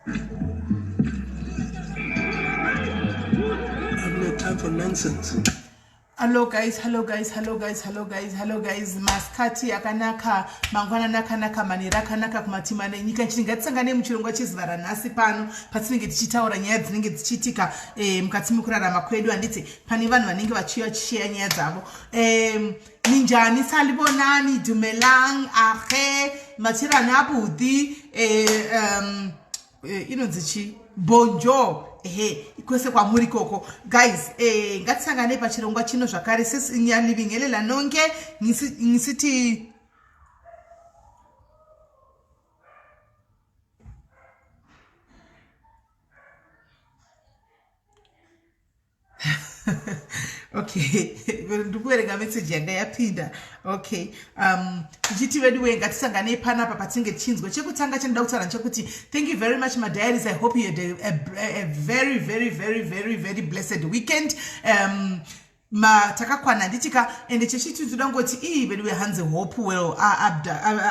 I've no time for nonsense. Hello guys, hello guys, hello guys, hello guys, hello guys. Masikati akanaka, mangwanani akanaka, manheru akanaka kumatima nenyika. Nchiti ngatisangane muchirongwa chezuva ranhasi pano patinenge tichitaura nyaya dzinenge dzichiitika eh, mukati mekurarama kwedu handiti pane vanhu vanenge vachiuya vachisheya nyaya dzavo. Eh, ninjani salibonani dumelang ahe matirani abuti eh, um, eh, inonzi chii bonjo ehe kwese kwamuri ikoko guys eh, ngatisangane pachirongwa chino zvakare sesinyanivinghelela nonke ngisiti Okay, ndikuverenga message yanga yapinda. Okay, tichiti vedu wee ngatisanganei panapa patinenge tichinzwa. Chekutanga chandinoda kutaura ndechekuti thank you very much my diaries. I hope you had a very very very very very blessed weekend. Ma takakwana handitika ende chechiti toda kungoti ii vedu wehanzi Hopewell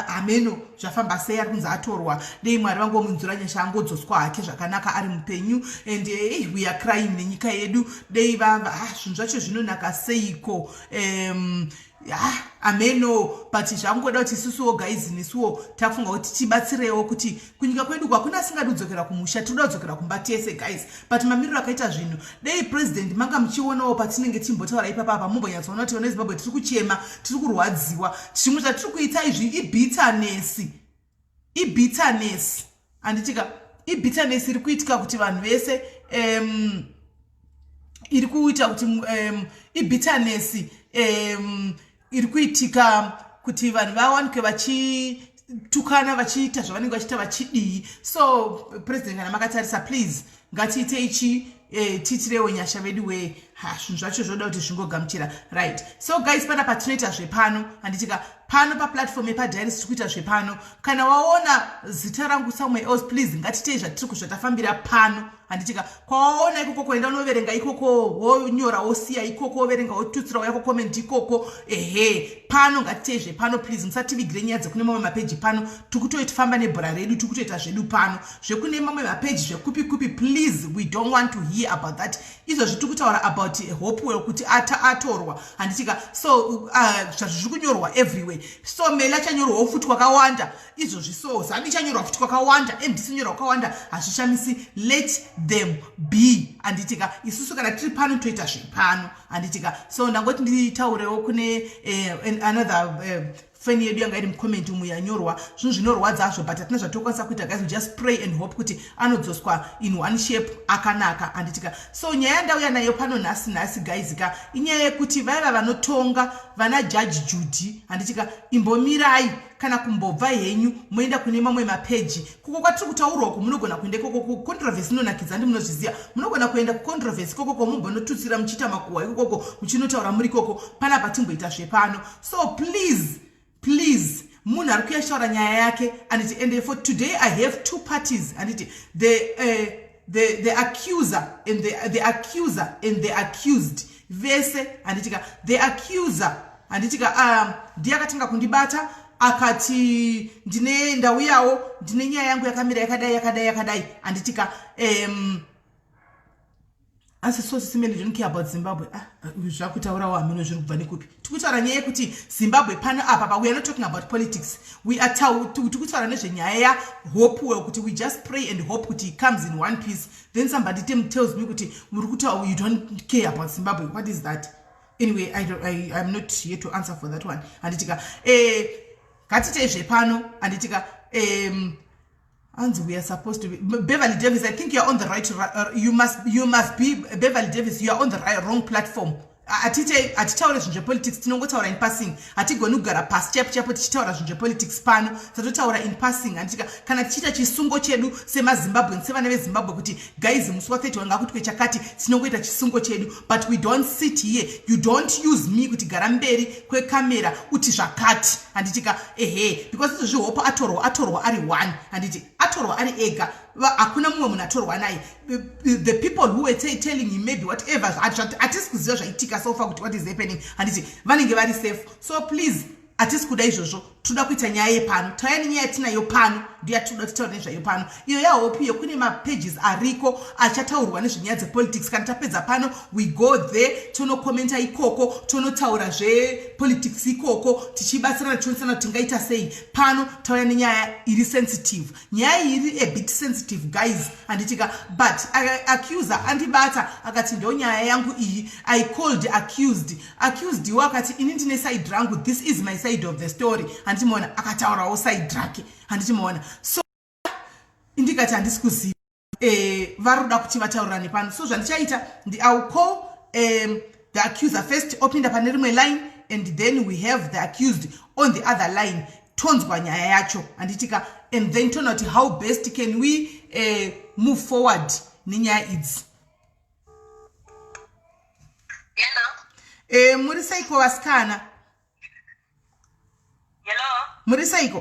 hameno zvafamba sei ari kunzi atorwa dei Mwari vangomunzwira nyasha angodzoswa hake zvakanaka ari mupenyu and we are crying nenyika yedu dei vava zvinhu zvacho zvinonaka seiko ameno but zvangoda kuti isusuwo guys nesuwo tafunga kuti tibatsirewo kuti kunyika kwedu kwakuna asingadi kudzokera kumusha tinoda kudzokera kumba tese guys but mamiriro akaita zvinhu dei president manga muchionawo patinenge tichimbotaura ipapa apa mumbonyatsoona kuti vana vezimbabwe tiri kuchema tiri kurwadziwa zvimwe zvatiri kuita izvi ibitterness ibitterness handitika ibitterness iri kuitika kuti vanhu vese iri kuita kuti ibitterness iri kuitika kuti vanhu vawanikwe vachitukana vachiita zvavanenge vachiita vachidii. So president kana makatarisa please ngatiitei chi tiitirewo nyasha vedu wee. Ha, zvinhu zvacho zvoda kuti zvingogamuchira right. So guys panapa tinoita zvepano handitika pano paplatform yepadiaries tiri kuita zvepano. Kana waona zita rangu somewhere else please ngatitei zvatiri kuzvatafambira pano handitika. Kwawaona ikoko kuenda unoverenga ikoko wonyora wosiya ikoko woverenga wotutsira wayako comment ikoko ehe. Pano ngatitei zvepano please musativigire nyaya dzekune mamwe mapeji pano. Tikutoifamba nebhora redu tikutoita zvedu pano zvekune mamwe mapeji zvekupi kupi please we don't want to hear about that. Izvozvi tiri kutaura about Hopewell kuti atorwa handitika. So zvazvo zviri kunyorwa everywhere. So Meli achanyorwawo futi kwakawanda izvozvi. So Zanu ichanyorwa futi kwakawanda, MDC inyorwa kwakawanda, hazvishamisi. Let them be handitika. Isusu kana tiri pano toita zvepano handitika. So ndangoti nditaurewo kune another fan yedu yanga iri mucomment umu yanyorwa zvinhu zvinorwadza hazvo but hatina zvatokwanisa kuita guys. We just pray and hope kuti anodzoswa in one shape akanaka handitika. So nyaya yandauya nayo pano nhasi nhasi guys ka inyaya yekuti vaiva vanotonga vana Judge Judy handitika imbomirai kana kumbobva henyu moenda kune mamwe mapeji kuko kwatiri kutaurwa uku. Munogona kuenda ikoko kucontroversy inonakidza handi munozviziva. Munogona kuenda kucontroversy ikoko mumbonotutsira muchiita makuhwa ikokoko muchinotaura muri ikoko. Panapa timboita zvepano. So please please munhu ari kuyashaura nyaya yake anditi. And for today I have two parties anditi, the accuser and the accuser and the accused vese handitika. The accuser handitika ndiye akatanga kundibata akati ndine ndauyawo ndine nyaya yangu yakamira yakadai yakadai yakadai handitika. Asi so simeli don't care about Zimbabwe. Zvakutaurawo hameno zviri kubva nekupi. Tiri kutaura nyaya yekuti Zimbabwe pano apa pa we are not talking about politics. We are tiri kutaura nezvenyaya yaHopewell kuti we just pray and hope kuti he comes in one piece. Then somebody tells me kuti muri kutaura you don't care about Zimbabwe. What is that? Anyway, I'm not here to answer for that one handitika. Ngatitei zvepano handitika. Anzi we are supposed to be Beverly Davis, I think you are on the right, you must be Beverly Davis, you are on the right, wrong platform. Atite hatitaure zvinhu zvepolitics, tinongotaura in passing. Hatigoni kugara pasi chaipo chaipo tichitaura zvinhu zvepolitics pano, tatotaura in passing handitika. Kana tichiita chisungo chedu semaZimbabwean sevana veZimbabwe kuti guys musi wa31 ngakutwe chakati, tinongoita chisungo chedu but we don't sit here. You don't use me kuti gara mberi kwekamera uti zvakati handitika ehe, because izvozvi Hope atorwa, atorwa ari one handiti, atorwa ari ega, hakuna mumwe munhu atorwa naye. The people who were telling him maybe whatever, hatisi kuziva zvaitika so far kuti what is happening handiti, vanenge vari safe. So please hatisi kuda izvozvo. Toda kuita nyaya yepano, tauya nenyaya yatinayo pano, ndiyo yatinoda kutaura nezvayo pano. Iyo yaHope iyo, kune mapages ariko achataurwa nezvenyaya dzepolitics. Kana tapedza pano, we go there, tonokomenta ikoko, tonotaura zvepolitics ikoko, tichibatsirana, tichionesana kuti tingaita sei. Pano tauya nenyaya iri sensitive. Nyaya iyi iri a bit sensitive, guys, handitika? But accuser andibata, akati, "Ndo nyaya yangu iyi." I called accused. Accused iwo akati, "Ini ndine side rangu. This is my side of the story." Handichimuona akataurawo side rake, handichimuona. So ndikati handisi kuziva, vari kuda kuti vataurirane pano. So zvandichaita, I will call the accuser first, opinda pane rimwe line, and then we have the accused on the other line, tonzwa nyaya yacho, handitika? And then toona kuti how best can we move forward nenyaya idzi. Hello. Muri seiko, vasikana? Hello. Muri seiko?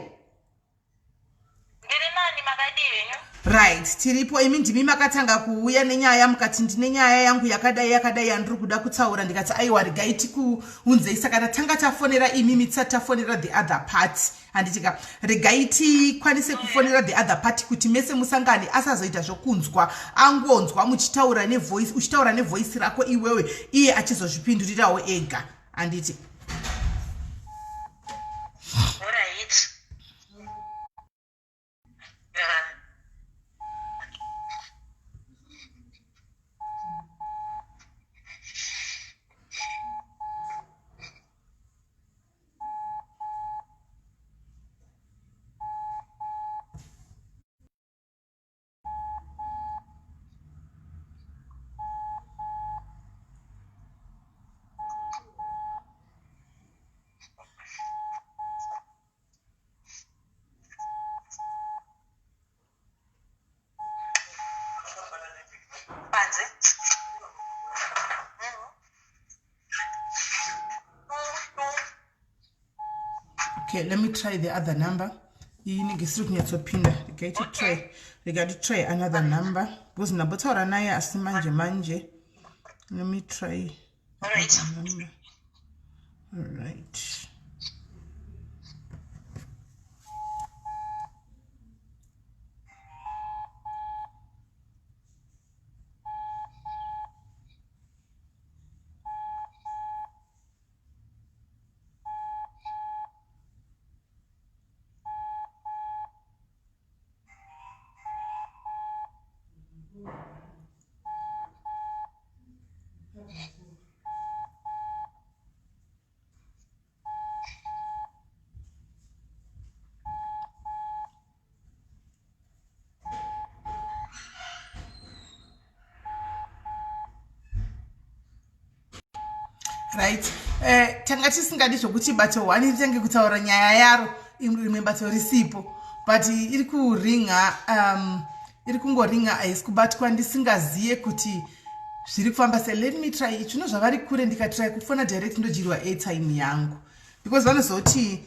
Ndiri nani, makadii henyu? Right, tiripo. Imi ndimi makatanga kuuya nenyaya, mukati, "Ndine nyaya yangu yakadai yakadai yandiri kuda kutaura." Ndikati, "Aiwa, regai tikuunzei." Saka tatanga tafonera imimi tisati tafonera the other part, handitika? Regai tikwanise kufonera the other party kuti mese musangane, asazoita zvokunzwa, angonzwa muchitaura nevoice, uchitaura nevoice rako iwewe, iye achizozvipindurirawo ega, handiti? Alright. Yeah. Panze. Okay, let me try the other number. Iyi inenge isiri kunyatsopinda. Regai titry, regai titry another number, because ndambotaura naye asi manje manje. Let me try Alright. another number. Alright. Right, tanga tisingadi zvokuti bato 1 ritenge kutaura nyaya yaro, rimwe bato risipo, but iri kuringa, iri kungoringa, haisi kubatwa, ndisingaziye kuti zviri kufamba sei. Let me try. Zvino zvavari kure, ndikatry kufona direct ndodyirwa airtime yangu, because vanozoti,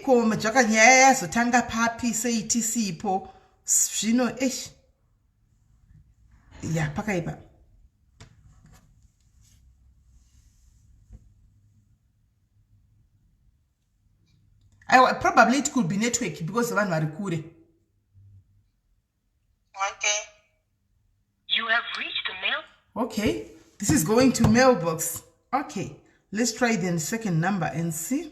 ko zvaka nyaya yazotanga papi, sei tisipo? Zvino esh, ya, pakaipa. Aiwa, probably it could be network because vanhu vari kure. Okay. You have reached the mail. Okay, this is going to mailbox. Okay, let's try the second number and see.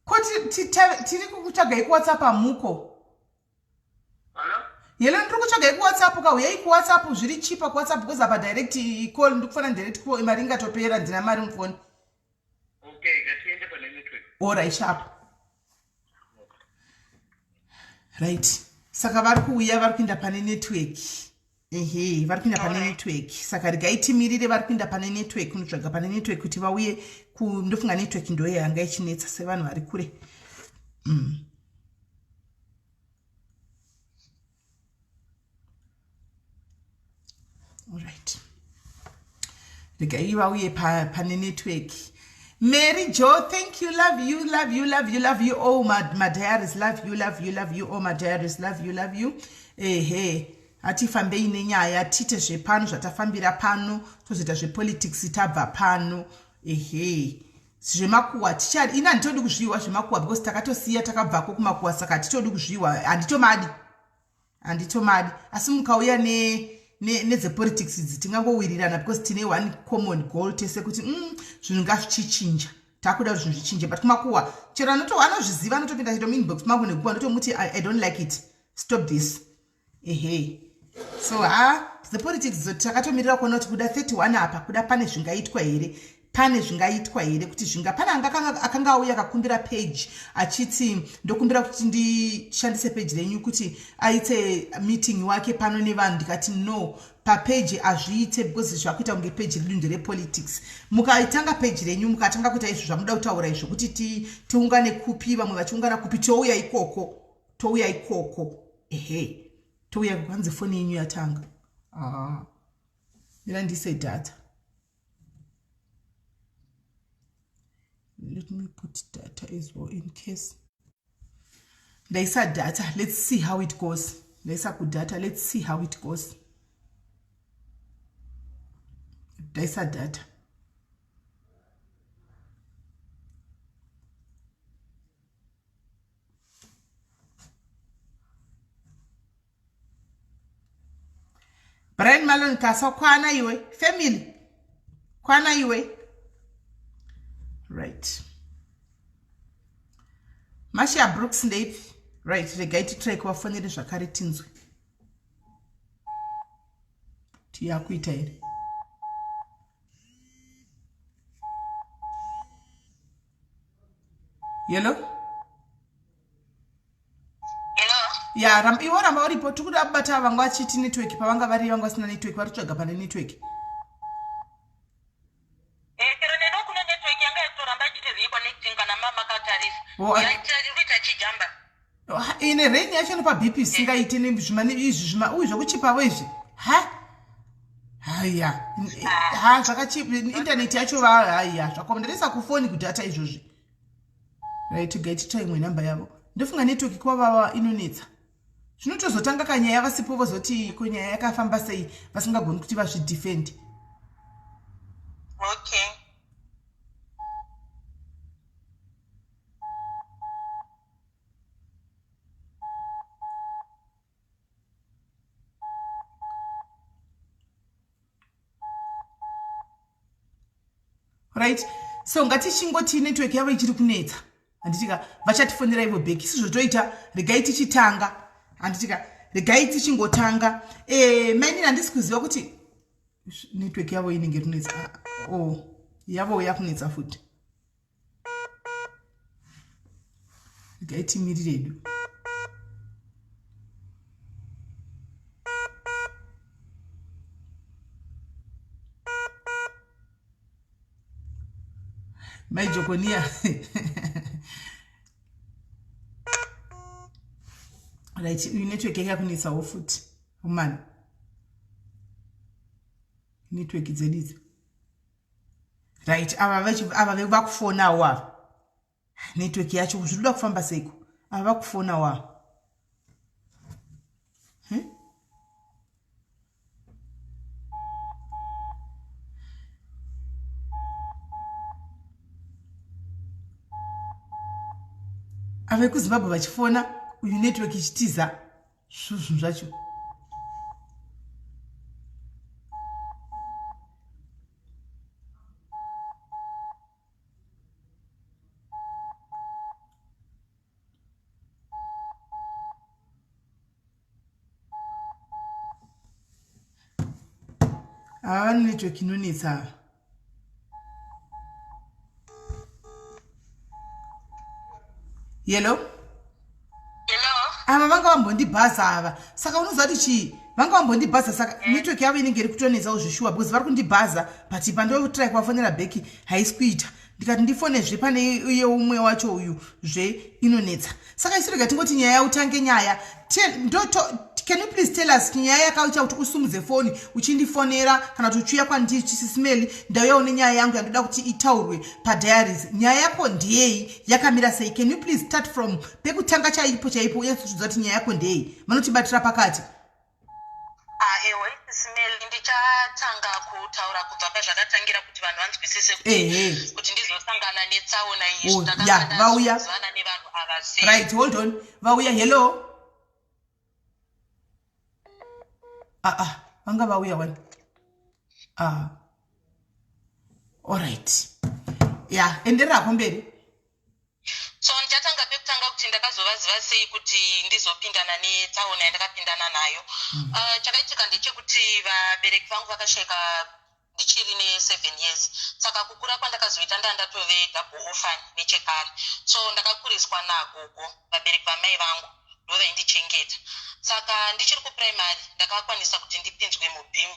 Ko tiri kukutsvagai kuWhatsApp, amuko? Hello, ndiri kutsvagai kuWhatsApp ka. Uyai kuWhatsApp, zviri chipa kuWhatsApp, because apa direct call, ndikufana direct call, mari ingatopera, ndina mari mufoni. Okay, ngatiende pane network. Alright, sharp. Right, saka vari kuuya, vari kuenda pane network. Ehe, vari kuenda pane network. Saka regai timirire, vari kuenda pane network, kunotsvaga pane network kuti vauye. Ndofunga network ndo yanga ichinetsa sevanhu vari kure. Regai vauye pane network. Mary Jo, thank you, love you, love you, love you, love you all my, my diaries, love you, love you, love you all my diaries, love you, love you. Ehe, hatifambei nenyaya, tiite zvepano zvatafambira pano, tozoita zvepolitics tabva pano. Ehe. Zvemakuwa tichadi, ini handitodi kuzviwa zvemakuwa because takatosiya takabvako kumakuwa saka hatitodi kuzviwa, handitomadi. Handitomadi asi mukauya ne nedzepolitics idzi tingangowirirana because tine one common goal tese kuti zvinhu ngazvichichinja takuda kuti zvinhu zvichinje but kumakuwa chero anozviziva anotopinda chero muinbox mangu neguwa ndotomuti I don't like it, stop this. Ehe, so ha dzepolitics idzo takatomirira kuona kuti kuda 31 apa kuda pane zvingaitwa here, pane zvingaitwa here kuti zvinga pane akanga auya akakumbira page achiti ndokumbira kuti ndishandise page renyu kuti aite meeting wake pano nevanhu, ndikati no, papage hazviite because zvakuita kunge page redu nderepolitics. Mukaitanga page renyu mukatanga kuita izvo zvamuda kutaura izvo kuti tiungane kupi, vamwe vachiungana kupi, touya ikoko, touya ikoko. Ehe, touya kwanzi foni yenyu yatanga. Mira ndise data. Let me put data as well in case. Ndaisa data, let's see how it goes. Ndaisa kudata, let's see how it goes. Ndaisa data. Brian Malon Kasa, kwana iwe family, kwana iwe. Right, Marcia Brooks ndeipi? Right, regai titry kuvafonere zvakare tinzwe tiyakuita here. Hello? Ya, iwe ramba uripo, tiri kuda kubata vanga vachiti network pavanga vari, vanga vasina network, vari kutsvaga pane network. Chero neno kune network yanga yakutoramba ichiti reconnecting kana makatarisa. Yaita chijamba. Ine rain yacho inopa BP isingaite nezvima izvi zvima uyu zvekuchipavo izvi. Ha? Haya. Ha, zvakachipa internet yacho va haya zvakoma. Ndaisa kufoni kudata izvozvi. Right, gaitita imwe namba yavo. Ndofunga network kwavava inonetsa. Zvinotozotanga kanyaya vasipo vozoti ko nyaya yakafamba sei vasingagoni kuti vazvidefend. Okay. Right, so ngatichingoti network yavo ichiri kunetsa, handitika vachatifonera ivo back isu zvotoita. Regai tichitanga, handitika regai tichingotanga. Mainini handisi kuziva kuti network yavo inenge iri kunetsa. Oh, yavo yakunetsa futi. Regai timirire edu. Mai Jokonia. Right, uyu network yake yakunetsawo futi. Woman. Network dzedu idzi. Right, ava vakufonawo ava. Network yacho zvinoda kufamba seiko? Ava vakufonawo ava. Ava vekuZimbabwe vachifona, uyu network ichitiza zvinhu zvacho. Ava vane network inonetsa ava. Hello? Hello? Ava vanga vambondibhaza ava, saka unoziva kuti chii, vanga vambondibhaza saka network yavo inenge iri kutonetsawo zvishuwa because vari kundibhaza, but pandotry kuvafonera back haisi kuita. Ndikati ndifonezve pane iye umwe wacho uyu zve inonetsa. Saka isu rega tingoti nyaya utange nyaya. Can you please tell us nyaya yakaita kuti usumudze foni uchindifonera kana kuti uchiuya kwandiri, Sis Melly, ndauyawo nenyaya yangu yandoda kuti itaurwe padiaries. Nyaya yako ndeyei? Yakamira sei? Can you please start from pekutanga chaipo chaipo, unyatsotiudza kuti nyaya yako ndeyei? Vanotibatira pakati. Ah, ewe Sis Melly, ndichatanga kutaura kubva pazvakatangira kuti vanhu vanzwisise kuti kuti ndizosangana netsaona iyi. Oh, ya, vauya. Ndakazozivana nevanhu ava sei. Right, hold on, vauya. Hello. Ah ah, vanga vauya wani. Ah, alright, ya, endererako mberi. So ndichatanga pekutanga kuti ndakazovaziva sei kuti ndizopindana netsaona yandakapindana nayo. Chakaitika ndechekuti vabereki vangu vakashayika ndichiri ne7 years, saka kukura kwandakazoita ndandatove double orphan nechekare. So ndakakuriswa nagogo, vabereki vamai vangu ndo vaindichengeta. Saka ndichiri kuprimary ndakakwanisa kuti ndipinzwe muBEAM,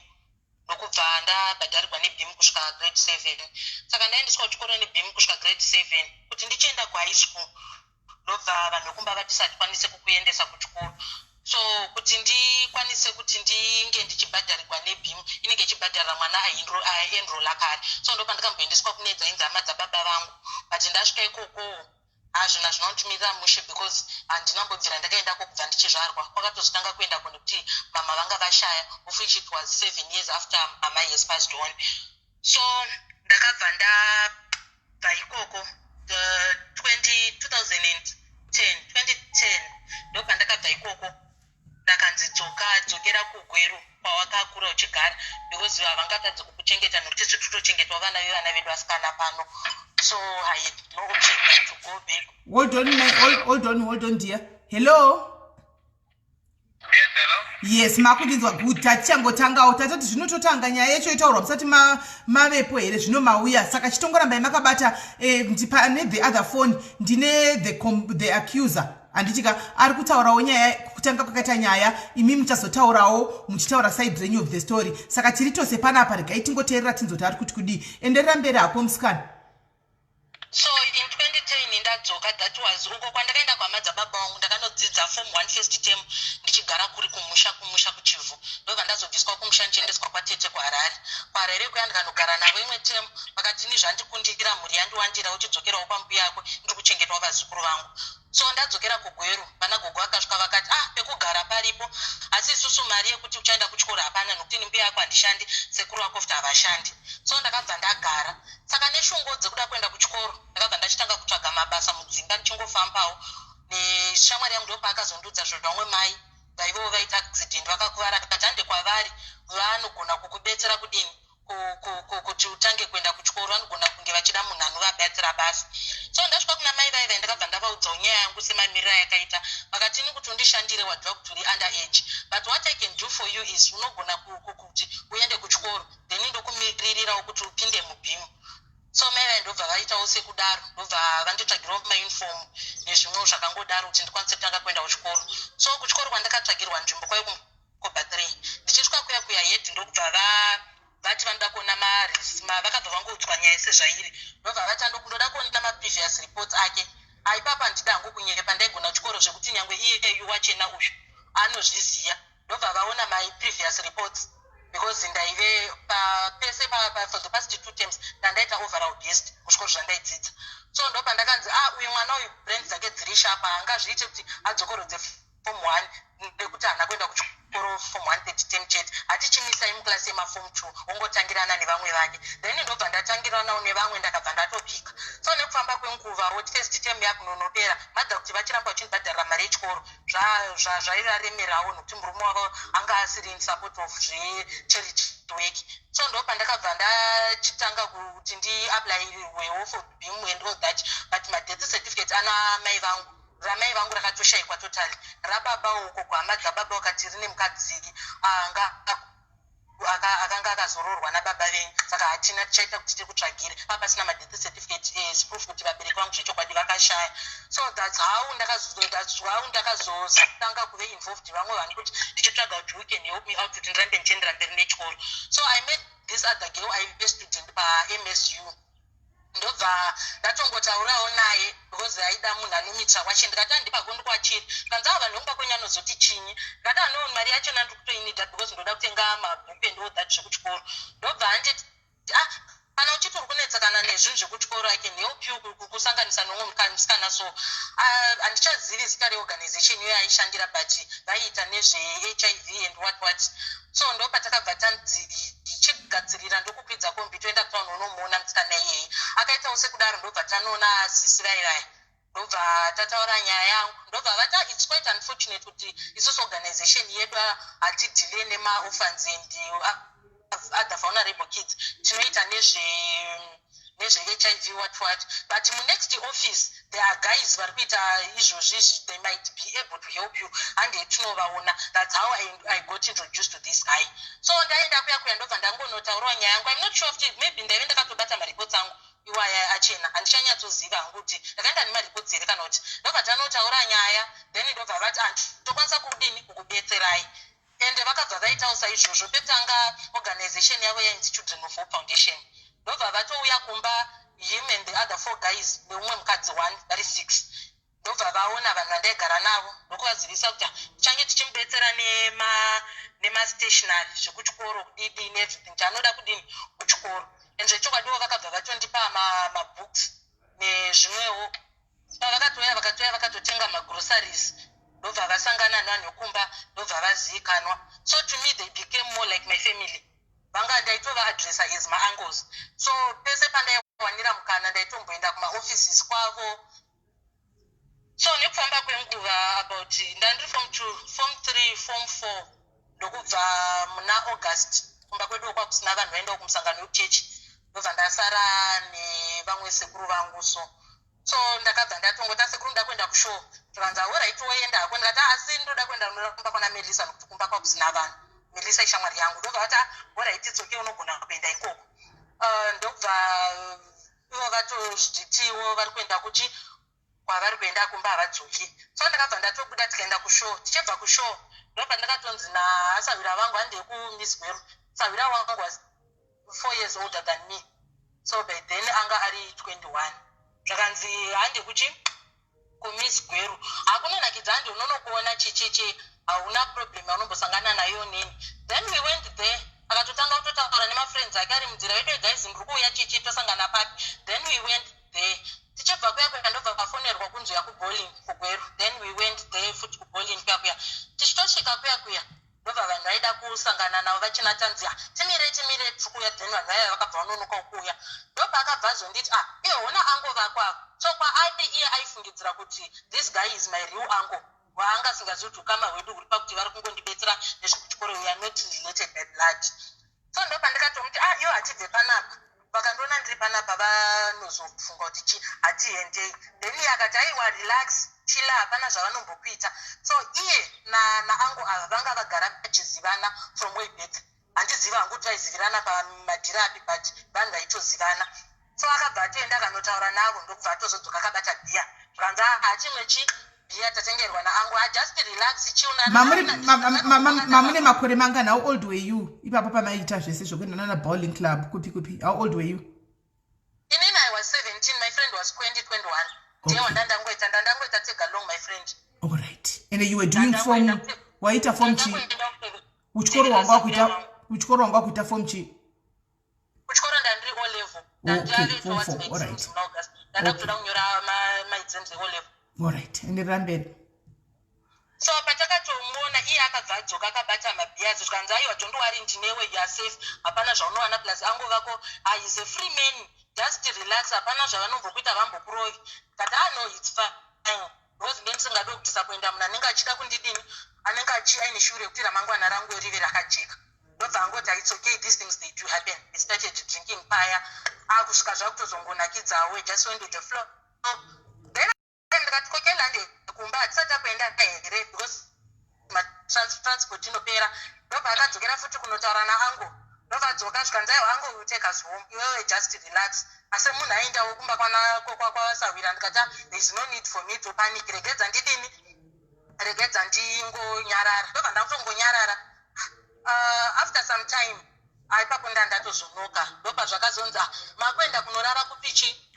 ndokubva ndabhadharirwa neBEAM kusvika grade 7. Saka ndaendeswa kuchikoro neBEAM kusvika grade 7. Kuti ndichienda kuhigh school, ndobva vanhu vekumba vati satikwanise kukuendesa kuchikoro. So kuti ndikwanise kuti ndinge ndichibhadharirwa neBEAM, inenge ichibhadharira mwana aenrola kare. So ndo pandakamboendeswa kune dzainzi hama dzababa vangu, but ndasvika ikoko hazvina zvinondimirira mushe because handina mbobvira ndakaendako kubva ndichizvarwa. Kwakatozotanga kuendako nekuti mama vanga vashaya, of which it was 7 years after mama has passed on. So ndakabva ndabva ikoko the 20 2010 2010, ndopandakabva ikoko. Ndakanzi dzoka, dzokera kuGweru kwawakakura uchigara because havangatadzi kukuchengeta nekuti isu totochengetwa vana vevana vedu vasikana pano. So I had no option but to go back. Hold on, hold on, hold on, dear. Hello. Yes, hello. Yes, makundinzwa? Good. Tatichangotangawo, tatati zvinototanga nyaya yacho itaurwa musati mavepo here. Zvino mauya, saka chitongorambai makabata. Pane the other phone ndine the accuser, handitika? Ari kutaurawo nyaya, kutanga kwakaita nyaya. Imi muchazotaurawo muchitaura side renyu of the story. Saka tiri tose panapa, regai tingoteerera tinzoti ari kuti kudii. Enderera mberi hako, musikana. So in 2010 ndadzoka, that was uko kwandakaenda kuhama dzababa vangu. Ndakanodzidza form one first term ndichigara kuri kumusha, kumusha kuChivhu. Ndobva ndazobviswa kumusha ndichiendeswa kwatete kuHarare. KuHarare kuya ndikanogara navo imwe term. Vakati ni zvandikundira, mhuri yandiwandira, uchidzokerawo kwambuya yako, ndiri kuchengetawo vazukuru vangu. So ndadzokera kuGweru, vana gogo vakasvika vakati, "Ah, pekugara paripo, asi isusu mari yekuti uchaenda kuchikoro hapana nokuti ni mbuya yako handishandi, sekuru vako futi havashandi." So ndakabva ndagara. Saka neshungu dzekuda kuenda kuchikoro, ndakabva ndachitanga kutsvaga mabasa mudzimba ndichingofambawo neshamwari yangu. Ndopaakazondiudza zvevamwe mai vaivowo vaita accident vakakuvara, akati hande kwavari, vanogona kukubetsera kudini kuti utange kuenda kuchikoro, vanogona kunge vachida munhu anovabatsira basa. So ndasvika kuna mai vaivai, ndakabva ndavaudzawo nyaya yangu semamiriro ayakaita. Vakati ini kuti undishandire wadhiva kuti uri under age, but what I can do for you is unogona kuti uende kuchikoro, then ndokumiririrawo kuti upinde muBEAM. So mai vai ndobva vaitawo sekudaro, ndobva vanditsvagirawo mauniform nezvimwewo zvakangodaro kuti ndikwanise kutanga kuenda kuchikoro. So kuchikoro kwandakatsvagirwa nzvimbo kwaive kuMkoba 3. Ndichisvika kuya kuya, head ndokubva vati vanoda kuona vakabva vangoudzwa nyaya sezvairi, ndobva vati ndoda kuona maprevious reports ake. Aipapa handida hangu kunyepa, ndaigona chikoro zvekuti nyangwe iyeyu wachena uyu anozviziva. Ndobva vaona my previous reports because ndaive pese for the past two terms ndandaita overall best kuzvikoro zvandaidzidza. So ndopandakanzi, "Ah, uyu mwana uyu brain dzake dziri sharp, haangazviite kuti adzokorodze form one nekuti haana kuenda kuchikoro form one third term chete. Hatichimisai muklasi yemaform two, wongotangirana nevamwe vake." Then ndobva ndatangiranawo nevamwe, ndakabva ndatopika. So nekufamba kwenguva, woti first term yakunonopera, madha kuti vachiramba vachindibhadharira mari yechikoro zvaivaremerawo nekuti murume wavo anga asiri in support of zvecharity work. So ndopandakabva ndachitanga kuti ndiapplyirwewo for BEAM and all that, but madeath certificate ana mai vangu, ramai vangu rakatoshayikwa totally. Rababa uko kuhama dzababa wakati rine mukadzi anga akanga akazoroorwa nababa venyu, saka hatina tichaita kuti tiri kutsvagire papa pasina madeath certificate as proof kuti vabereki vangu zvechokwadi vakashaya. So that's how ndakazotanga kuve involved vamwe vanhu kuti ndichitsvaga kuti who can help me out kuti ndirambe ndichiendera mberi nechikoro. So I met this other girl aive student paMSU. Ndobva ndatongotaurawo naye because aida munhu anomitra wacho. Ndikati handipako ndikwachiri. Kanzi ava vanhu vekumba kwenyu anozoti chinyi? Ndikati ano, mari yachona ndiri kutoinida because ndoda kutenga mabhuku and all that zvekuchikoro. Ndobva anditi, "Ah, kana uchiti uri kunetsekana nezvinhu zvekuchikoro, I can help you kusanganisa nomumwe musikana." So handichazivi zita reorganization iyo yaishandira, but vaiita nezveHIV and what what. So ndo patakabva tanzi tichigadzirira ndokukwidza kombi, toenda kutauni unomuona musikana iyeye. Akaitawo sekudaro, ndobva tanoona sisi vaivaya, ndobva tataura nyaya yangu, ndobva vati, "Ah, it's quite unfortunate kuti isusu organization yedu hatideale nemaorphans and other vulnerable kids. Tinoita nezve-HIV, what what, but munext office there are guys vari kuita izvozvi izvi. They might be able to help you. Hande tinovaona." That's how I got introduced to this guy. So ndaenda kuya kuya, ndobva ndangonotaurawo nyaya yangu. I'm not sure kuti maybe ndaive ndakatobata mareports angu iwaya achena. Handichanyatsoziva hangu kuti ndakaenda nemareports here kana kuti. Ndobva tanotaura nyaya, then ndobva vati, "Ah, tokwanisa kudini kukubetserai?" Ende vakabva vaitawo saizvozvo. Pekutanga organization yavo yainzi Children of Hope Foundation. Ndobva vatouya kumba, him and the other four guys neumwe mukadzi one, vari six. Ndobva vaona vanhu vandaigara navo, ndokuvazivisa kuti tichange tichimubetsera nemastationary, zvekuchikoro, kudidi neeverything chaanoda kudini kuchikoro. And zvechokwadiwo vakabva vatondipa mabooks nezvimwewo. Pavakatouya, vakatouya vakatotenga magroceries, ndobva vasangana nevanhu vekumba, ndobva vazivikanwa. So to me they became more like my family. Vanga ndaitovaaddressa as mauncles. So pese pandaiwanira mukana ndaitomboenda kumaoffices kwavo. So nekufamba kwenguva, about ndandiri form two, form three, form four, ndokubva muna August kumba kwedu kwakusina vanhu vaendawo kumusangano wekuchechi, ndobva ndasara nevamwe sekuru vangu. So ndakabva ndatongota, "Sekuru, ndoda kuenda kushow." Tikanzi, "Alright, woenda hako." Ndikati, "Asi ndoda kuenda kumba kwana Melisa, nokuti kumba kwakusina vanhu. Melisa ishamwari yangu." Ndobva vati, "Alright, it's okay, unogona kuenda ikoko." Ndobva ivo vatozvitiwo vari kuenda kuchi kwavari kuenda kumba, havadzoki. So ndakabva ndatobuda, tikaenda kushow. Tichibva kushow, ndobva ndakatonzi naasahwira vangu, handei kuMiss Gweru. Sahwira wangu was 4 years older than me, so by then anga ari 21. Zvakanzi, "Hande kuchi kuMiss Gweru, hakunonakidza, hande unonokuona chichichi, hauna problem yaunombosangana nayo neni." Then we went there. Akatotanga kutotaura nemafriends ake ari munzira yedu, "Guys, ndiri kuuya, chichi, tosangana papi?" Then we went there. Tichibva kuya kuya, ndobva vafonerwa kunzi uya kubowling kuGweru. Then we went there futi kubowling kuya kuya. Tichitosvika kuya kuya, ndobva vanhu vaida kusangana navo vachina tanzi, "Ah, timire, timire, tiri kuuya." Then vanhu vaiva vakabva vanonoka kuuya. Ndobva akabva azonditi, "Ah, iye hona ango vako ava." So kwaari iye aifungidzira kuti this guy is my real uncle, waanga asingazivi kuti ukama hwedu huri pakuti vari kungondibetsera nezvekuchikoro, we are not related by blood. So ndopandikatomuti, "Ah, iwo hatibve panapa. Vakandiona ndiri panapa vanozofunga kuti chi, hatiendei." Then iye akati, "Aiwa, relax, chila, hapana zvavanombokuita." So iye naangu ava vanga vagara vachizivana from way back. Handizivi hangu kuti vaizivirana pamadhiri api, but vanhu vaitozivana. So akabva atoenda akanotaura navo, ndokubva atozodzoka akabata bhiya. Zvikanzi, "Hachimwe chi bhiya tatengerwa naangu, just relax." Mamune makore mangani? How old were you ipapo pamaiita zvese zvokuenda nana bowling club, kupi kupi? How old were you? Inini I was 17, my friend was 20, 21. Ndiye wandandangoita, ndandangoita tag along my friend. Alright, and you were doing form, waita form chi kuchikoro? Wanga wakuita kuchikoro, wanga wakuita form chi? Kuchikoro ndandiri O level. Ndanda kutoda kunyora maexams e O level. Alright, enderera mberi. So patakatomuona iye akabva adzoka akabata mabhiyazi. Zvikanzi, "Aiwa, don't worry, ndinewe, you are safe, hapana zvaunowana. Plus ango vako, ah, is a free man, just relax, hapana zvavanombokuita, vambokurovi." Kati, "Ah, no, it's fine," because nde ndisingade kudisappointa munhu anenge achida kundidini, anenge aine shure yekuti ramangwana rangu rive rakajeka. Ndobva angoti, "It's okay, these things, they do happen." We started drinking paya, akusvika zvakutozongonakidzawo, just went with the flow. Then ndikati, "Kokelande kumba hatisati takuenda here? Because transport inopera." Ndobva akadzokera futi kunotaura naango, ndobva adzoka, zvikanzi, "Aiwa, ango will take us home, iwewe just relax." Asi munhu aendawo kumba kwavasahwira. Ndikati, "Ah, there is no need for me to panic, regedza ndidini, regedza ndingonyarara." Ndobva ndakutongonyarara. After some time Aipapo ndandatozonoka, ndopazvakazonzi, "Ah, makuenda kunorara kupichi."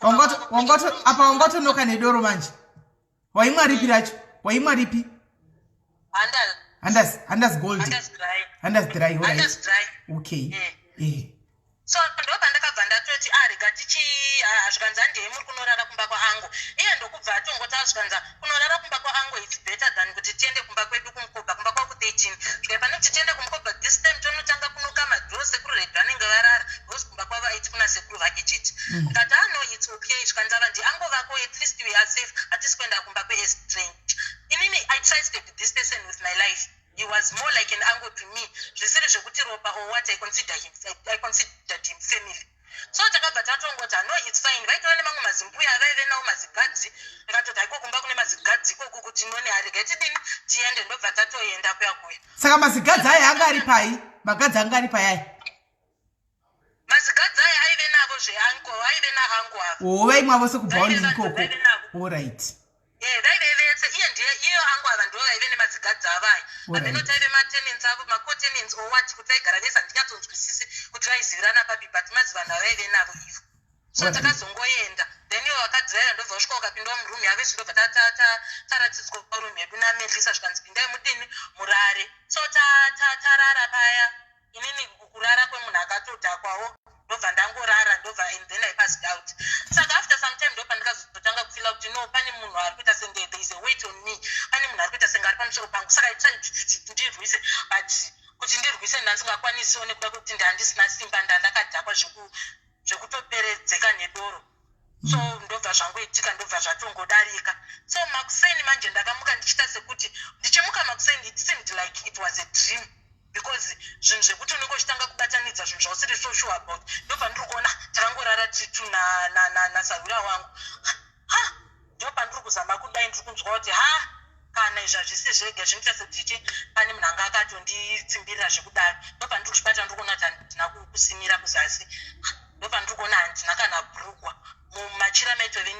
Apa wangatonoka nedoro manje. Waimwa ripi racho? Waimwa ripi? Hunters. Hunters Gold? Hunters Dry. Hunters Dry, alright. Hunters Dry. Okay. Eh. So ndopandakabva ndatoti, "Ah, rega tichi." Ah, zvikanzi, "Handei, muri kunorara kumba kwaangu." Iye ndokubva atongoti, zvikanzi, "Kunorara kumba kwaangu, it's better than kuti tiende kumba kwedu kuMukoba, kumba kwaku 13." Zvikai, pane kuti tiende kuMukoba this time, tonotanga kunoka madhoo, sekuru redu vanenge varara, because kumba kwavo aiti kuna sekuru vake chete. Ndikati, "Ah, no, it's okay." Zvikanzi, "Ava ndiango vako, at least we are safe, hatisi kuenda kumba kwestranger." Inini I trusted this person with my life. He was more like an uncle to me, zvisiri zvekuti ropa or what. I considered him family. So takabva tatongoti, "No, it's fine." Vaitova nemamwe mazimbuya avaive nawo, mazigadzi. Ndikatoti, "Haiko kumba kune mazigadzi ikoku, kuti none haregai tidini, tiende." Ndobva tatoenda kuya kuya. Saka mazigadzi aya anga ari pai? Magadzi anga ari pai aya? Mazigadzi aya aive navo zveanko, aive naango ava. O, vaimwa vose kubhauni Vaive vanhu ikoko? vaive navo. Alright. Vaive vese. Iye ndiye iyo angu ava, ndo vaive nemazigadzi avo aya. Havenoti aive matenants avo, macotenants or what, kuti vaigara vese, handinyatsonzwisisi kuti vaizivirana papi, but mazivanhu avaive navo ivo. So takazongoenda, then ivo vakadzi vaiva, ndobva vasvika, ukapindawo murumu yavo. Isu ndobva taratidzwa rumu yedu naMelisa. Zvikanzi, "Pindai mudini, murare." So tarara paya, inini kurara kwemunhu akatodhakwawo, ndobva ndangorara, ndobva, and then I passed out. Saka after some time ndopandikazotanga kufeela kuti, no, pane munhu ari kuita senge there is a weight on me, pane munhu ari kuita senge ari pamusoro pangu. Saka I tried kuti ndirwise, but kuti ndirwise ndandisingakwanisiwo, nekuda kwekuti ndandisina simba, ndandakadhakwa zvekutoperedzeka nedoro. So ndobva zvangoitika, ndobva zvatongodarika. So makuseni manje ndakamuka ndichiita sekuti, ndichimuka makuseni, it seemed like it was a dream, because zvinhu zvekuti unenge uchitanga kubatanidza zvinhu zvausiri so sure about. Ndobva ndiri kuona takangorara titu nasahwira wangu. Ha, ndopandiri kuzama kudai, ndiri kunzwa kuti, ha, kana izvi hazvisi zvega, zvinoita sekuti che pane munhu anga akatonditsimbirira zvekudaro. Ndopandiri kuzvibata, ndiri kuona kuti handina kusimira kuzasi. Ndopandiri kuona handina kana bhurukwa. Mumachira maitove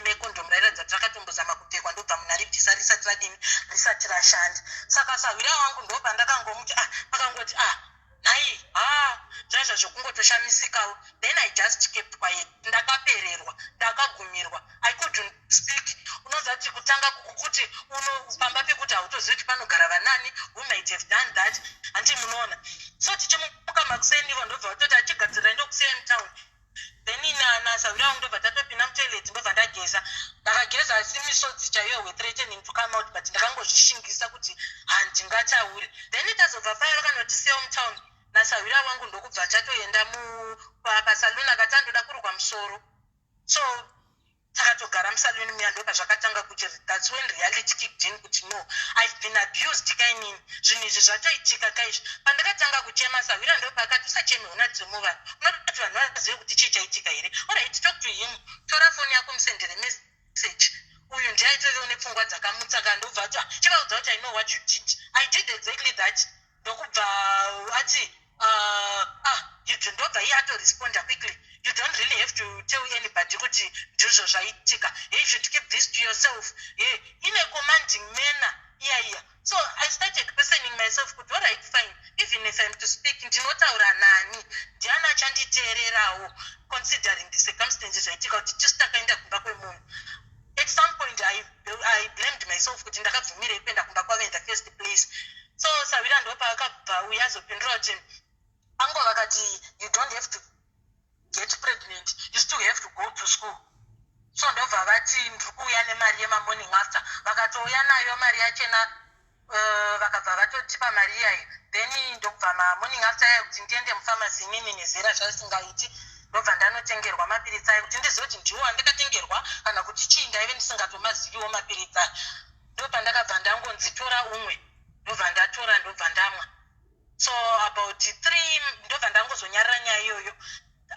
nekondomu rairatidza kuti rakatombozama kupfekwa, ndobva munhu aribvisa risati radini, risati rashanda. Saka sahwira wangu ndopandakangomuti, ah, akangoti, "Ah, nhai." Ha, zvaizva zvokungotoshamisikawo. Then I just kept quiet. Ndakapererwa, ndakagumirwa, I couldn't speak. Unoziva kuti kutanga kuti uno pamba pekuti hautozivi kuti panogara vanani, who might have done that, handi munoona? So tichimuka makuseni ivo ndobva vatoti, "Achigadzirira, ndokusiyai mutown." Then nasahwira wangu ndobva tatopinda mutoilet, ndobva ndageza. Ndakageza, asi misodzi chaiyo were threatening to come out, but ndakangozvishingisa kuti handingatauri. Then tazobva paya, vakanotisiyawo mutown nasahwira wangu, ndokubva tatoenda pasaluni. Akati andoda kurukwa musoro, so takatogara musaluni muya. Ndobva zvakatanga kuti, that's when reality kicked in, kuti, no, I've been abused kainini, zvinhu izvi zvatoitika kaizvi. Pandakatanga kuchema, sahwira ndobva akati, "Usacheme, hona dzemu vanhu, unoda kuti vanhu vazive kuti chii chaitika here? Alright, talk to him, tora foni yako, musendere message." Uyu ndiye aitovewo nepfungwa dzakamutsaka. Ndobva ati, "Ah, chivaudza kuti I know what you did." I did exactly that. Ndokubva ati, "Ah, you do." Ndobva iye atoresponda quickly, "You don't really have to tell anybody kuti ndizvo zvaitika. Hey, you should keep this to yourself." Hey, in a commanding manner iya iya. So I started questioning myself kuti, alright, fine, even if I'm to speak, ndinotaura nani? Ndiani achanditeererawo, considering the circumstances zvaitika, kuti tisu takaenda kumba kwemunhu? At some point I blamed myself kuti ndakabvumirei kuenda kumba kwavo in the first place. So sahwira ndopaakabva uye azopindura kuti ango vakati, "You don't have to get pregnant, you still have to go to school." So ndobva vati, "Ndiri kuuya nemari yemamorning after." Vakatouya nayo mari yachena. Vakabva vatotipa mari iyayo. Then ndokubva mamorning after ayo kuti ndiende mupharmacy, inini nezera zvasingaiti, ndobva ndanotengerwa mapiritsi ayo, kuti ndizive kuti ndiwo andakatengerwa kana kuti chii. Ndaive ndisingatomaziviwo mapiritsi ayo. Ndopandakabva ndangonzi, "Tora umwe." Ndobva ndatora, ndobva ndamwa. So about 3, ndobva ndangozonyarara nyaya iyoyo.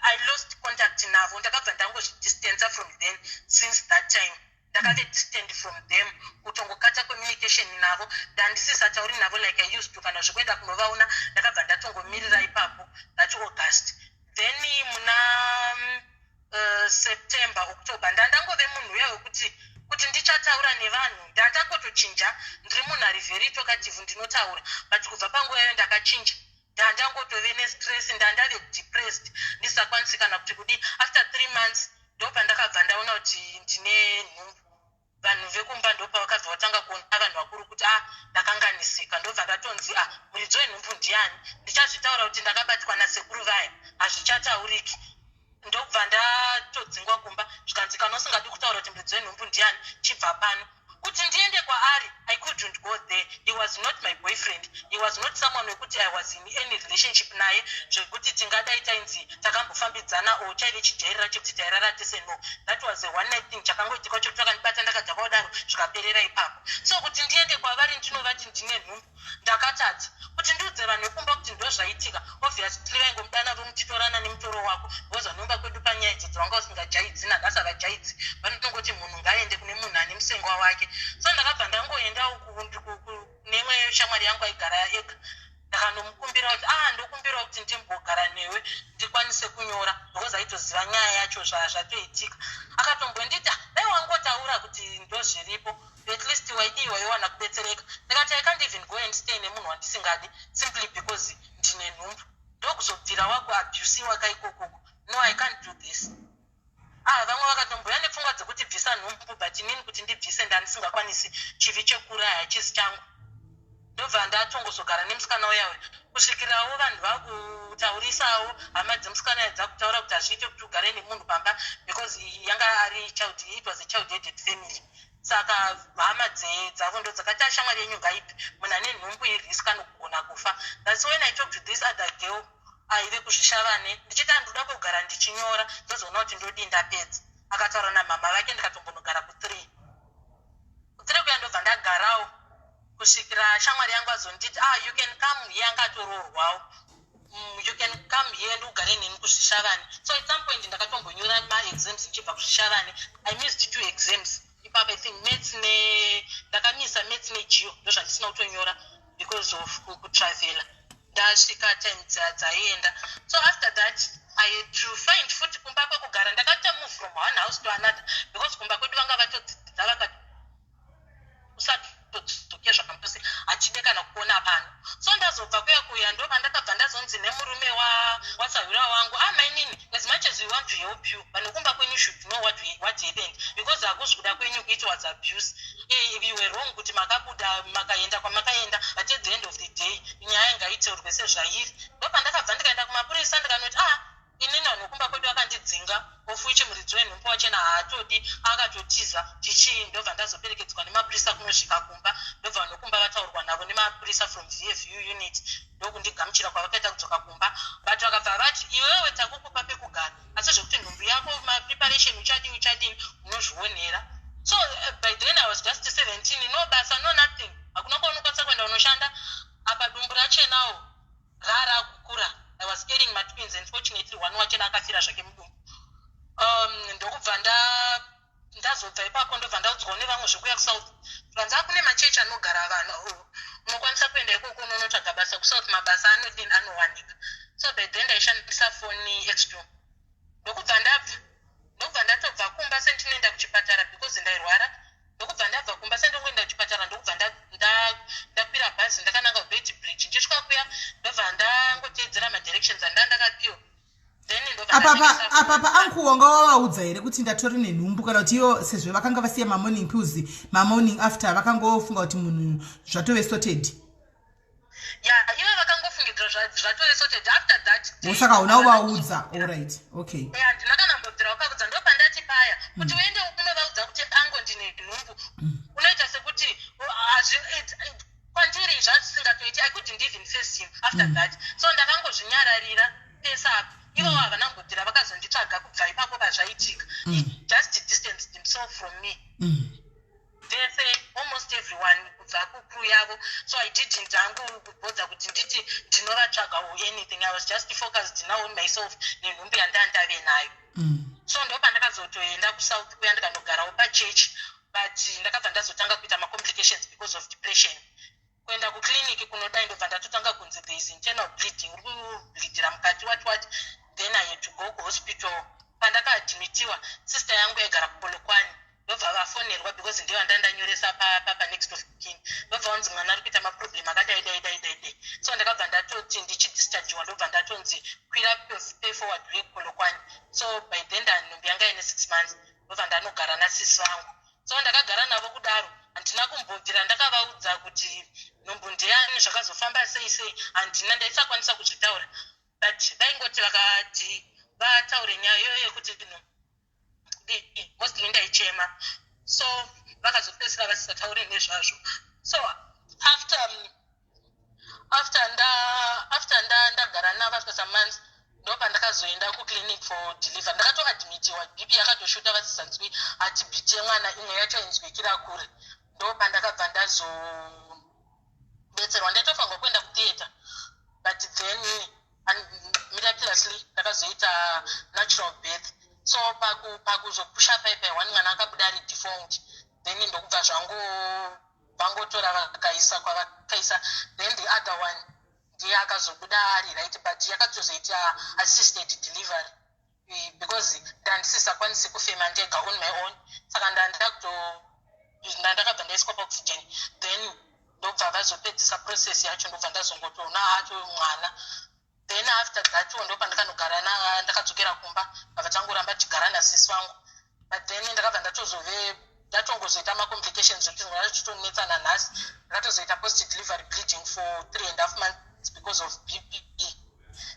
I lost contact navo, ndakabva ndangozvidistanca from then. Since that time ndakave distant from them, kutongokata communication navo. Ndandisisatauri navo like I used to, kana zvekuenda kunovaona. Ndakabva ndatongomirira ipapo that August. Then muna September, October, ndandangove munhu uya wekuti kuti ndichataura nevanhu. Ndandangotochinja, ndiri munhu ari very talkative, ndinotaura, but kubva panguva iyoyo ndakachinja. Ndandangotove nestress, ndandave depressed, ndisakwanisi kana kuti kudii. After 3 months ndopandakabva ndaona kuti ndine nhumbu. Vanhu vekumba ndopavakabva vatanga kuona, vanhu vakuru, kuti a ah, ndakanganisika. Ndobva ndatonzi, "A ah, muridzi wenhumbu ndiani?" Ndichazvitaura kuti ndakabatwa nasekuru vaya, hazvichatauriki. Ndobva ndatodzingwa kumba, zvikanzi, "Kana usingadi kutaura kuti muridzi wenhumbu ndiani, chibva pano." Kuti ndiende kwaari, I couldn't go there. He was not my boyfriend, he was not someone wekuti I was in any relationship naye, zvekuti tingadai tainzi takambofambidzana or chaive chijairira chekuti tairara tese. No, that was a one night thing chakangoitika, chekuti vakandibata ndakadhakwa kudaro, zvikaperera ipapo. So kuti ndiende kwavari ndinovati ndine nhumbu, ndakatadza. Kuti ndiudze vanhu vekumba kuti ndo zvaitika, obviously vaingomudana vomutitorana nemutoro wako, because vanomba kwedu panyaya idzodzo vanga usingajaidzi, nanhasi havajaidzi. Vanongoti munhu ngaaende kune munhu ane musengwa wake. So ndakabva ndangoendawo nemwe shamwari yangu aigara ega. Ndakanomukumbira kuti, "Ah, ndokumbirawo kuti ndimbogara newe, ndikwanise kunyora," because aitoziva nyaya yacho zvatoitika. Akatombonditi, ah, "Dai wangotaura kuti ndo zviripo, at least waidii, waiwana kubetsereka." Ndikati, "I can't even go and stay nemunhu wandisingadi simply because ndine nhumbu. Ndokuzobvira wakuabusiwa kaikokoko. No, I can't do this." Ah, vamwe vakatomboya nepfungwa dzekuti bvisa nhumbu, but inini kuti ndibvise ndandisingakwanisi. Chivi chekuraya hachizi changu. Ndobva ndatongozogara nemusikana uyawe kusvikirawo vanhu vakutaurisawo, hama dzemusikana dzakutaura kuti hazviite kuti ugare nemunhu pamba, because yanga ari child, it was a child headed family. Saka hama dzavo ndo dzakati, "Ashamwari yenyu ngaibve, munhu ane nhumbu irisk, anogona kufa." That's when I talk to this other girl aive kuZvishavane, ndichiti andoda kugara ndichinyora, ndozoona kuti ndodii ndapedza. Akataura namama vake, ndikatombonogara ku3 ku3 kuya. Ndobva ndagarawo kusvikira shamwari yangu azonditi, "Ah, you can come here." Angatoroorwawo. You can come here, ndiugare neni kuZvishavane." So at some point ndakatombonyora maexams ndichibva kuZvishavane. I missed two exams ipapo, I think maths ne ndakamisa maths negeo, ndo zvandisina kutonyora because of kutravela. Ndasvika time dzaienda. So after that I had to find futi kumba kwekugara. Ndakaita move from one house to another because kumba kwedu vanga vatodzidza, vakati usatodzoke zvakambose, hachide kana kuona pano. So ndazobva kuya kuya, ndobva ndakabva ndazonzi nemurume wasahwira wangu, "Ah, mainini, as much as we want to help you, vanhu kumba kwenyu should know what happened, because hakuzi kuda kwenyu kuiti was abuse. You were wrong kuti makabuda makaenda kwamakaenda, but at the end of the day nyaya ngaitaurwe sezvairi." Ndobva ndakabva ndikaenda kumapurisa, ndikanoti, "Ah, inini vanhu kumba kwedu vakandidzinga, of which muridzi wenhumbu wachena haatodi, akatotiza chichii." Ndobva ndazoperekedzwa nemapurisa kunosvika kumba. Ndobva vanhu kumba vataurwa navo nemapurisa from VFU unit, ndokundigamuchira kwavakaita kudzoka kumba. But vakabva vati, "Iwewe takukupa pekugara, asi zvekuti nhumbu yako, mapreparation, uchadii uchadini, unozvionera." So by then I was just 17, no basa, no nothing, hakuna kwaunokwanisa kuenda unoshanda. Apa dumbu rachenawo rarakukura. I was carrying matwins. Unfortunately one wachena akafira zvake mudumbu. Ndokubva ndazobva ipapo, ndobva ndaudzwawo nevamwe zvekuya kuSouth. Zvanzi kune machechi anogara vanhu, unokwanisa kuenda ikoko unonotsvaga basa kuSouth, mabasa anodini, anowanika. So by then ndaishandisa foni X2. Ndokubva ndabva, ndokubva ndatobva kumba sendinoenda kuchipatara because ndairwara. Ndokubva ndabva kumba sendongoenda kuchipatara, ndokubva ndakwira bhazi ndakananga kuBeitbridge. Ndichisvika kuya, ndobva ndangoteedzera madirections anda ndakapiwa. Apa paangu wanga wavaudza here kuti ndatori nenhumbu, kana kuti ivo sezvo vakanga vasiya mamorning pills, mamorning after, vakangofunga kuti munhu zvatove sorted? Ya, ivo vakangofungidzira zvatove sorted after that. Saka hauna kuvaudza? Allright, okay. Handina kana mbobvira wakaudza. Ndopandati paya kuti uende unovaudza kuti ango ndine nhumbu, unoita sekuti kwandiri zvazvisingatoiti. I couldn't even face him after that, so ndakangozvinyararira pese apa. Ivo havana mbobvira vakazonditsvaga kubva ipapo pazvaitika. He just distanced himself from me. Vese, almost everyone kubva kucrew yavo. So I didn't hangu kubhodza kuti nditi ndinovatsvaga or anything. I was just focused now on myself nenhumbu yandandave nayo. So ndopandakazotoenda kuSouth kuya, ndikanogarawo pachechi, but ndakabva ndazotanga kuita macomplications because of depression. Kuenda kuclinic kunodai, ndobva ndatotanga kunzi there is internal bleeding, uri kubleedira mukati, what what. Then I had to go kuhospital. Pandakaadmitiwa, sister yangu yaigara kuPolokwane, ndobva vafonerwa because ndiyo andandanyoresa panext of kin. Ndobva vanzi mwana ari kuita maproblem akadai dai dai dai dai. So ndakabva ndatoti ndichidisturb. Vakandibvunza kuti nhumbu ndeyani, zvakazofamba sei sei. Handina, ndaisakwanisa kuzvitaura, but vaingoti vakati vataure nyaya iyoyo yekuti mostly ndaichema. So vakazopedzisira vasisataure nezvazvo. So after ndagara navo, after some months, ndo pandakazoenda kuclinic for deliver. Ndakatoadmitiwa, BP yakatoshuta, vasisanzwi heartbeat yemwana, imwe yacho inzwikira kure. Ndo pandakabva ndazobetserwa. Ndaitofanirwa kuenda kutheatre, but then miraculously ndakazoita natural birth. So pakuzopusha paipai one, mwana akabuda ari deformed. Then ndokubva zvangu vangotora vakaisa kwavakaisa. Then the other one ndiye akazobuda ari right, but yakatozoita assisted delivery because ndandisisakwanisi kufema ndega on my own. Saka ndandakabva ndaiswa paoxygen. Then ndobva vazopedzisa process yacho, ndobva ndazongotoona acho mwana. Then after that, ndo pandakanogara, ndakadzokera kumba, ndabva tangoramba tichigara nasisi vangu. But then ndakabva ndatozove ndatongozoita macomplications ekuti ndatotonetsa nanhasi. Ndakatozoita post delivery bleeding for 3.5 months because of BP.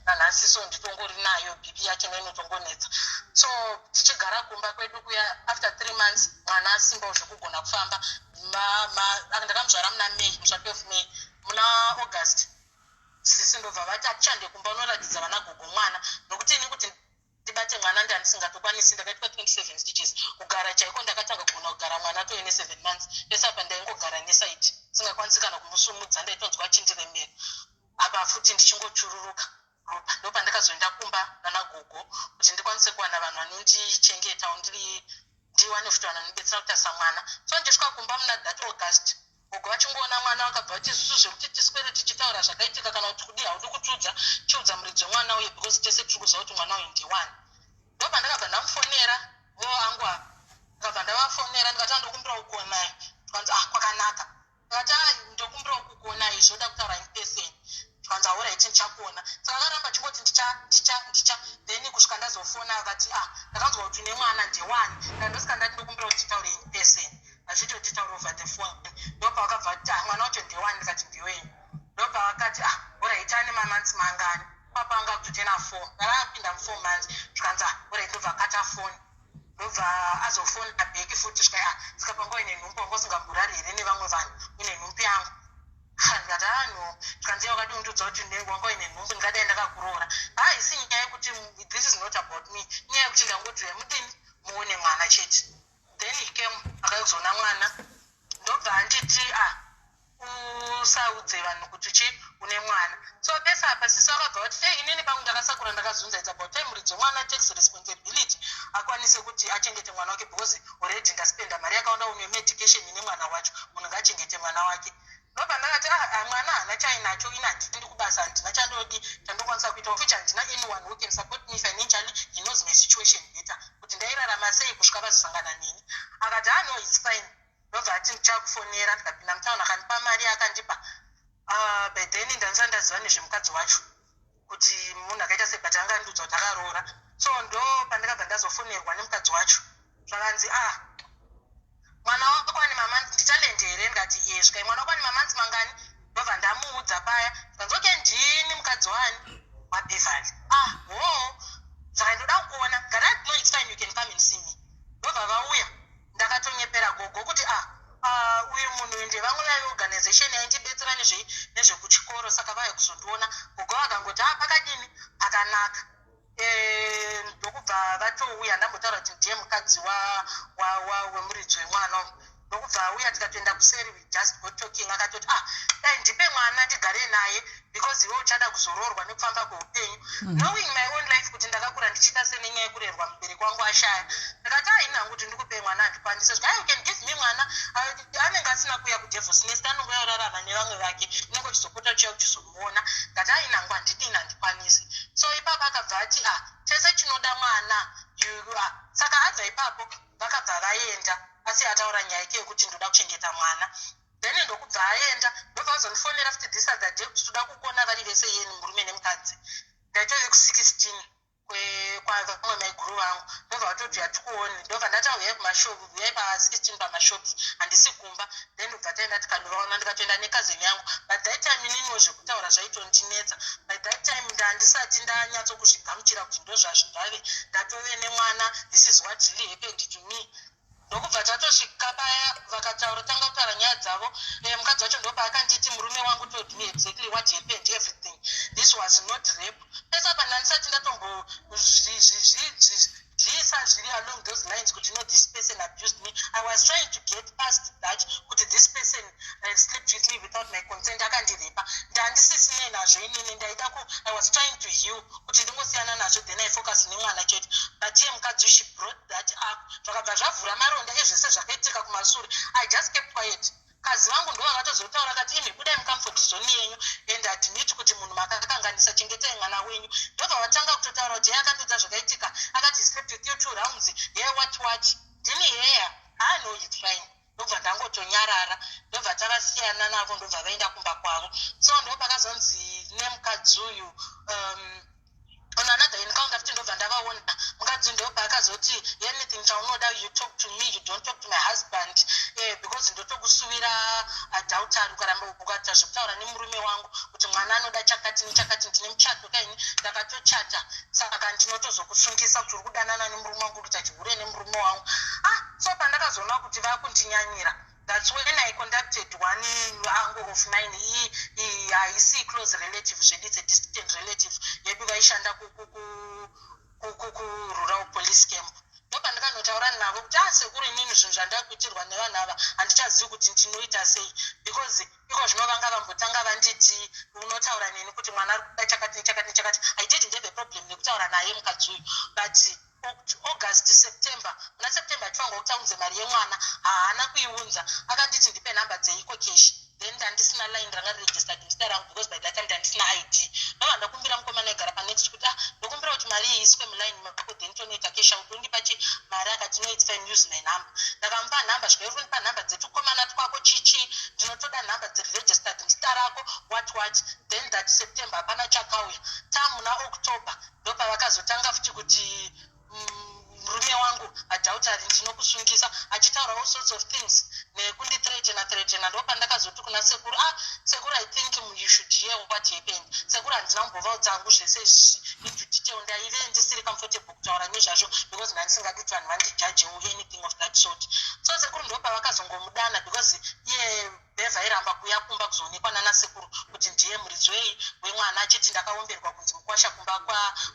Nanhasi so nditongori nayo BP yacho, inotongonetsa. So tichigara kumba kwedu kuya, after 3 months mwana asimbawo zvekugona kufamba. Ndakamuzvara muna May, musi wa12 May. Muna August sisi ndobva vati, "Atichande kumba, unoratidza vana gogo mwana," nokuti ini kuti ndibate mwana ndandisingatokwanisi. Ndakaitwa 27 stitches. Kugara chaiko ndakatanga kugona kugara mwana toine 7 months. Pese apa ndaingogara neside, singakwanisi kana kumusumudza, ndaitonzwa achindiremera, apa futi ndichingochururuka ropa. Ndo pandakazoenda kumba nana gogo kuti ndikwanise kuwana vanhu vanondichengetawo, ndiri ndiwane futi vanhu vanondibetsera kutarisa mwana. So ndisvika kumba muna that August, gogo vachingoona mwana vakabva vati, "Isusu zvekuti tiswere tichitaura zvakaitika kana kuti kudii, haudi kutiudza. Chiudza muridzi wemwana uye, because tese tiri kuziva kuti mwana uyu ndiwani." Ndo pandakabva ndamufonera vo angu ava. Ndakabva ndavafonera ndikati, "Andokumbira kukuonai." Tikanzi, "Ah, kwakanaka." Ndikati, "A, ndokumbira kukuonai, zvoda kutaura in person." Tikanzi, "Alright, ndichakuona." Saka akaramba chingoti, "Ndicha, ndicha, ndicha." Then kusvika ndazofona akati, "Ah, ndakanzwa kuti une mwana, ndewani?" Ndandosvika ndati, "Ndokumbira kuti titaure in person, hazviiti kuti titaure over the phone." Ndopavakabva vati, "Ah, mwana wacho ndewani?" Ndikati, "Ndewenyu." Ndopavakati, "Ah, alright, ane mamonths mangani?" Papanga kutotena 4, ndakapinda mu4 months. Zvikanzi, "Ah, alright." Ndobva akata foni, ndobva azofona back futi. Svika, "Ah, saka panga uine nhumbu, wanga usingamborari here nevamwe vanhu uine nhumbu yangu?" Ndikati, "Ah, no." Zvikanzi, "Wakadi undiudza kuti wanga uine nhumbu, ndingadai ndakakuroora." Haisi nyaya yekuti, this is not about me, inyaya yekuti ndangoti mudini muone mwana chete. Then he came, akazoona mwana, ndobva anditi, "Ah, usaudze vanhu kuti chi une mwana." So pese apa sisi vakabva vati, "Ei, inini pangu ndakasakura ndakazunza. It's about time muridzi wemwana takes responsibility, akwanise kuti achengete mwana wake, because already ndaspenda mari yakawanda une medication ine mwana wacho. Munhu ngaachengete mwana wake." Ndobva ndakati, "Ah, ah, mwana haana chainacho. Ini handiendi kubasa, handina chandodi chandokwanisa kuita, futi handina anyone who can support me financially. He knows my situation better, kuti ndairarama sei kusvika vazosangana neni." Akati, "Ah, no, it's fine." Ndobva ati, "Ndichakufonera." Ndikapinda mutauni, akandipa mari yakandipa. Ah, by then ndandisati ndaziva nezvemukadzi wacho kuti munhu akaita sei, but anga andiudza kuti akaroora. So ndo pandakabva ndazofonerwa nemukadzi wacho. Zvakanzi, "Ah, mwana wako ane mamonths, ndiTalent here?" Ndikati, "Iye." Svikai, "Mwana wako ane mamonths mangani?" Ndobva ndamuudza paya. Zvikanzi, "Okay, ndini mukadzi wani, waBeverly." "Ah, ho, saka ndoda kukuona." Ndikati, "No, it's fine, you can come and see me." Ndobva vauya. Ndakatonyepera gogo kuti, "Ah, uyu munhu ndevamwe veorganization yaindibetsera nezvekuchikoro, saka vauya kuzondiona." Gogo vakangoti, "Ah, pakadini?" "Pakanaka." Ndokubva vatouya. Ndambotaura kuti ndiye mukadzi wemuridzi wemwana uyu. Ndokubva auya, tikatoenda kuseri, we just got talking. Akatoti, "Ah, dai ndipe mwana ndigare naye, because iwe uchada kuzoroorwa nekufamba kweupenyu." Knowing my own life kuti ndakakura ndichiita senenyaya yekurerwa, mubereki wangu ashaya, ndakati, "Ai, nangu kuti ndikupe mwana handikwanise." Zvika, "You can give me mwana. Anenge asina kuuya kuDevil's Nest, anonge aurarama nevamwe vake, unenge uchizopota uchiya uchizomuona." Ndati, "Ai, nangu handidini, handikwanisi." So ipapo akabva ati, "Ah, chese chinoda mwana." Ah, saka abva ipapo vakabva vaenda, asi ataura nyaya yake yekuti ndoda kuchengeta mwana. Then ndokubva aenda. Ndobva vazondifonera futi this other day kuti toda kukuona vari vese, yeni murume nemukadzi. Ndaitove ku16. Kwavamwe maiguru vangu ndobva vatoti hatikuoni. Ndobva ndati uyai kumashopu, uyai pa16 pamashops, handisi kumba. Then ndobva taenda tikanovaona, ndikatoenda necousin yangu. But that time ininiwo zvekutaura zvaitondinetsa. By that time ndandisati ndanyatsokuzvigamuchira kuti ndozvazvingave, ndatove nemwana. This is what really happened to me. Ndokubva tatosvika paya, vakataura, tanga kutaura nyaya dzavo. Mukadzi wacho ndopaakanditi, "Murume wangu told me exactly what happened, everything. This was not rape." Pese apa ndandisati ndatombozviisa zviri along those lines kuti, "No, this person abused me." I was trying to get past that, kuti this person slept with me without my consent, akandirepa. Ndandisisinei nazvo inini. Ndaida ku I was trying to heal, kuti ndingosiyana nazvo, then I focus nemwana chete. But iye mukadzi, she brought that up, zvakabva zvavhura maronda ezvese zvakaitika kumasure. I just kept quiet. Kazi vangu ndo vakatozotaura kati, "Imi, budai mucomfort zone yenyu and admit kuti munhu makakanganisa, chengetai mwana wenyu." Ndobva vatanga kutotaura kuti, "Ye, akandudza zvakaitika, akati slept with you two rounds, ye, what what." Ndini heya, ah, no, it's fine. Ndobva ndangotonyarara, ndobva tavasiyana navo, ndobva vaenda kumba kwavo. So ndo pakazonzi nemukadzi uyu, on another encounter futi, ndobva ndavaona mukadzi, ndobva akazoti, "Anything chaunoda, you talk to me, you don't talk to my husband, because ndotokusuwira adultery ukaramba ukaita zvekutaura nemurume wangu kuti mwana anoda chakati nechakati. Ndine muchato kaini, ndakatochata, saka ndinotozokusungisa kuti uri kudanana nemurume wangu, kuita chihure nemurume wangu." Ah, so pandakazoona kuti vakundinyanyira, that's when I contacted one uncle of mine. Haisi close relative zvedu, it's a distant relative yedu, vaishanda kurural police camp. Ndopandikanotaura navo kuti, "A, sekuru, inini zvinhu zvandakuitirwa nevanhu ava handichazivi kuti ndinoita sei, because iko zvino vanga vambotanga vanditi unotaura neni kuti mwana ari kuda chakati nechakati nechakati." I didn't have a problem nekutaura naye mukadzi uyu, but August, September, muna September achifanirwa kuti aunze mari yemwana, haana kuiunza. Akanditi ndipe nhamba dzeEcoCash, then ndandisina line ranga riregistered muzita rangu, because by that time ndandisina ID. Ndobva ndakumbira mukomana aigara panext kuti, "Ah, ndokumbira kuti mari iyi iswe muline mako, then tonoita cash out, undipa chi mari." Akati, "No, it's fine, use my number." Ndakamupa nhamba, zvikaiuri kundipa nhamba dzetukomana twako chichi, ndinotoda nhamba dziri registered muzita rako, what what. Then that September hapana chakauya. Tamuna October, ndopavakazotanga futi kuti murume wangu adultery, ndinokusungisa, achitaura all sorts of things nekundithreatena threatena. Ndopandakazoti kuna sekuru, "Ah, sekuru, I think you should hear what happened." Sekuru, handina kumbovaudza hangu zvese izvi into detail. Ndaive ndisiri comfortable kutaura nezvazvo because ndandisingadi kuti vanhu vandijudgewo, anything of that sort. So sekuru ndopavakazongomudana, because iye bhevha airamba kuuya kumba kuzoonekwa nanasekuru kuti ndiye muridzi wei wemwana, achiti, "Ndakaomberwa kunzi mukwasha kumba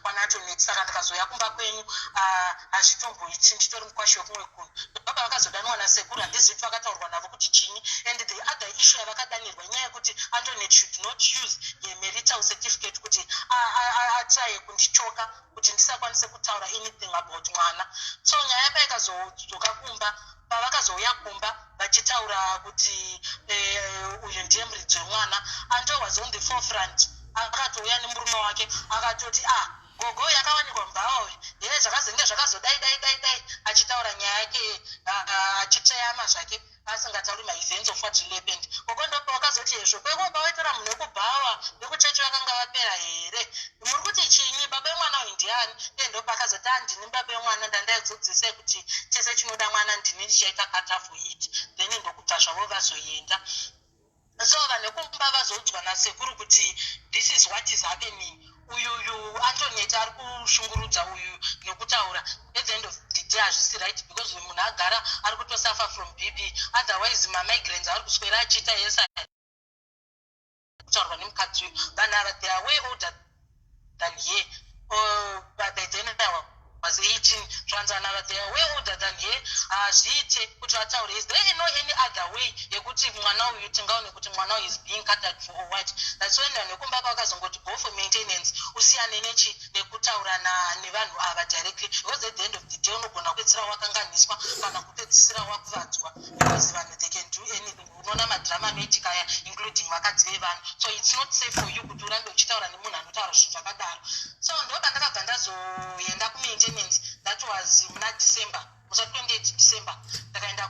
kwanaTonet, saka ndikazoya kumba kwenyu hazvitomboiti, nditori mukwasha wekumwe kunhu." Ndobva vakazodanwa nasekuru, handizivi kuti vakataurwa navo kuti chinyi. And the other issue yavakadanirwa inyaya yekuti Antonet should not use yemarital certificate kuti atraye kundichoka kuti ndisakwanise kutaura anything about mwana. So nyaya paikazodzoka kumba, pavakazouya kumba vachitaura kuti uyu ndiye muridzi wemwana, Anto was on the forefront. Akatouya nemurume wake, akatoti, "Ah, gogo yakawanikwa mubhawa ye, zvakazenge zvakazodai dai dai dai," achitaura nyaya yake, achitsveyama zvake, asingatauri maevents of what really happened. Gogo ndopa wakazoti, "Hezvo, kweko pawaitora munhu wekubhawa, vekuchechi vakanga vapera here? Muri kuti chinyi? Baba vemwana uyu ndiani?" Iye ndopa akazoti, "Handini baba vemwana, ndandaidzidzisai kuti chese chinoda mwana ndini ndichaita cater for it." Then ndokubva zvavo vazoenda. So vanhu vekumba vazoudzwa nasekuru kuti this is what is happening, uyuyu Antonet ari kushungurudza uyu nekutaura. At the end of the day hazvisi right, because uyu munhu agara ari kutosuffer from BP, otherwise mamigraines ari kuswera achiita yesa kutaurwa nemukadzi uyu. Vanhu ava, they are way older than here. But by then I was 18. Zvanzi vanhu ava, they are way older than here, hazviite kuti vataure. Is there no any other way yekuti mwana uyu tingaone kuti mwana uyu is being catered for or what? That's when vanhu vekumba vakazongoti, "Go for maintenance, usiyane nechi nekutaura nevanhu ava directly, because at the end of the day unogona kupedzisira wakanganiswa kana kupedzisira wakuvadzwa, because vanhu, they can do anything. Unoona madrama anoitika aya, including vakadzi vevanhu. So it's not safe for you kuti urambe uchitaura nemunhu anotaura zvinhu zvakadaro." So ndopandakabva ndazoenda kumaintenance. That was muna December, musa 28 December ndakaenda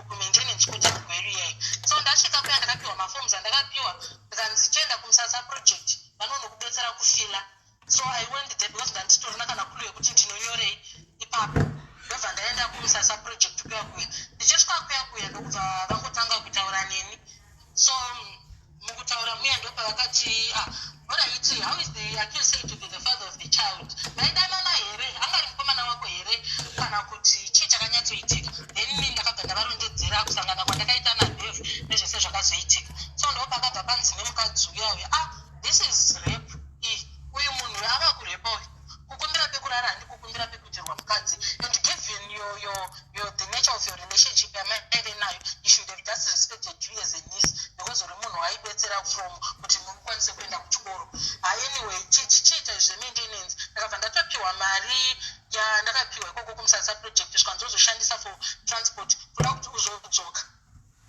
kumaintenance court kuGweru iyai. So ndasvika kuya, ndakapiwa maforms andakapiwa, ndikanzi, "Chienda kuMusasa Project, vanonokubetsera kufila." So I went there because ndanditorina kana clue yekuti ndinonyorei ipapo. Ndobva ndaenda kuMusasa Project kuya kuya. Ndichisvika kuya kuya, ndokubva vangotanga kutaura neni. So mukutaura muya ndopavakati, "Ah, alright, how is the accused said to be the father of the child? Vaidanana here? Angari mukomana wako here, kana kuti chii chakanyatsoitika?" Then ndakabva ndavarondedzera kusangana kwandakaita naBev nezvese zvakazoitika. So ndopakabva panzi nemukadzi uya uya, "Ah, this is rape iyi. Uyu munhu ava kurepa uyu. Kukumbira pekurara handi kukumbira pekuitirwa mukadzi. And given your the nature of your relationship yamaive nayo, you should have just respected you as a niece, because uri munhu waibetsera from kuti mukwanise kuenda kuchikoro. Anyway, chichiita zvemaintenance." Ndakabva ndatopiwa mari yandakapiwa ikoko kuMusasa Project, zvikanzozoshandisa for transport kuda kuti uzodzoka.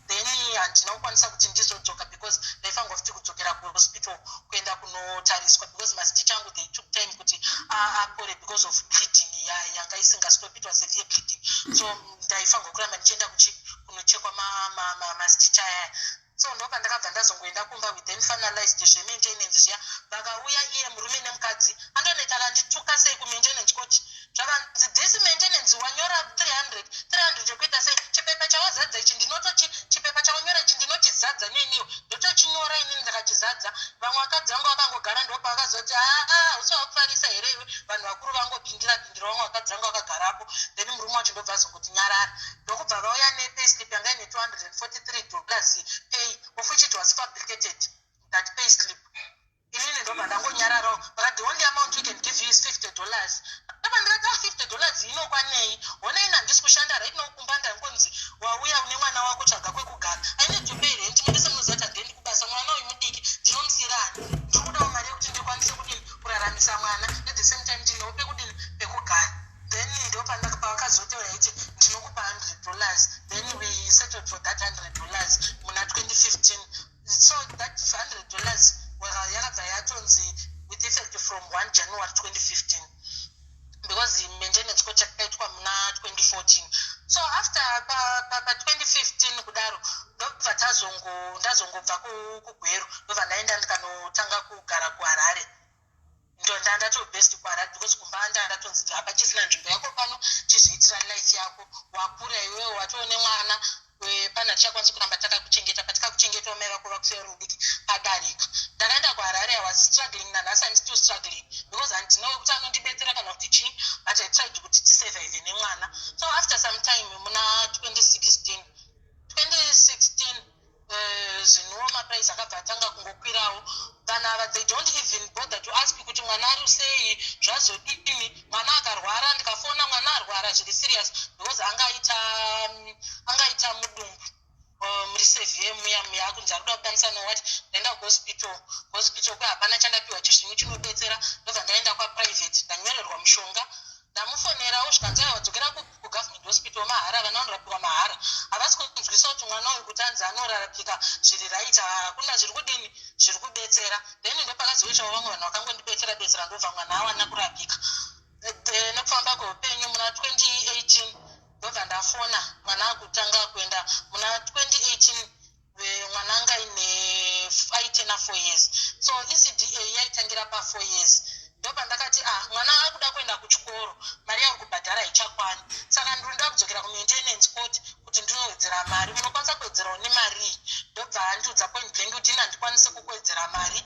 Then handina kukwanisa kuti ndizodzoka because ndaifanirwa futi kudzokera kuhospital kuenda kunotariswa, because mastitch angu, they took time kuti apore because of bleeding yanga isingastop. It was severe bleeding, so ndaifanirwa kuramba ndichienda kunochekwa mastitch aya. So ndopa ndakabva ndazongoenda kumba. We then finalized zvemaintenance zviya. Vakauya iye murume nemukadzi. Andoneta akandituka sei kumaintenance court. Zvakanzi, "This maintenance wanyora 300, 300 yekuita sei? Chipepa chawazadza ichi, ndinotochi chipepa chawanyora ichi ndinochizadza neniwo, ndotochinyora inini, ndakachizadza." Vamwe vakadzi vangu vakangogara. Ndopavakazoti, "Aa, usi wakufarisa here iwe?" Vanhu vakuru vangopindira pindira, vamwe vakadzi vangu vakagarapo. Then murume wacho ndobva azongoti nyarara. Ndokubva vauya nepayslip yanga ine $243 pay, of which it was fabricated, that payslip. Inini ndobva ndangonyararawo. Vakati, "The only amount we can give you is $50." Ndobva ndikati, "Ah, $50 inokwanei? Honai, handisi kushanda right now. Kumba ndangonzi wauya une mwana wako, tsvaga kwekugara. I need to pay rent. Mundise munoziva kuti handiendi kubasa. Mwana uyu mudiki, ndinomusiyirani? Ndiri kudawo mari yekuti ndikwanise kudini, kuraramisa mwana. At the same time ndinewo pekudini, pekugara." Then ndopavakazotaura iti, "Ndinokupa $100." Then we settled for that $100 muna 2015. So that $100 yakabva yatonzi with effect from 1 January 2015, because maintenance court yakaitwa muna 2014. So after pa2015 kudaro, ndobva ndazongobva kuGweru. Ndobva ndaenda ndikanotanga kugara kuHarare. Ndandatobest kuHarare because kumba ndandatonzi hapachisina nzvimbo yako pano, chizoitira life yako, wakura iwewe, watoo nemwana, pana tichakwanisa kuramba takakuchengeta. Patikakuchengetawo mai vako vakusiya uri mudiki, padarika. Ndakaenda kuHarare. I was struggling. Nanhasi I'm still struggling because handinawo kuti anondibetsera kana kuti chii, but I tried kuti tisurvive nemwana. So after some time muna 2016, 2016, zvinhuwo maprice akabva atanga kungokwirawo. Vanhu ava, they don't even bother to ask kuti mwana ari sei, zvazodini. Mwana akarwara, ndikafona mwana arwara zviri serious because angaita mudumbu muri severe muya muya, akunzi ari kuda kudanisa nowati. Ndaenda kuhospital. Hospital kwe hapana chandapiwa chisvinyu chinobetsera. Ndobva ndaenda kwaprivate, ndanyorerwa mushonga. Ndamufonerawo, zvikanzi, "Aiwa, dzokera kugovernment hospital, mahara, vana vanorapiwa mahara." Havasi kunzwisa kuti mwana uyu kuti anzi anorapika zviri right, hakuna zviri kudini, zviri kubetsera. Then ndopakazoitawo vamwe vanhu vakangondibetsera betsera, ndobva mwana awana kurapika. Nekufamba kweupenyu, muna 2018 ndobva ndafona mwana akutanga kuenda. Muna 2018 mwana anga aine aitena 4 years, so ECDA yaitangira pa4 years. Ndobva ndakati, "Ah, mwana akuda kuenda kuchikoro, mari yauri kubhadhara haichakwani, saka ndinoda kudzokera kumaintenance court kuti ndinowedzera mari. Munokwanisa kuwedzerawo nemari iyi?" Ndobva andiudza point blank kuti, "Ini handikwanisi kukuwedzera mari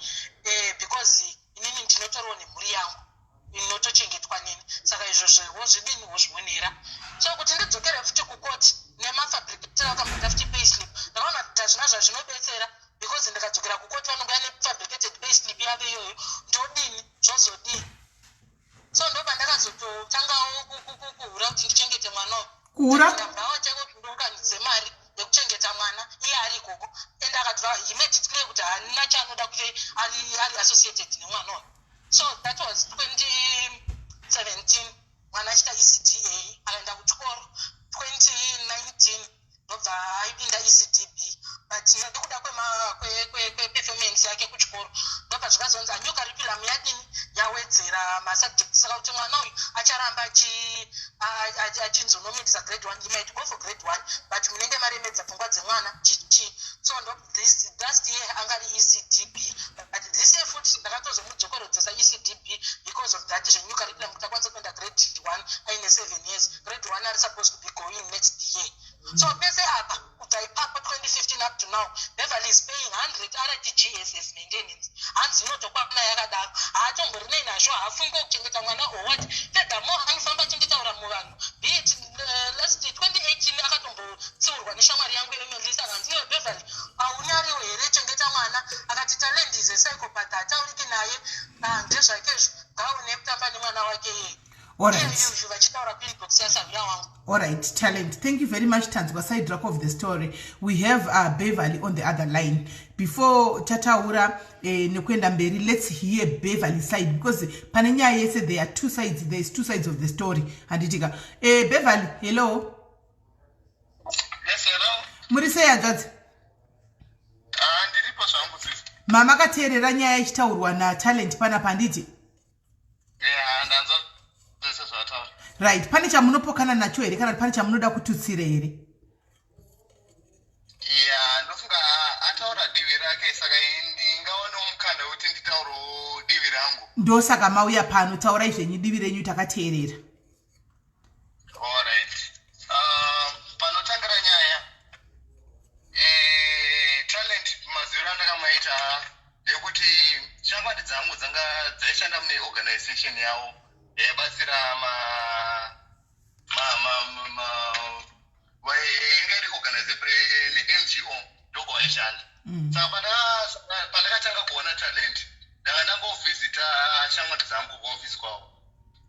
because inini ndinotoriwo nemhuri yangu inotochengetwa neni. Saka izvozvo wozvidini, wozvionera." So kuti ndidzokere futi kukoti nemafabricatira vakamboita futi payslip, ndakaona kuti hazvina zvazvinobetsera because ndikadzokera kukoti vanongoya nefabricated payslip yavo iyoyo. Ndodini, zvozodini? So ndobva ndakazototangawo kuhura kuti ndichengete mwana uyu. Kuhura? Ndabvawo chaiko kuti ndiunganidze mari yekuchengeta mwana iye ari ikoko. And akabva, he made it clear kuti haana chaanoda kuti ari associated nemwana uyu. So that was 2017, mwana achiita ECDA, akaenda kuchikoro. 2019 ndobva aipinda ECDB, but nekuda kweperformance yake kuchikoro, ndobva zvikazonzi a new curriculum yadini, yawedzera masubject, saka kuti mwana uyu acharamba achinzonomedisa grade one. He might go for grade one, but munenge maremedza pfungwa dzemwana chichi. So ndo this last year angari ECDB, but this year futi ndakatozomudzokoredzesa ECDB. Ndakati gss maintenance hanzi inotokwana yakadaro, haatomborinei nazvo, haafungi kuchengeta mwana or what. Furthermore, anofamba achinditaura muvanhu, be it last 2018 akatombotsiurwa neshamwari yangu Emelisa, akanzi, "Iwe Beverly, haunyariwo here? Chengeta mwana." Akati Talent is a psychopath, hatauriki naye. Ah, ndezvakezvo, ngaaone kutamba nemwana wake yeye. Alright. Vachitaura kuinbox yasahwira wangu. All right, Talent. Thank you very much, Tanzwa. Side rock of the story. We have Beverly on the other line. Before tataura nekuenda mberi, let's hear Beverly side because pane nyaya yese there are two sides. There is two sides of the story. Handitika. Beverly, hello. Yes, hello. Muri sei, hanzvadzi? Ah, ndiripo zvangu, sisi. Mama akateerera nyaya ichitaurwa naTalent panapa, handiti? Yeah, ndanzwa zvese zvataura. Right, pane chamunopokana nacho here kana pane chamunoda kututsira here? Yeah, ndofunga ataura divi rake, saka ndingaonewo mukana wekuti nditaurewo divi rangu. Ndosaka mauya pano. Taurai zvenyu divi renyu, takateerera. Alright. Panotangira nyaya, Talent maziviro andakamaita ndekuti shamwari dzangu dzanga dzaishanda mune organization yavo yaibatsira ma ma ma ma inga iri neNGO, ndoko vaishanda. Saka pandakatanga kuona Talent, ndanga ndangovhizita shamwari dzangu kuofisi kwavo,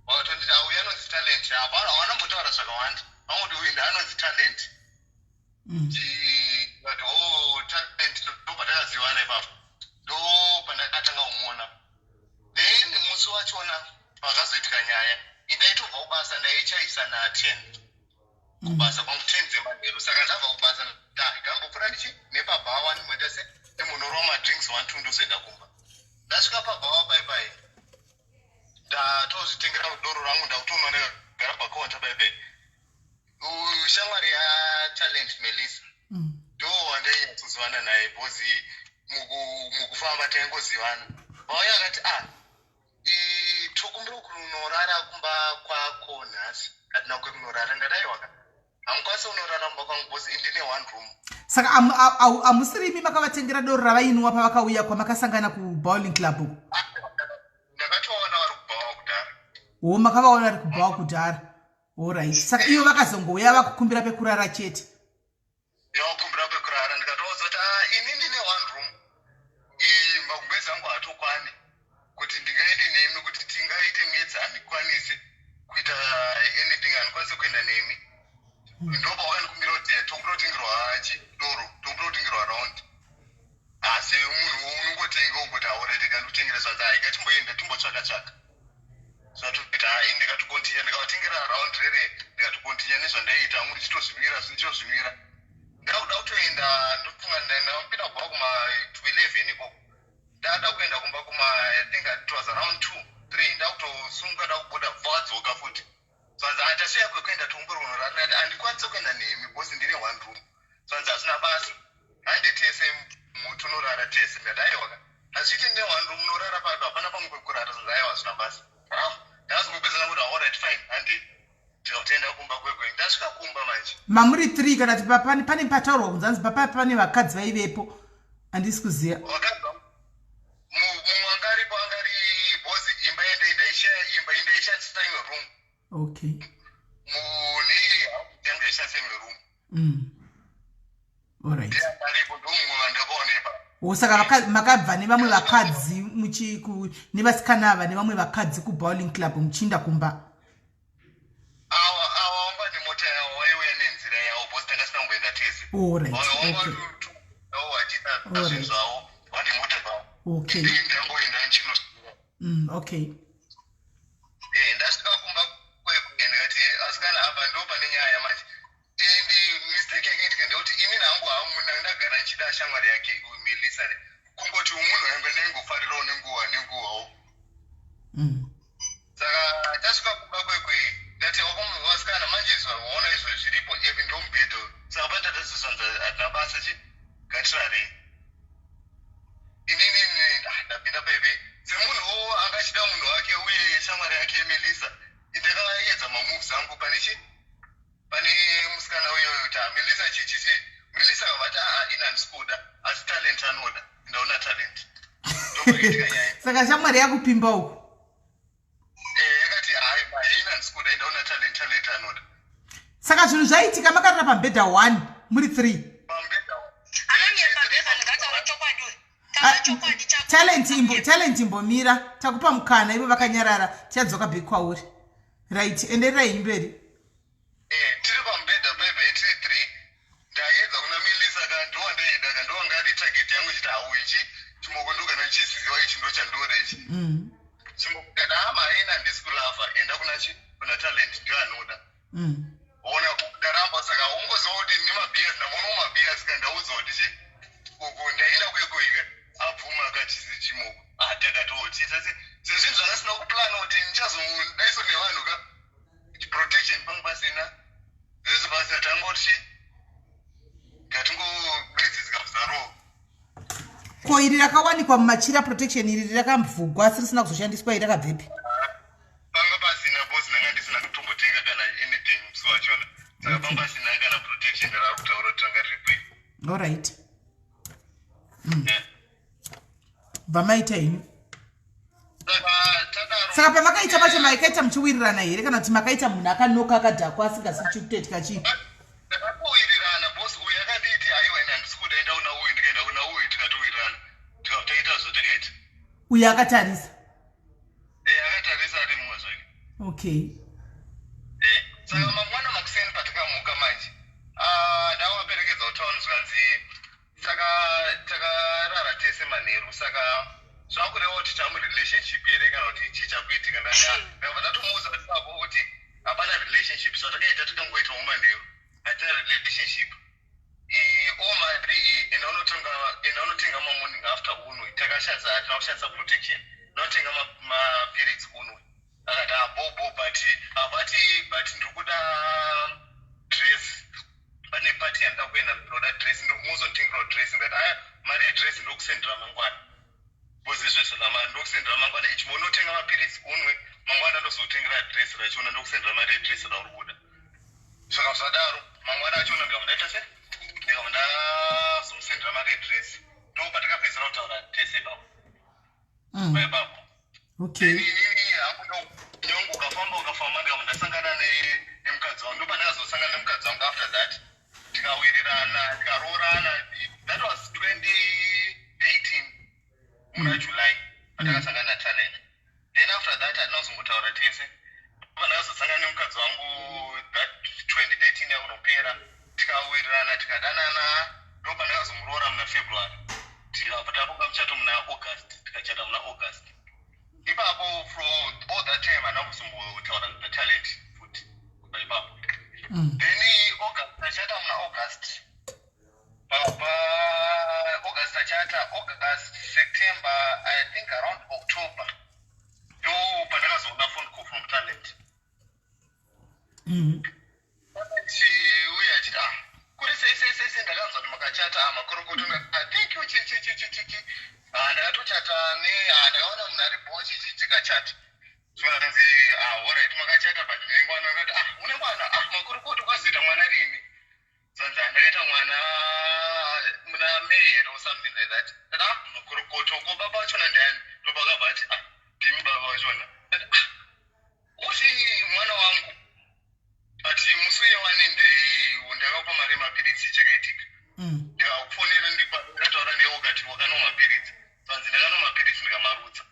vakatonditi, "Auyu anonzi Talent." Hapana, havanambotaura zvakawanda, vangoti, "Uyu ndeanonzi Talent." Vati, "Oh, Talent." Ndo patakazivana ipapo, ndo pandakatanga kumuona. Then musi wachona pakazoitika nyaya, indaitobva kubasa, ndaichaisa na10 kubasa kwangu, 10 dzemanheru. Saka ndabva kubasa, ndambopfuura ndichi nepabhawa, ndimboita se nemunorwa madrinks 1 2, ndozoenda kumba. Ndasvika pabhawa paipai, ndatozvitengera doro rangu, ndakutonwa ndakagara pacounter paipai. Uyu shamwari yaTalent, Melissa, ndo wandainyatsoziwana naye because mukufamba taingozivana. Vauya akati, "Ah, tokumbira kunorara kumba kwako nhasi, hatina kwekunorara." Ndadaiwaka, hamukwanisi kunorara kumba kwangu because indine one room. Saka hamusiri imi makavatengera doro ravainwa pavakauya kwamakasangana kubowling club uku? Ndakatovaona vari kubhawa kudhara. O, makavaona vari kubhawa kudhara. Alright, saka ivo vakazongouya vakukumbira pekurara chete? Yavakumbira pekurara, ndikatoudza kuti, "Ah, ini ndine one room, magumbezi angu haatokwani kuti ndingaende nemi, kuti tingaite mates, handikwanisi kuita anything, handikwanisi kuenda nemi." Ndopa wakandikumbira kuti tokumbira hachi doro, tokumbira kutengerwa round, asi munhu unongotenga ungoti, "Alright, kandikutengera." Zvanzi, "Hai, ngatimboenda timbotsvaka tsvaka." Zvatoita, hai, ndikatocontinue, ndikavatengera round rere, ndikatocontinue nezvandaiita hangu, ndichitozvimira, ndichitozvimira. Ndakuda kutoenda, ndofunga ndapinda kubva kuma 11 ikoko, ndada kuenda kumba kuma, I think it was around 2 3, ndakutosunga ndakubuda, bva futi zvanzi, "Hatasiya kwekuenda, tombori kunorara." Ndati, "Handikwanisi kuenda nemi because ndine one room." Zvanzi, "Hazvina basa, hande tese tonorara tese." Ndati, "Aiwaka, hazviiti, ndine one room, unorara papi? Hapana pamwe pekurara." Zvanzi, "Aiwa, hazvina basa." Ndazongopedzana kuti, "Alright, fine, hande." Tinotoenda kumba kwekwe. Ndasvika kumba manje. Mamuri 3 kana kuti pane pataurwa kunzanzi papa pane vakadzi vaivepo? Handisi kuziva. Vakadzi, mumwe anga aripo, anga ari boss. Imba ndaishaya, imba indaishandisa imwe room. Mune yanga ishandisa imwe room. Alright. Aripo, ndo mumwe wandakaonepa. O, saka makabva nevamwe vakadzi nevasikana ava nevamwe vakadzi kubowling club muchiinda kumba? Awa awa wanga nemota yavo, waiuya nenzira yavo because takasina kumboenda tese. Wachiita zvinhu zvavo, vane mota dzavo. Ndangoenda ndichinosvika. Ndasvika kumba kwekwe, ndikati, "Asikana, apa ndo pane nyaya manje." And mistake yakaitika ndekuti ini hangu hangu ndagara ndichida shamwari yake Melissa, kungoti munhu wainge ndaingofarirawo nenguva nenguvawo. Saka tasvika kumba kwekwe, ndati, "Vasikana, manje waona izvo zviripo evi, ndomubhedho." Saka pandatasiswanza, "Hatina basa, chi ngatirarei." Inini ndapinda paipe semunhuwo angachida munhu wake uye shamwari yake Melissa, ndakaedza mamoves angu pane chi pane musikana uyoyo kuti, "Ah, Melissa, chichichi." Melissa akavati, "Aa, ini handisi kuda, asi Talent anoda." Ndaona Ndopakaitika nyaya. Saka shamwari yakupimba uku. Yakati hai, haina, ndisikuda, ndaona Talent, Talent anoda. Saka zvinhu zvaitika makarara pamubhedha 1 muri 3? Pamubhedha. Anonyepa Beva, ndingataura chokwadi uyu. Ah, Taura chokwadi chako. Talent, imbo, Talent, imbomira, takupa mukana. Ivo vakanyarara, tichadzoka back kwauri. Right, endererai mberi. Tiri pamubhedha pepe tiri three. Ndaedza kuna Melisa ka, ndowandaiida ka, ndowanga ari target yangu, chiti hau, ichi chimoko ndogana chiziziwa, ichi ndo chandoda ichi. Chimoko kada ama haina, handisi kulava, enda kuna chi, kuna Talent, ndio anoda. Ona ndaramba, saka ungoziva kuti nemabhias, ndamono mabhias ka, ndaudza kuti chi uku ndaenda kwekuika, abvuma akachisi chimoko. Ah, takatochisa sezvinhu zvakasina kuplana kuti ndichazodaiso nevanhu ka, protection pangu pasina, zvese pasina, tangoti ngatingobedzi dzikabvuzaroo. Ko iri rakawanikwa mumachira, protection iri rakamvugwa asi risina kuzoshandiswa, iri rakabvepi? Panga pasina, boss, ndanga ndisina kutombotenga kana anything musi wachona, saka panga pasina kana protection rari kutaura kuti ranga riripo. Allright, bva maita henyu. Saka tadaro. Saka pamakaita pacho maikaita muchiwirirana here, kana kuti makaita munhu akanoka, akadhakwa, asingazivi chikutoitika chii? Takatowirirana, boss. Uyu akanditi aiwa, ine handisi kuda, enda kuna uyu, ndikaenda kuna uyu, tikatowirirana, taita zvatakaita. Uyo akatarisa? Akatarisa ari mumwe zvake. Okay. Saka mangwana makuseni patakamuka manje, ah, ndavaperekedza kutauni, zvikanzi saka takarara tese manheru, saka zvakureva kuti tamurelationship here, kana kuti chii chakuitika? Ndabva ndatomuudza ipapo kuti hapana relationship, zvatakaita tikangoitawo manheru, hatina relationship. O mari iyi, enda unotenga, enda unotenga mamorning after unwe. Takashandisa, hatina kushandisa protection, unotenga mapiritsi unwe. Akati abobo, but havati, but ndiri kuda dress, pane party yandida kuenda, ndinoda dress, muzonditengerawo dress. Ndikati aya, mari yedress ndokusendera mangwana, because zvese namari ndokusendera mangwana. Ichi unotenga mapiritsi unwe, mangwana ndozotengera dress rachona, ndokusendera mari yedress rauri kuda. Saka zvadaro, mangwana achona ndikabva ndaita se ndikabva ndazomusendera mari yedress. Ndo patakapedzera kutaura tese ipapo. Ipapo. Inini hangu nyongo ukafamba ukafamba, ndikabva ndasangana nemukadzi wangu. Ndopandakazosangana nemukadzi wangu after that, tikawirirana, tikaroorana. That was 2018 muna July patakasangana naTalent. Then after that hatina kuzombotaura tese. Pandakazosangana nemukadzi wangu, that 2013 yakunopera, tikawirirana, tikadanana, ndo pandakazomuroora muna February, tikabva taronga muchato muna August, tikachata muna August. Ipapo from all that time handina kuzombotaura naTalent futi kubva ipapo. Then August tachata, muna August, pa August tachata, August, September, I think around October ndo pandakazoona phone call from Talent. Uye achiti, ah, kuri sei sei sei sei, ndakanzwa kuti makachata, ah, makorokoto. Ah, thank you, chi chi chi chi chi chi, ah, ndakatochata ne, ah, ndakaona munhu ari bo, chi chi, tikachata. Zvanzi, ah, alright, makachata, but ndine mwana. Akati, ah, une mwana? Ah, makorokoto, kwazoita mwana rini? Zanzi, ah, ndakaita mwana muna May here or something like that. Ndati, ah, makorokoto, ko baba vachona ndiani? Ndopakabva ati, ah, ndimi baba vachona. Ndati, ah, usi mwana wangu, but musi uye wanende ndakapa mari yemapiritsi, chakaitika, ndikakufonera, ndikataura newe, ukati wakanwa mapiritsi. Zvanzi ndakanwa mapiritsi, ndikamarutsa.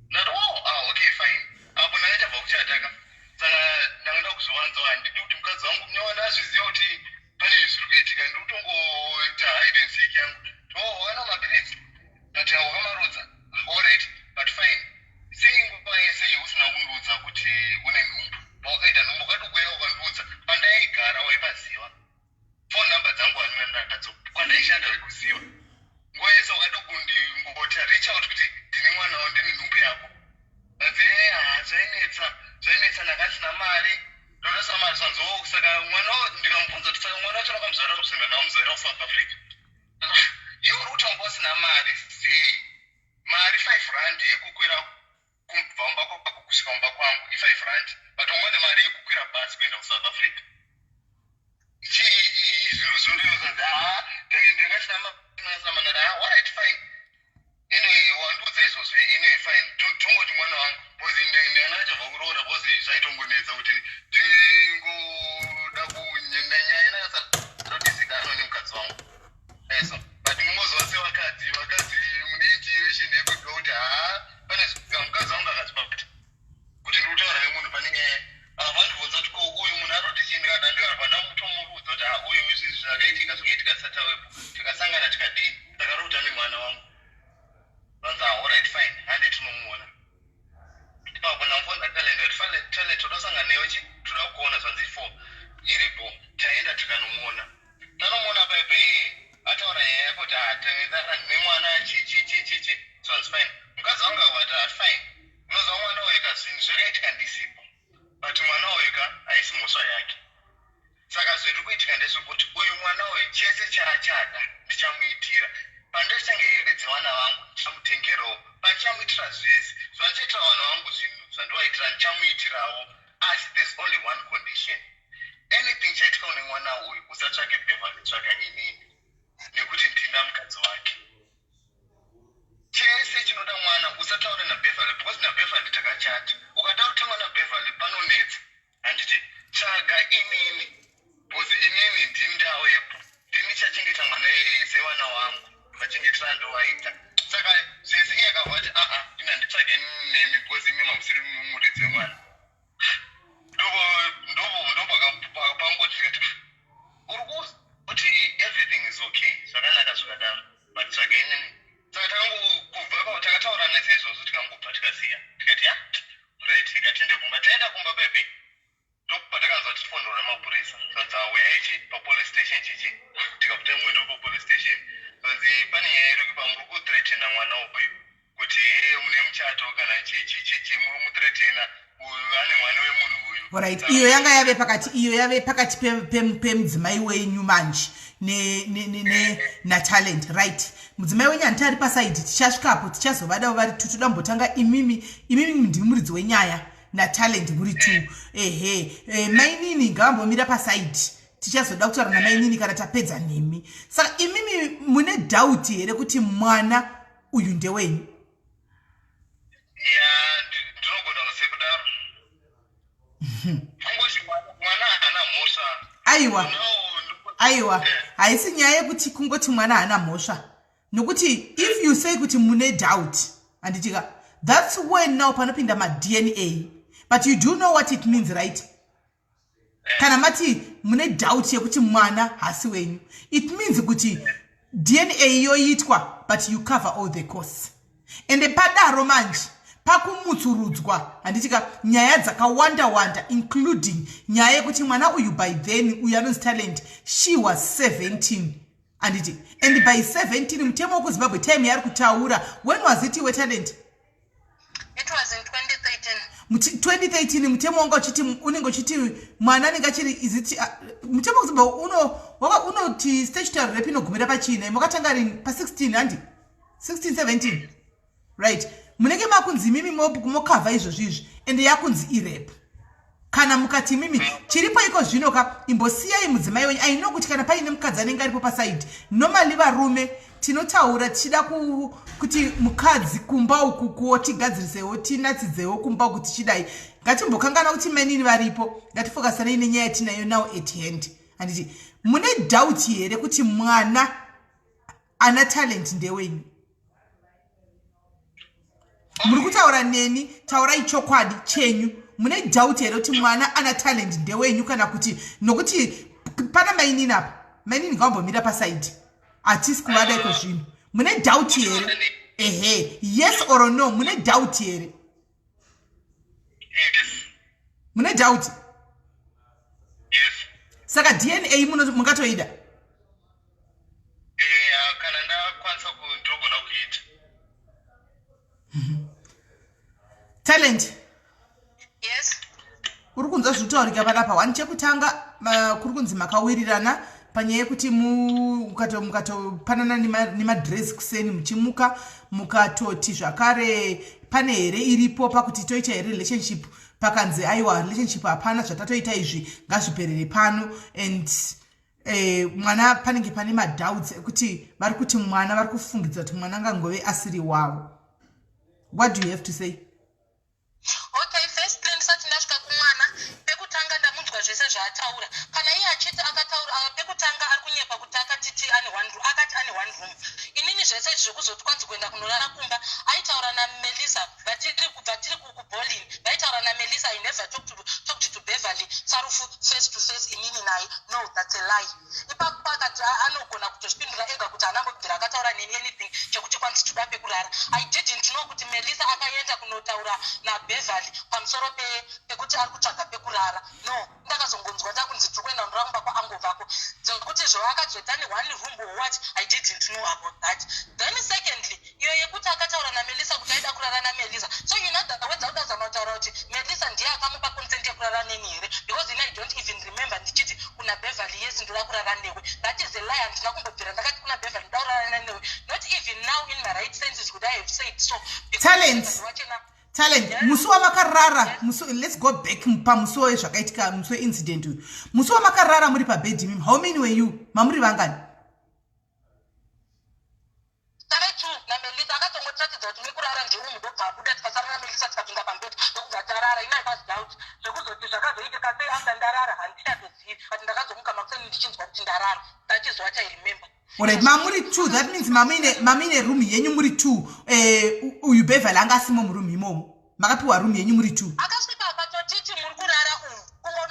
Ndati, oh, ah, okay, fine. Apo ndakachabva kuchataka, saka ndanga ndakuzviwanzawo, handidi kuti mukadzi wangu munyawana azviziva kuti pane zviri kuitika, ndiri kutongoita hide and seek yangu. Oh, wakanwa mapiritsi, but wakamarutsa, alright, but fine. Sei nguva yese usina kundiudza kuti une nhumbu? Pawakaita nhumbu ukatokwira ukandiudza, pandaigara waipaziva, phone number dzangu hanina nadzo, kwandaishanda waikuziva. Nguva yese wakadokundingoti reach out kuti ndine mwana wa, ndine nhumbu yako. Anzi, ha, zvainetsa, zvainetsa, ndakasina mari, ndodasa mari. Zvanzo saka mwana, ndikamubvunza kuti saka mwana wacho wakamuzvarira kuzinda, ndamuzvarira kuSouth Africa. Iwe uri kuti wanga usina mari sei? Mari R5 yekukwira kubva mumba kwako kusvika mumba kwangu i R5, but wanga une mari yekukwira bhasi kuenda kuSouth Africa. Chii zviro zvondozanzi, ha, ndingasina manara. Alright, fine, anyway. Vanzi, "Ah, alright, fine, hande tinomuona." Ipapo ndamufona Talent kuti, "Talent, toda kusangana newe chi, toda kuona." Zvanzi 4 iripo. Taenda tikanomuona. Tanomuona paipe, ataura nyaya yekuti nemwana chi chi chi chi chi. Zvanzi, "Fine." Mukadzi wangu akati, "Ah, fine, unoziva mwana weka zvinhu zvakaitika ndisipo, but mwana weka haisi mhosva yake. Saka zviri kuitika ndezvekuti uyu mwana uyu chese chaachada ndichamuitira. Pandichange hembe dzevana vangu ndichamutengerawo, pandichamuitira zvese zvandichaitira vana vangu, zvinhu zvandivaitira ndichamuitirawo. Asi there's only one condition: anything chaitika une mwana uyu, usatsvake Beverly, tsvaka inini, nekuti ndina mukadzi wake. Chese chinoda mwana usataura naBeverly, because naBeverly takachata. Ukada kutanga naBeverly panonetsa, handiti? Tsvaga inini, because inini ndini ndawepo, ndini chachengeta mwana iyeye sevana wangu, machengetero andovaita. Saka zvese." Iye akabva ati, "Aa, ini handitsvage nemi, because imi mamusiri muridzi wemwana." Ndopangoti tikati, "Uri kuti everything is okay, zvakanaka zvakadaro, but tsvaga inini." Saka takangokubva takataurana seizvozvo, tikangobva tikasiya, tikati, "Ya, right," tikatiende kumba. Taenda kumba pepe, ndopatakanzwa tichifonderwa nemapurisa. Zvanzi, "Auyai chi papolice station." Chichi tikabuda mwendo papolice station, zvanzi, "Pane nyaya iri kupa, muri kuthreatena mwana uyu kuti he mune muchato kana chichichichi, muri muthreatena uyu ane mwana wemunhu uyu." Right, iyo yanga yave pakati, iyo yave pakati pemudzimai wenyu manje naTalent, right? Mudzimai wenyu handiti ari paside? Tichasvikapo, tichazovadawo vari two. Toda mbotanga imimi. Imimi ndimi muridzi wenyaya naTalent, muri two. Ehe, mainini ngavambomira paside, tichazoda kutaura namainini kana tapedza nemi. Saka imimi mune doubt here kuti mwana uyu ndewenyu? Ya, ndinogona sekudaro. Kungoti mwana haana mhosva. Aiwa, aiwa, haisi nyaya yekuti kungoti mwana haana mhosva, nokuti if you say kuti mune doubt, handitika, that's when now panopinda maDNA. But you do know what it means, right? Kana mati mune doubt yekuti mwana hasi wenyu, it means kuti DNA yoitwa, but you cover all the costs. Ende padaro manje pakumutsurudzwa, handitika, nyaya dzakawanda wanda, including nyaya yekuti mwana uyu by then, uyu anonzi Talent, she was 17, handiti? And by 17, mutemo wekuZimbabwe, time yaari kutaura, when was it, weTalent? It was in 2013. 2013, mutemo wanga uchiti, unenge uchiti mwana anenge achiri, is it mutemo wekuZimbabwe unoti statutory rape inogumira pachina? Makatanga rini? Pa16, handi? 16, 17, right? Munenge makunzi imimi mocover izvozvo izvi, ende yakunzi irape kana mukati imimi chiripo iko zvino ka. Imbosiyai mudzimai wenyu. Aino kuti kana paine mukadzi anenge aripo paside, normally varume tinotaura tichida kuti mukadzi kumba uku kuwo tigadzirisewo, tinatsidzewo kumba uku tichidai. Ngatimbokangana kuti mainini varipo, ngatifocusanei nenyaya yatinayo now at hand, handiti? Mune doubt here kuti mwana ana Talent ndewenyu? Muri kutaura neni, taurai chokwadi chenyu. Mune doubt here kuti mwana ana Talent ndewenyu, kana kuti nokuti pana mainini apa? Mainini ngavambomira paside, hatisi kuvada iko zvino. Mune doubt here? Ehe, yes or no, mune doubt here? Yes. Mune doubt? Yes. Saka DNA mungatoida? Kana ndakwanisa, ndinogona kuita. Talent. Yes. Uri kunzwa zviri kutaurika panapa? One, chekutanga, kuri kunzi makawirirana panyaya yekuti mukatopanana nemadress kuseni muchimuka, mukatoti zvakare pane here iripo pakuti toita here relationship, pakanzi aiwa, relationship hapana, zvatatoita izvi ngazviperere pano. And mwana panenge pane madoubts ekuti vari kuti mwana, vari kufungidza kuti mwana angangove asiri wavo. What do you have to say? Okay, firstly, ndisati ndasvika kumwana, pekutanga ndamunzwa zvese. zvaataura. Kana iye achiti akataura pekutanga, ari kunyepa kuti akatiti ane one room, akati ane one room. Inini zvese izvi zvekuzoti kwanzi kuenda kunorara kumba, aitaura naMelisa vatiri kubva tiri kuBowling, vaitaura naMelisa. I never talked to Beverly Sarufu face to face, inini naye. No, that's a lie. Ipapo akati anogona kutozvipindura ega kuti haana mbobvira akataura neni anything chekuti kwanzi toda pekurara. I didn't know kuti Melisa akaenda kunotaura naBeverly pamusoro pekuti ari kutsvaga pekurara. No, ndakazongonzwa ndakunzi tiri kuenda kunorara kumba kwaango vako. Dzekuti zvoakazota neone room or what, I didn't know about that. Then secondly, iyo yekuti akataura naMelisa kuti aida kurara naMelisa, so in other words, auda zama kutaura kuti Melisa ndiye akamupa consent yekurara neni here? Because ini I don't even remember ndichiti kuna Beverly, "Yes, ndoda kurara newe." That is a lie. Handina kumbobvira ndakati kuna Beverly, "Ndoda kurara newe." Not even now in my right senses would I have said so. Talent. Talent, musi wamakarara, let's go back pamusi wezvakaitika, musi weincident uyu, musi wamakarara muri pabhedhi mimi, how many were you? Mamuri vangani? Tave two naMelisa. Akatongotiratidza kuti mekurara ndeumu, ndobva abuda, tikasara naMelisa, tikapinda pambedhi, ndokubva tarara. Ina I passed out. Zvekuzoti zvakazoitika sei after ndarara handichatozivi, but ndakazomuka makuseni ndichinzwa kuti ndarara. That is what I remember. Alright, mamuri two, that means mamine room yenyu muri two. Uyu Beverly anga asimo muroom imomo? Makapiwa room yenyu muri two? Akasvika akatotiti, "Muri kurara umu." Kungo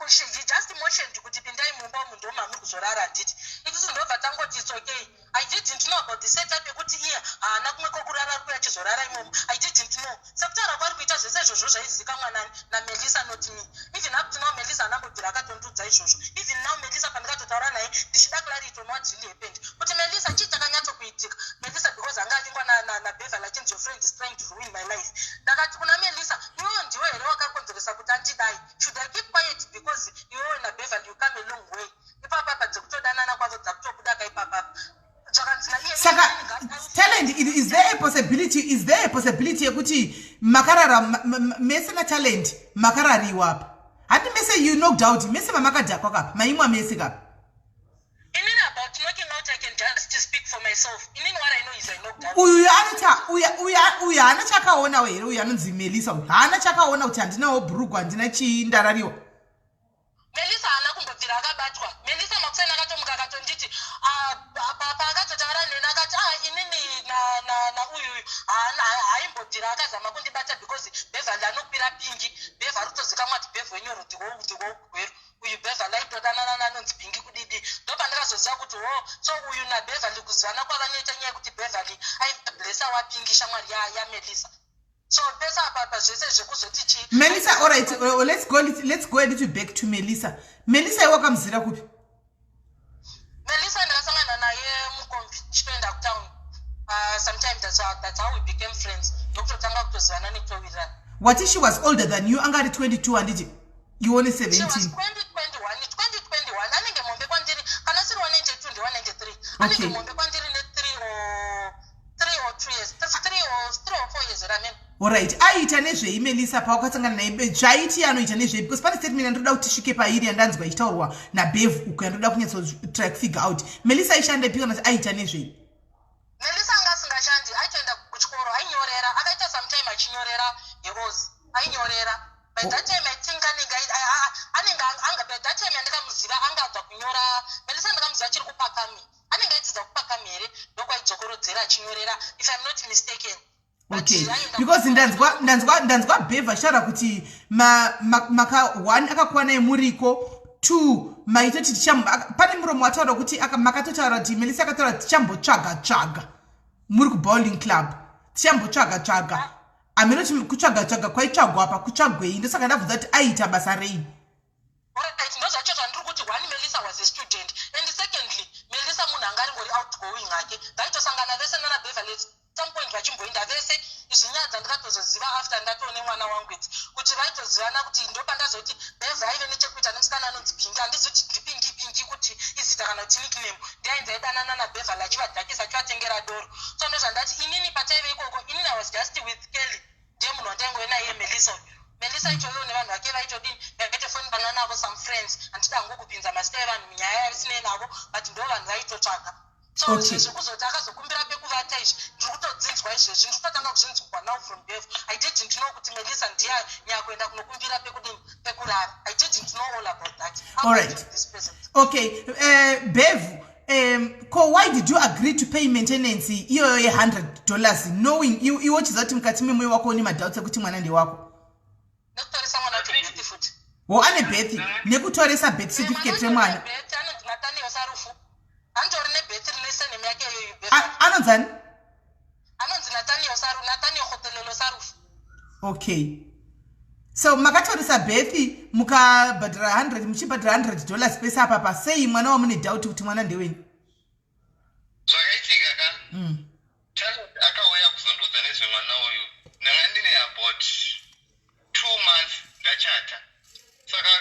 he just motioned kuti, "Pindai mumba umu, ndo mamuri kuzorara." Handiti isusu ndobva tangoti, "It's okay." I didn't know about the setup yekuti iye haana kumwe kwokurara, ari kuya achizorara imomo. I didn't know. Sekutaura kwari kuita, zvese izvozvo zvaizikamwa naMelisa, not me. Even up to now, Melisa haanambobvira akatondudza izvozvo. Even now Melisa, pandikatotaura naye ndichida clarity on what really happened, kuti Melisa, chii chakanyatsokuitika, Melisa, because anga avingwa naBeverly achinzi, "Your friend is trying to ruin my life." Ndakati kuna Melisa, "Iwewe ndiwe here wakakonzeresa kuti andidai? Should I keep quiet because iwewe naBeverly you come a long way?" Ipapapa dzekutodanana kwavo dzakutobuda kaipapapa. Saka Talent, is there a possibility yekuti makarara mese naTalent, makarariwa apa? Handi mese you knocked out mese, mamakadhakwa kapa, maimwa mese kapa? Inini, about knocking out, I can just speak for myself. Inini what I know is I knocked out. Uyu anota uyu haana chakaonawo here? Uyu anonzi Melisa uyu haana chakaona kuti handinawo bhurugwa, handina chii, ndarariwa? Melisa haana kumbobvira akabatwa. Melisa makuseni akatomuka akatonditi, paakatotaura neni akati, "Ah, inini nauyu haimbobvira akazama kundibata because Beverly anokwira Pingi. Bev ari kutozikamwa kuti Bev wenyoro ndiwogweru uyu." Beverly aitodanana nanonzi Pingi kudidi. Ndopandakazoziva kuti ho, so uyu naBeverly kuzivana kwavanoita, nyaya yekuti Beverly aiblessa waPingi, shamwari yaMelisa. So pese apapa zvese zvekuzoti chii. Melisa, alright, let's go a little back to Melisa. Melisa iwe wakamuzira kupi? Melisa ndakasangana naye mukombi ndichitoenda kutown. Sometimes that's how we became friends, ndokutotanga kutozivana nekutowirirana. Wati she was older than you, anga ari 22, handiti? Ione She was 17. 2021, 2021. Anenge mombe kwandiri, kana siri 192 ndi 193. Anenge mombe kwandiri ne3 or 3 or 2 years, 3 or 4 years ramen. Alright, aiita nezvei Melisa pawakasangana naye? Zvaiti anoita nezvei? Because pane statement yandoda kuti tisvike pairi, yandanzwa ichitaurwa naBev uku, yandoda kunyatsotry kufigure out. Melisa aishanda ipi, kana kuti aiita nezvei? Melisa anga asingashandi, aitoenda kuchikoro, ainyorera. Akaita sometime achinyorera heos, ainyorera. By that time I think anenge anenge anga, by that time yandikamuziva, anga abva kunyora. Melisa ndakamuziva achiri kuPakami, anenge aidzidza kuPakami here, ndokwaidzokoredzera achinyorera, if I'm not mistaken. But Okay, aienda because ndanzwa Bev achitaura kuti maka one akakwanai muriko, two maitoti pane muromo wataura kuti makatotaura kuti Melisa akataura kuti tichambotsvaga tsvaga muri kubowling club, tichambotsvaga tsvaga. Hameno kuti kutsvaga tsvaga kwaitsvagwa apa kutsvagwei. Ndosaka ndabvunza kuti aiita basa rei. Alright, ndozvacho zvandiri kuti, one, Melissa was a student, and secondly, Melissa munhu anga aringori outgoing hake. Vaitosangana vese nana Beverly at some point, vachimboenda vese. Izvi nyaya dzandikatozoziva after ndatone mwana wangu idzi, kuti vaitozivana, kuti ndopandazoti Bev aive nechekuita nemusikana anonzi Pingi. Handizi kuti ndiPingi, Pingi kuti izita kana kuti nickname. Ndiainzi aidanana naBeverly, achivadhakisa, achivatengera doro. So ndozvandati inini pataive ikoko, inini I was just with Kelly, ndiye munhu wandaingove naye. Melisa uyu, Melisa ichoyo nevanhu vake vaitodini, vaitofonana navo, some friends. Handida hangu kupinza mazita evanhu munyaya yavisinei navo, but ndo vanhu vaitotsvaga. So okay. Zvekuzoti akazokumbira pekuvata izvi ndiri kutodzinzwa izvezvi, ndiri kutotanga kuzvinzwa now from Bev. I didn't know kuti Melissa ndiye nyakuenda kunokumbira pekudini, pekurara. I didn't know all about that. All right, okay. Bev, ko why did you agree to pay maintenance iyoyo ye$100, knowing iwe uchiziva kuti mukati memwoyo wako une madoubts ekuti mwana ndewako? Nekutoresa mwana wacho birth futi. Wo ane birth, nekutoresa birth certificate remwana. Anonzi Nathaniel Sarufu, anditori nebirth rine surname yake iyoyo. Anonzani? Anonzi Nathaniel Saru, Nathaniel Khotelelo Sarufu. Okay, so makatoresa birth, mukabhadhara 100, muchibhadhara $100 pese apapa. Sei mwana wamune doubt kuti mwana ndewenyu? Zvakaitika ka, Talent akauya kuzondiudza nezvemwana uyu ndanga ndine about 2 months ndachata. Saka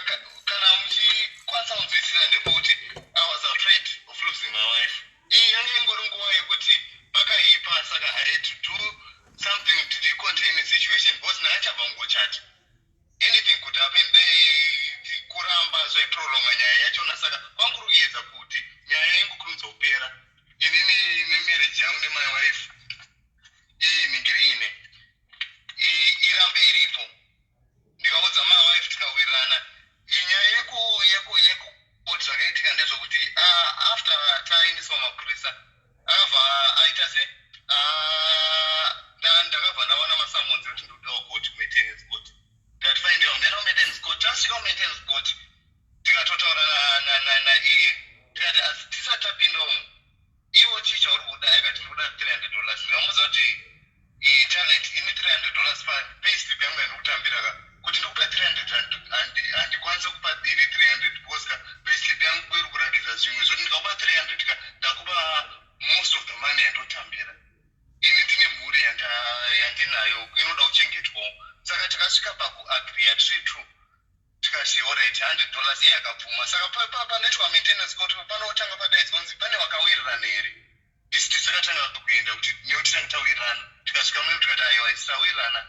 kana muchikwanisa kunzwisisa, ndepekuti I was afraid of losing my wife. Iyi yanga ingori nguva yekuti pakaipa, saka I had to do something to contain the situation because ndakachabva kungochata, anything could happen. They kuramba zvaiprolonga nyaya yachona, saka kwanguri kuedza kuti nyaya ingokurumidza kupera. Inini nemarriage yangu nemy wife iyi ningiri ine irambe iripo. Ndikaudza my wife, tikawirirana. Inyaya yekukoti, zvakaitika ndezvokuti after taendeswa mapurisa, akabva aita se ndakabva ndawana masummons ekuti ndikudiwa court, kumaintenance court. Ndati fine, ndaenda kumaintenance court. Tasvika kumaintenance court, tikatotaura naiye, tikati asi tisati tapinda umu, iwo chii chauri kuda? Akati ndikuda $300. Ndikamuudza kuti Talent, ini $300 payslip yangu yandikutambira ka, kuti ndikupa 300, handikwanisi kupa iri 300 because ka payslip yangu iri kurakidza zvimwe zvoti ndikakupa 300 ka, ndakupa most of the money yandotambira. Ini ndine mhuri yandinayo inoda kuchengetwawo. Saka takasvika pakuagreea tiri two, tikati alright, $100. Iye akabvuma. Saka panoitwa maintenance court, panotanga padaidzwa kunzi pane vakawirirana here. Isi tisakatanga kuenda kuti nekuti tanga tawirirana. Tikasvika muno, tikati aiwa, isi tawirirana,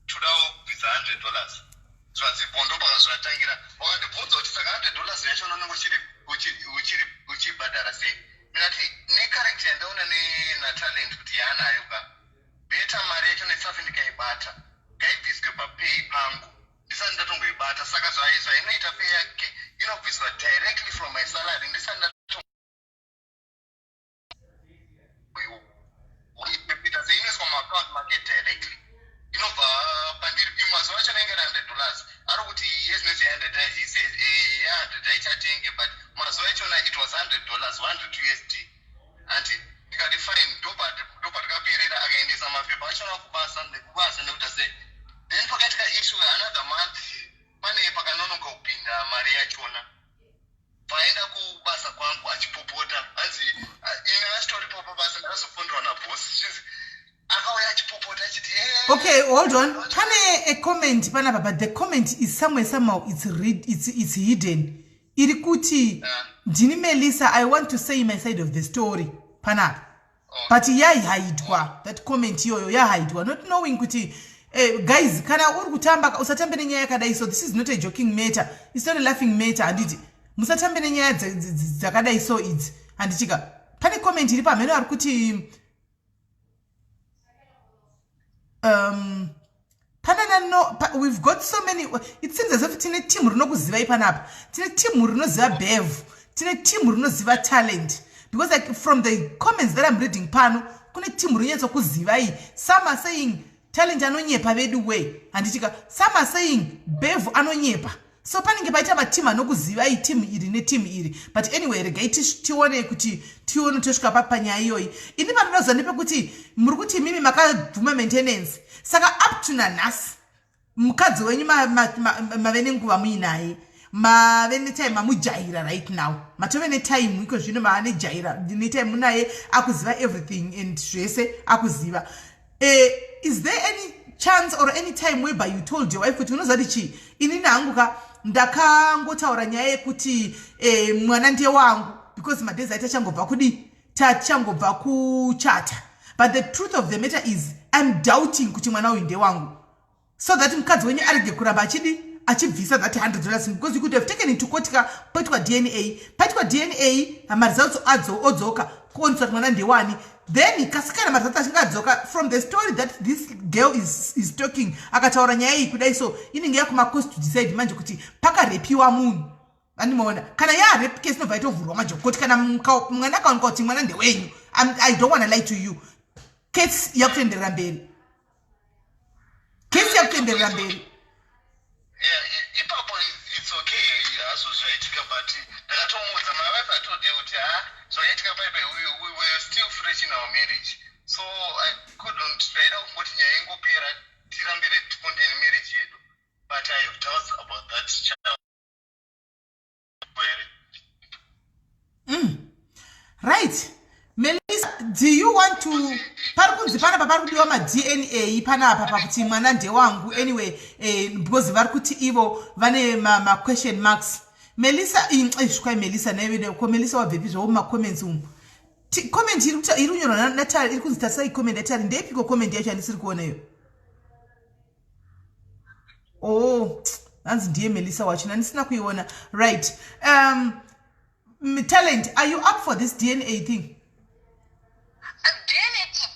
todawo kubvisa $100. Zvanzi bondo pakazvatangira, wakandibvunza kuti saka $100 yacho unonge uchibhadhara sei? Ndikati necharacter yandaona naTalent kuti yaanayo ka, better mari yacho nesafi ndikaibata, ngaibviswe papay pangu ndisati ndatomboibata. Saka zvainoita, pay yake inobviswa directly from my salary ndisati ndatomboita seinoiswa muaccount make directly, inobva pandiri. Mazuva acho anenge $100, ari kuti yezinesi ye100 haichatenge, but mazuva achona it was $100, 100 USD. Andi ndikati fine, ndopatikaperera. Akaendesa mapepa achona kubasa, nekubasa nekuti sei. Then pakaitika issue another month, pane pakanonoka kupinda mari yachona. Paenda kubasa kwangu achipopota, hanzi ine achitoripo pabasa. Ndakazofonderwa nabhosi, zvinzi akauya achipopota achiti Okay, hold on. Pane a comment panapa, but the comment is somewhere, somehow it's, read, it's hidden. Iri kuti, "Ndini Melissa, I want to say my side of the story," panapa. But yaihaidwa that comment iyoyo, yahaidwa, not knowing kuti guys, kana uri kutamba, usatambe nenyaya yakadai. So this is not a joking matter, it's not a laughing matter, handiti? Musatambe nenyaya dzakadai so idzi, handitika? Pane comment iri pamheno ari kuti panana no we've got so many. It seems as if tine team rinokuzivai panapa, tine team rinoziva Bev, tine team rinoziva Talent, because like from the comments that I'm reading pano, kune team rinonyatsokuzivai. Some are saying Talent anonyepa vedu way, handitika? Some are saying Bev anonyepa. So panenge paita mateam anokuzivai, team iri neteam iri. But anyway, regai tione kuti tione tosvika papi panyaya iyoyi. Ini pandinoziva ndepekuti muri kuti imimi makabvuma maintenance. Saka up to nanhasi, mukadzi wenyu mave nenguva muinaye, mave netime mamujaira. Right now matove netime iko zvino, mava nejaira, netime munaye, akuziva everything and zvese akuziva. Is there any chance or any time whereby you told your wife kuti unoziva kuti chii, inini hangu ka ndakangotaura nyaya yekuti mwana ndewangu because madays aiti achangobva kudi, tachangobva kuchata, but the truth of the matter is I'm doubting kuti mwana uyu ndewangu," so that mukadzi wenyu arege kuramba achidi achibvisa that $100? Because you could have taken into court ka, poitwa DNA, paitwa DNA, maresults adzo odzoka. Kuonesa kuti mwana ndewani. Then kasi kana maresults achinge adzoka, from the story that this girl is talking, akataura nyaya iyi kudai, so inenge yakumacost to decide manje kuti pakarepiwa munhu. Andimaona kana yarape case inobva itovhurwa manje kuti kana mwana akaonekwa kuti mwana ndewenyu, I don't wanna lie to you, case yakutoenderera mberi, case yakutoenderera mberi. Yeah, ipapo it's okay hazvo zvaitika, but ndakatomuudza my wife, I told her kuti ha, zvakaitika paipai, we were still fresh in our marriage, so I couldn't, ndaida kungoti nyaya ingopera, tirambire tikonde nemarriage yedu, but I have doubts about that child here. Right, Melissa, do you want to, pari kunzi panapa pari kudiwa maDNA panapa pakuti mwana ndewangu anyway, because vari kuti ivo vane maquestion marks. Melissa, svikwai Melissa naive ko Melissa wabvepi zvavo mumacomments umu? Comment iri kunyorwa naTari, iri kunzi tarisai comment yaTari. Ndeipiko comment yacho yandisiri kuona iyo? Oh, hanzi ndiye Melissa wacho, nandisina kuiona. Right, Talent, are you up for this DNA thing?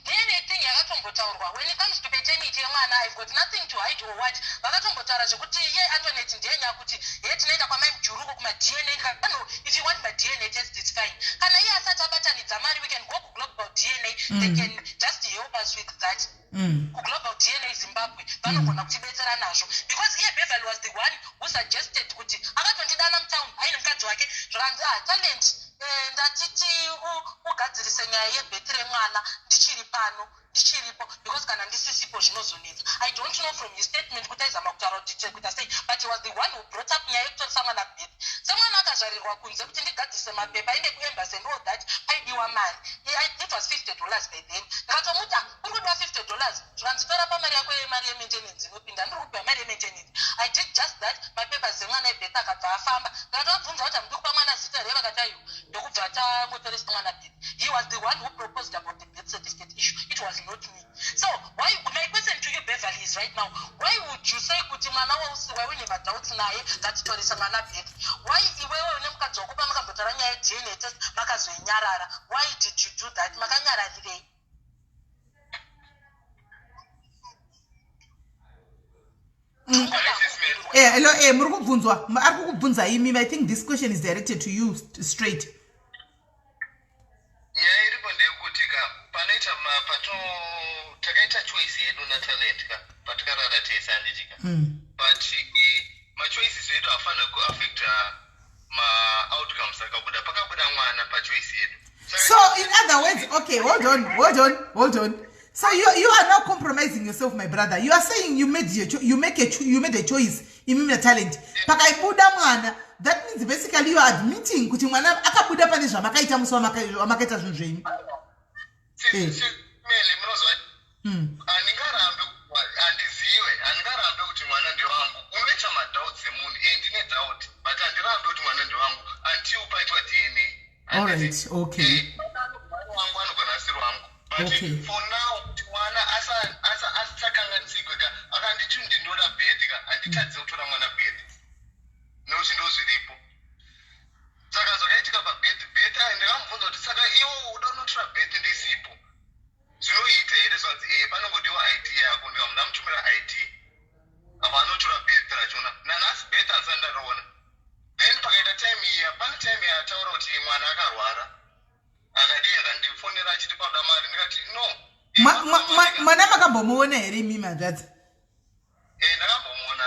DNA thing yakatombotaurwa. When it comes to paternity yemwana, I've got nothing to hide or what. Vakatombotaura zvekuti ye Antonet ndenya kuti ye tinoenda kwamai Mujuruko kumaDNA. No, if you want maDNA test, it's fine. Kana iye asati abatanidza mari, we can go kuGlobal DNA. They can just help us with that. KuGlobal DNA Zimbabwe vanogona kutibetsera nazvo, because iye Beverly was the one who suggested kuti akatondidana mutown aine mukadzi wake, zvakanzi, "Ah, Talent, ndatiti ugadzirise nyaya yebirth remwana ndichiri pano, ndichiripo, because kana ndisisipo zvinozonetsa." I don't know from his statement kuti aizama kutaura kuti kuita sei, but he was the one who brought up nyaya yekutoresa mwana birth semwana akazvarirwa kunze, kuti ndigadzirise mapepa aende kuembassy and all that, paidiwa mari. It was $50 by then. Ndikatomuti, "Ah, uri kudiwa $50." Zvikanzi, "Tora pamari yako yemari yemaintenance inopinda, ndiri kupiwa mari yemaintenance." I did just that. Mapapers emwana ebirth akabva afamba. Ndikatovabvunza kuti hamudi kupa mwana zita here? Vakati aiwa. Ndokubva tangotoresa mwana birth. He was the one who proposed about the birth certificate issue. It was not me. So why, my question to you, Beverly, is right now, why would you say kuti mwana wauine madoubts naye, ngatitorese mwana birth? Why iwewe une mukadzi wako pamakambotaura nyaya yeDNA test makazoinyarara? Why did you do that? Makanyararirei? Hello, muri kubvunzwa, ari kukubvunza imi. I think this question is directed to you straight. Nyaya iripo ndeyekuti ka panoita pato takaita choice yedu naTalent ka patikarara tese, handiti ka? But machoices edu haafanira kuaffecta maoutcomes akabuda pakabuda mwana pachoice yedu. So in other words, okay, hold on, hold on, hold on. So you are now compromising yourself, my brother. You are saying you made your you make a you made a choice imimi naTalent, pakaibuda mwana. That means basically you are admitting kuti mwana akabuda pane zvamakaita musi wamakaita zvinhu zvenyu. Meli, munozwa, handingarambe, handizive, handingarambe kuti mwana ndewangu. Unoita madoubts emunhu, e ndine doubt, but handirambe kuti mwana ndewangu until paitwa DNA. All right, okay. Mwana wangu anogona asiri wangu, but for now kuti mwana asakanganisikwe ka, akanditi ndindoda birth ka, handitadze kutora mwana birth nekuti ndo zviripo. Saka zvakaitika pabirth, birth ayi ndakamubvunza kuti, "Saka iwo uda unotora birth ndisipo, zvinoita here?" Zvanzi, "E, panongodiwa ID yako." Ndikamu ndamutumira ID, apa anotora birth rachona. Nanhasi birth handisati ndariona. Then pakaita time iya, pane time yaataura kuti mwana akarwara, akadii, akandifonera achiti pauda mari. Ndikati no. Mwana makambomuona here imi, madzadzi? Ndakambomuona,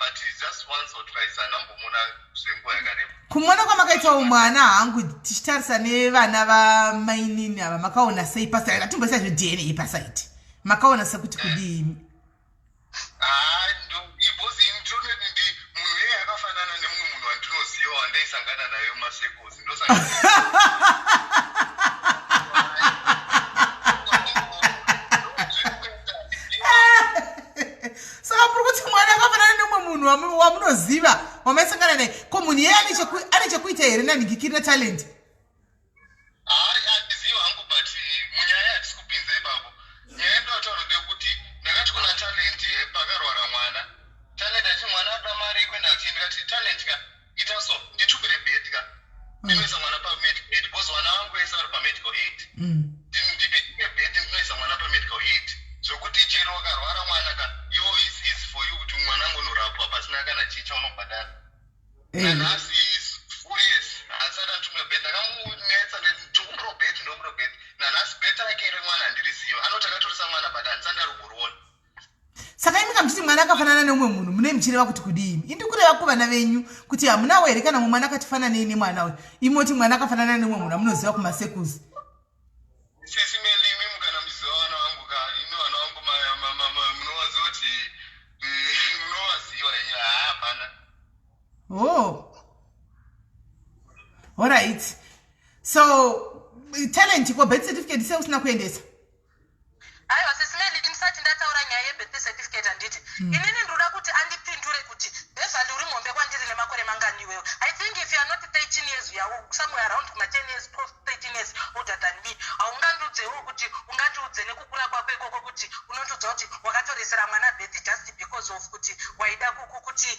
but just once or twice, handambomuona zvenguva yakareba. Kumuona kwamakaitawo mwana hangu, tichitarisa nevana vamainini ava, makaona sei paside? Atimboisa zveDNA paside, makaona sekuti kudii? Because ini ndinoti ndi munhu iyeye akafanana nemumwe munhu wandinoziva wandaisangana naye mumasecos, ndosangana. Saka muri kuti mwana akafanana nemumwe munhu wamunoziva wamaisangana naye. Ko munhu iyeye ane chekuita here nanhingikiri naTalent? Hayi, handizivi hangu, but munyaya hatisi kupinza ipapo. Nyaya yandinotaura ndeyekuti ndakati kuna Talent pakarwara mwana, Talent achiti mwana ada mari yekuenda kuchii, ndikati, "Talent ka, ita so, nditumire birth ka, ndinoisa mwana pamedical aid, because vana vangu vese vari pamedical aid." Chero akarwara mwana ka, iwo is easy for you kuti mwana angonorapwa pasina kana chii chaunobhadhara. Nanhasi is 4 years, haasati anditumira birth. Ndakamunetsa, ndikumbira birth, ndokumbira birth. Nanhasi birth rake remwana handirisiyo. Anoti akatoresa mwana, but handisati ndariboriona. Saka imi kamuchiti mwana akafanana neumwe munhu, mune muchireva kuti kudii? Indi kureva kuvana venyu kuti hamunawo here kana mumwe mwana akatifananei nemwana uyu? Imoti mwana akafanana nemumwe munhu amunoziva kumasekuzi. Sisi Meli, imimi kana muchiziva vana vangu ka, imi vana vangu munovaziva kuti munovaziva henyu. Haa, hapana. Oh, alright. So Talent, ko birth certificate sei usina kuendesa? Aiwa, Sisi Meli, ndisati ndataura nyaya yebirth certificate, handiti inini ndoda kuti andipindure kuti, Beverly, uri mombe kwandiri nemakore mangani iwewe? I think if you are not 13 years, you are somewhere around kuma 10 years, 12, 13 years older than me. Haungandiudzewo kuti ungandiudze nekukura kwako ikoko kuti unondiudza kuti wakatoresera mwana birth just because of kuti waida kuti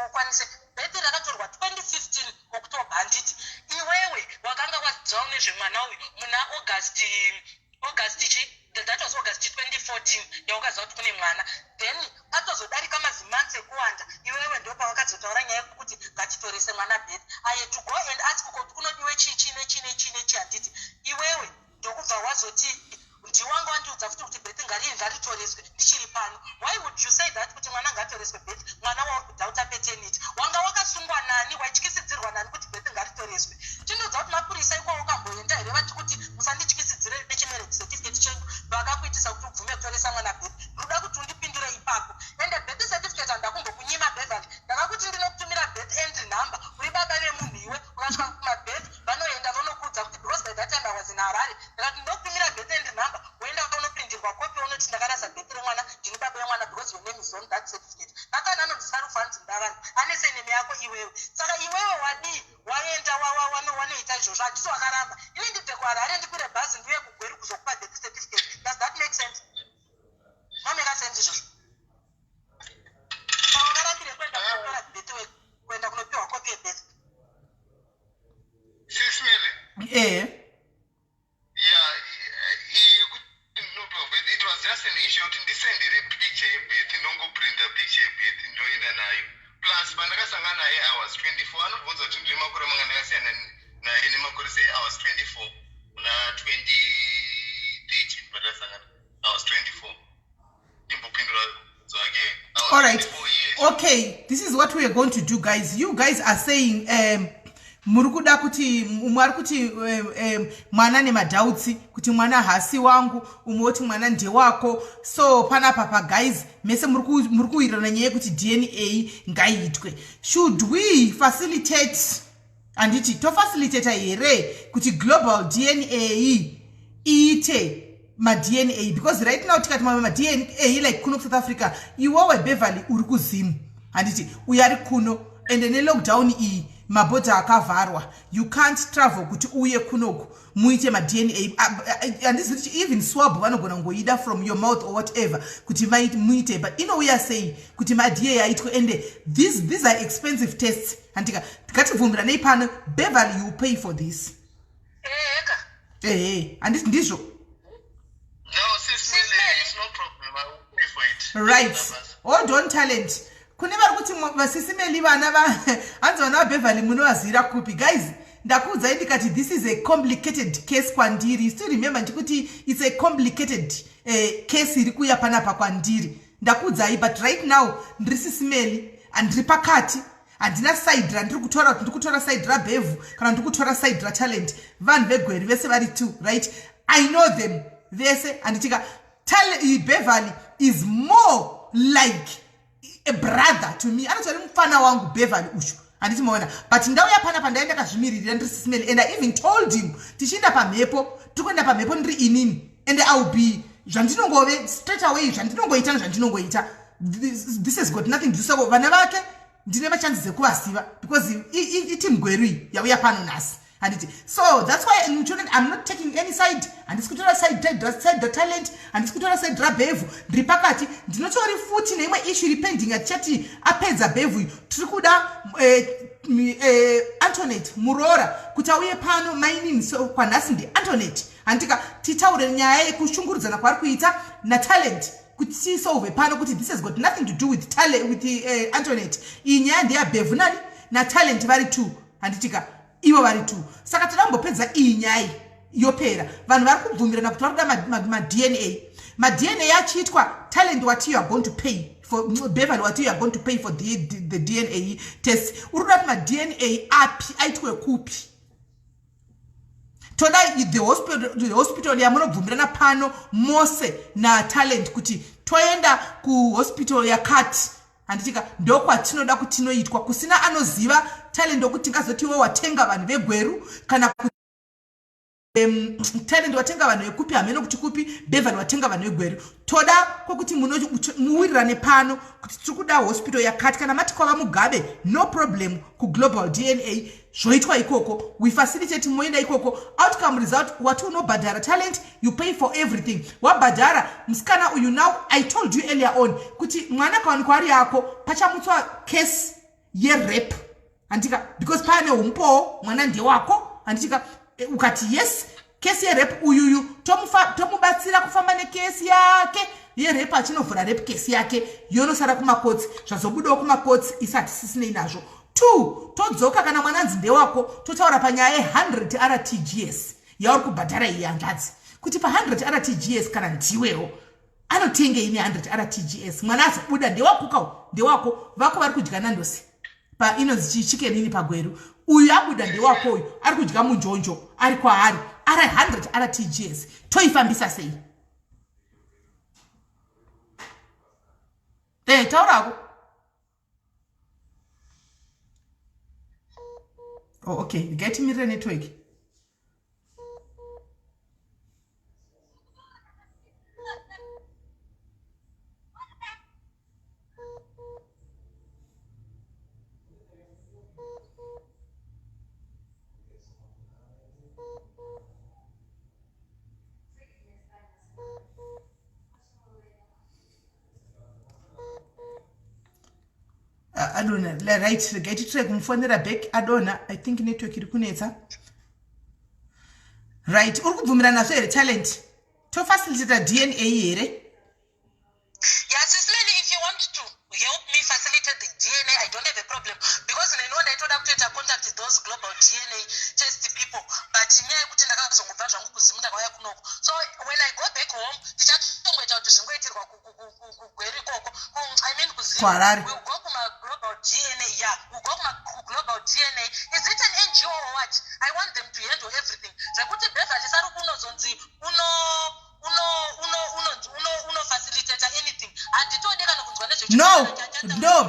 ukwanise. Birth rakatorwa 2015 October, handiti? Iwewe wakanga wazivawo nezvemwana uyu muna August chi, that was August 2014 yawakaziva kuti kune mwana. Then patozodarika mazimonths ekuwanda, iwewe ndo pawakazotaura nyaya yekuti ngatitorese mwana birth. I had to go and ask kuti kunodiwe chii, chii nechii nechii nechii, handiti? Iwewe ndokubva wazoti ndiwanga wandiudza futi kuti birth ngaritoreswe ndichiri pano. Why would you say that, kuti mwana ngatoreswe birth, mwana wauri kudoubta paternity? Wanga wakasungwa nani? Waityisidzirwa nani kuti birth ngaritoreswe? Tindoudza kuti mapurisa ikwawo ukamboenda here vachikuti musandityisidzire nechimarriage certificate chenyu, vakakuitisa kuti ubvume kutoresa mwana birth? Ndoda kuti undipindure ipapo. Ende birth certificate handakumbokunyima, Beverly. Ndakakuti ndinokutumira birth entry number. Uri baba vemunhu iwe. Ukasvika kumabirth vanoenda vonokuudza kuti, because by that time I was in Harare, ndakati ndokutumira birth entry number, woenda unoprindirwa kopi, unoti ndakarasa birth remwana, ndini baba vemwana, because your name is on that certificate. Nathan anonzi Sarufanzi Mudavani, ane surname yako iwewe. Saka iwewe wadii waenda wanoita izvozvo? Handiti wakaramba ini ndibve kuHarare, ndikwire bhazi, ndiuye kuGweru kuzokupa birth certificate? Does that make sense? Mamake sense izvozvo? Pawakarambire kuenda kunotora birth, kuenda kunopiwa kopi yebirth? Sisi Meli. Yeah, kuti ndinopiwa birth, it was just an issue kuti ndisendere picture yebirth. Ndongoprinta picture yebirth, ndoenda nayo. Plus pandakasangana naye I was 24. Anobvunza kuti ndine makore manga, ndakasiyana naye nemakore sei. I was 24 muna 2013 pandakasangana. I was 24. Ndimbopindura dzake. All right, okay, this is what we are going to do, guys. You guys are saying muri kuda kuti umwe ari kuti mwana nemadoubts kuti mwana hasi wangu, umwe woti mwana ndewako. So panapa pa, guys, mese muri kuwirirana nyaya yekuti DNA ngaiitwe. Should we facilitate, handiti tofacilitata here kuti Global DNA iite maDNA? Because right now tikati mamwe maDNA like kuno kuSouth Africa, iwewe Beverly uri kuZimu, handiti? Uyo ari kuno, ende nelockdown iyi mabhodha akavharwa, you can't travel kuti uye kunoku muite maDNA. Handizivi kuti even swab vanogona kungoida from your mouth or whatever kuti muite, but inouya sei kuti maDNA aitwe? Ende these are expensive tests, handika? Ngatibvumiranei pano, Beverly, you pay for this. Eka. Ehe, handiti ndizvo? No, sis Mele, it's no problem. I will pay for it. Right, hold on, Talent. Kune vari kuti vaSisi Meli, vana va, hanzi vana vaBeverly munovazivira kupi? Guys, ndakuudzai ndikati this is a complicated case kwandiri. You still remember ndikuti it's a complicated case iri kuuya panapa kwandiri? Ndakuudzai. But right now ndiri Sisi Meli, handiri pakati, handina side randiri kutora kuti ndiri kutora side raBhevhu kana ndiri kutora side raTalent. Vanhu veGweru vese vari two, right? I know them vese, handitika? Beverly is more like a brother to me. Anotori mufana wangu Beverly ushu, handiti maona? But ndauya panapa ndai ndakazvimiririra, ndiri Sisi Meli, and I even told him tichienda pamhepo, tiri kuenda pamhepo ndiri inini, and I will be zvandinongove straight away, zvandinongoita nezvandinongoita. This has got nothing to do. Sako vana vake ndine machances ekuvaziva because iteam Gweru iyi yauya pano nhasi, handiti? So that's why muchiona I'm not taking any side. Handisi kutora side raTalent, handisi kutora side raBhevhu, ndiri pakati. Ndinotori futi neimwe issue iri pending atichati apedza Bhevhu iyi. Tiri kuda Antonet muroora kuti auye pano, mainini. So kwanhasi ndiAntonet, handika? Titaure nyaya yekushungurudzana kwaari kuita naTalent. Kuti tisolve pano kuti this has got nothing to do with talent, with Antoinette. Iyi nyaya ndeyaBev nani naTalent vari two, handitika? Ivo vari two. Saka toda kumbopedza iyi nyaya yopera. Vanhu vari kubvumirana kuti vari kuda maDNA. MaDNA achiitwa, Talent wati you are going to pay for, Beverly wati you are going to pay for the DNA test. Uri kuda kuti maDNA api, aitwe kupi? Toda the hospital yamunobvumirana pano mose naTalent kuti toenda kuhospital yakati, handitika? Ndokwatinoda kuti tinoitwa kusina anoziva Talent, okuti tingazoti iwe watenga vanhu veGweru kana Talent watenga vanhu vekupi, hamene kuti kupi. Beverly watenga vanhu veGweru. Toda kwokuti muwirirane pano kuti tiri kuda hospital yakati. Kana mati kwava Mugabe, no problem, kuGlobal DNA zvoitwa ikoko. We facilitate, moenda ikoko. Outcome result, wati unobhadhara. Talent, you pay for everything. Wabhadhara musikana uyu. Now, I told you earlier on kuti mwana kawanikwa ari yako, pachamutswa case yerape, handika? Because paane umbowo, mwana ndewako, handitika? Ukati yes, kesi yerape, uyuyu tomubatsira kufamba nekesi yake yerape, achinovhura rape kesi yake, yonosara kumakotsi. Zvazobudawo kumakotsi isati sisinei nazvo. Two, todzoka kana mwana anzi ndewako, totaura panyaya ye100 RTGS yauri kubhadhara iyi, hanzvadzi, kuti pa100 RTGS kana ndiwewo anotengei ne100 RTGS? Mwana azobuda ndewakukawo, ndewako, vako vari kudya Nando's pa inonzi Chicken Inn paGweru. Uyu abuda ndewako, uyu ari kudya munjonjo ari kwaari ari 100 RTGS, toifambisa sei? Taurako. Oh, okay, ndingatimirire network. Adona, right, regai titry kumufonera back. Adona, I think network iri kunetsa. Right, uri kubvumira nazvo here, Talent? Tofacilitata DNA here? Yeah, Sis Melly, if you want to help me facilitate the DNA, I don't have a problem. Because neniwo ndaitoda kutoita contact those Global DNA test people. But nyaya yekuti ndakazongobva zvangu kuZimu, ndakauya kunoko. So when I go back home, ndichatongoita kuti zvingoitirwa kuGweru ikoko. I mean kuZimu. KuHarare. We'll go kuma Global DNA. Yeah, we'll go kuma Global DNA. Is it an NGO or what? I want them to handle everything. Zvekuti Beverly sari kunozonzi uno uno uno uno uno uno facilitate anything, handitodi kana kunzwa. No,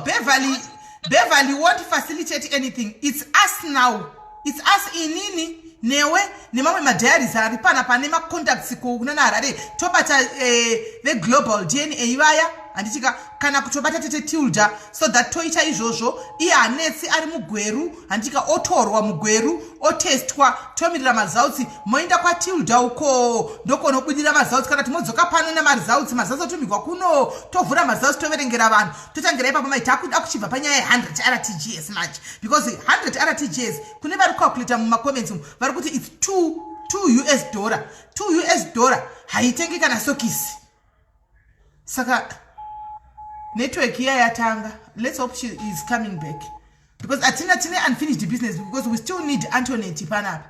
Beverly won't facilitate anything. It's us now, it's us, inini newe nemamwe madiaries ari pana pane macontacts kuna naHarare. Tobata veGlobal DNA vaya, handitika? Kana kutobata tete Tilda, so that toita izvozvo. Iye hanetsi ari muGweru, handitika? Otorwa muGweru, otestwa, tomirira maresults. Moenda kwaTilda uko, ndokonobudira maresults, kana timodzoka pano nemaresults. Maresults otumigwa kuno, tovhura maresults, toverengera vanhu, totangira ipapo. Mai, takuda kuchibva panyaya ye100 RTGS manje, because 100 RTGS, kune vari kucalculata mumacomments umu, vari kuti it's 2 2 US dollar. 2 US dollar haitengi kana sokisi. Saka network iya yatanga. Let's hope she is coming back, because atina tine unfinished business, because we still need Antonet panapa.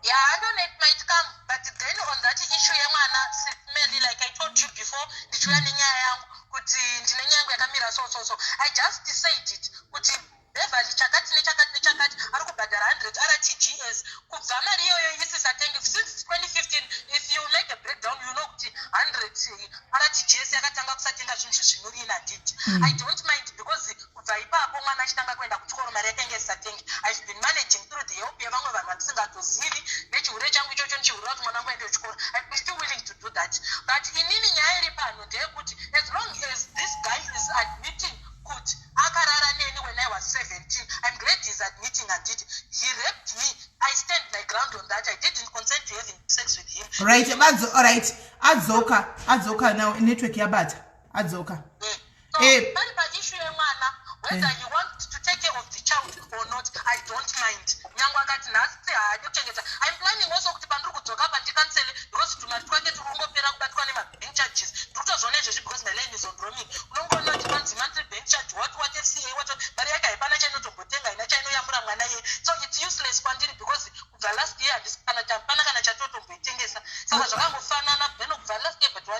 Yeah, Antonet might come, but then on that issue yemwana, Melly, like I told you before, ndichiuya nenyaya yangu kuti ndine nyaya yangu yakamira so so so. I just said it kuti Beverly chakati nechakati nechakati ari kubhadhara 100 RTGS. Kubva mari iyoyo isisatengi since 2015, if you make a breakdown, you know kuti 100 RTGS yakatanga kusatenga zvinhu zvezvinurina, handiti? I don't mind, because kubva ipapo mwana achitanga kuenda kuchikoro, mari yakanga isisatengi. I've been managing through the help yevamwe vanhu vandisingatozivi nechihure changu ichocho, ndichihurira kuti mwana wangu aende kuchikoro. I'm still willing to do that. But inini nyaya iri pano ndeyekuti as long as this guy is admitting kuti akarara neni when I was 17, I'm glad he's admitting, handiti? He raped me. I stand my ground on that. I didn't consent to having sex with him. Right, badzo. Alright, adzoka, adzoka now. Network yabata, adzoka. So, pari paissue yemwana, whether you want to take care of the child or not, I don't mind. Nyange akati nhasi haadi kuchengeta, I'm planning also kuti pandiri kudzoka pa ndicancele, because tumari twake tiri kungopera kubatwa nemabank charges.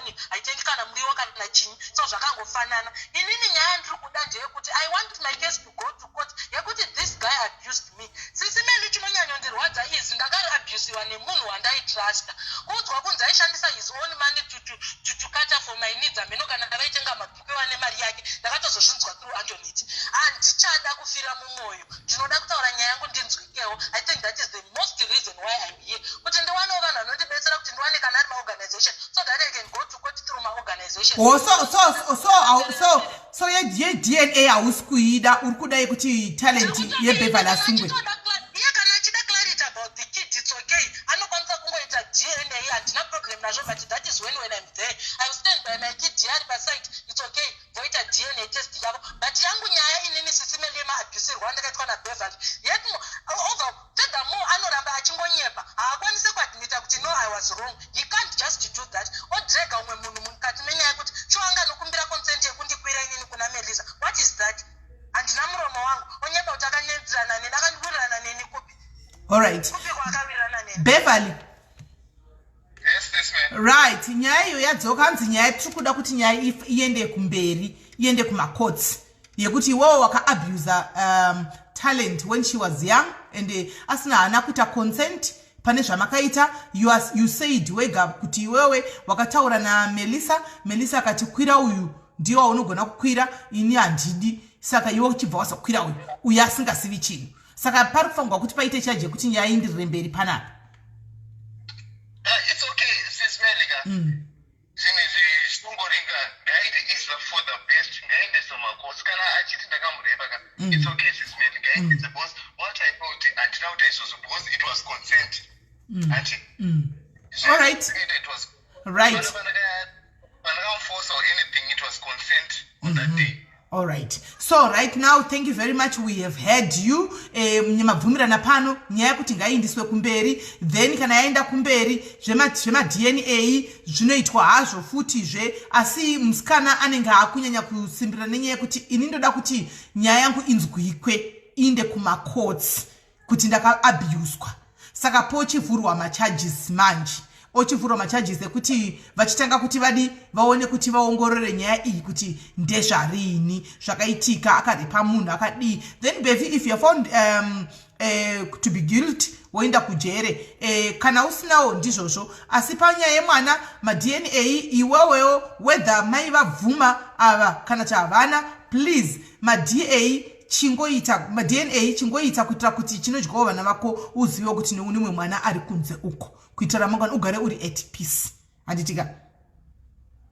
one, haitengi kana muriwo kana chinyi. So zvakangofanana. Inini nyaya yandiri kuda ndeyekuti I want my case to go to court, yekuti this guy abused me. Sisi Meli, chinonyanyondirwadza izi ndakaabusiwa nemunhu wandaitrusta. Kuudzwa kunzi aishandisa his own money to cater for my needs, hameno kana vaitenga mabhuku nemari yake. Ndakatozozvinzwa through Antonit. Handichada kufira mumwoyo, ndinoda kutaura nyaya yangu ndinzwikewo. I think that is the most reason why I'm here, kuti ndiwanewo vanhu vanondibetsera, kuti ndiwane kana ari maorganization, so that I can go to court through maorganization. Oh, so yeDNA hausi kuida, uri kuda yekuti Talent yeBeverly asungwe. Iye kana achida clarity about the kid, it's okay, anokwanisa kungoita DNA, handina problem nazvo. But that is when I'm there, I will stand by my kid. Ari paside, it's okay, voita DNA test yavo. But yangu nyaya inini, Sisi Meli, yemaabusirwo andakaitwa naBeverly. Yet over furthermore, anoramba achingonyepa, haakwanisi kuadmita kuti, "No, I was wrong." He can't just do that. Odrega umwe munhu mukati menyaya yekuti chiwanga anokumbira consent yekundikwira inini kuna Melisa. What is that? Handina muromo wangu. Onyepa kuti akanedzerana neni. Akandiwirirana neni kupi? Allright. Kupi kwaakawirirana neni? Beverly. Yes, ma'am. Right, nyaya iyo yadzoka. Hanzi nyaya tiri kuda kuti nyaya iende kumberi, iende kumacourts, yekuti iwewo wakaabusa Talent when she was young and asina, haana kuita consent pane zvamakaita. You said wega kuti iwewe wakataura naMelissa, Melissa akati, "Kwira uyu, ndiwo waunogona kukwira, ini handidi." Saka iwe uchibva wazokwira uyu, uyu asingazivi chinhu. Saka pari kufanirwa kuti paite chaji yekuti nyaya indirire mberi panapa. It's okay, Sis Meli ka. Zvinhu izvi zvinongoringa. Ngaite is for the best, ngaendese macourts kana achiti ndakamureva ka. It's okay, Sis Meli, ngaendese, because what I thought, handina kuita izvozvo because it was consent hati. All right. It was pandakamuforce or anything, it was consent on that day. All right, so right now, thank you very much, we have heard you. Mabvumirana pano nyaya yekuti ngaiindiswe kumberi. Then kana yaenda kumberi, zvemaDNA zvinoitwa hazvo futizve, asi musikana anenge akunyanya kusimbirira nenyaya yekuti ini ndoda kuti nyaya yangu inzwikwe, iinde kumacourts, kuti ndakaabuswa. Saka pochivhurwa macharges manje, ochivhurwa macharges ekuti vachitanga kuti vadi vaone kuti vaongorore nyaya iyi kuti ndezvarini zvakaitika, akarepa munhu akadii. Then Bevi, if you are found to be guilt, woenda kujere. Kana usinawo, ndizvozvo. Asi panyaya yemwana, maDNA, iwewewo, whether mai vabvuma ava kana kuti havana, please, maDA chingoita maDNA, chingoita kuitira kuti chinodyawo vana vako, uzive kuti neumwe mwana ari kunze uko, kuitira ramangwana ugare uri at peace, handitika?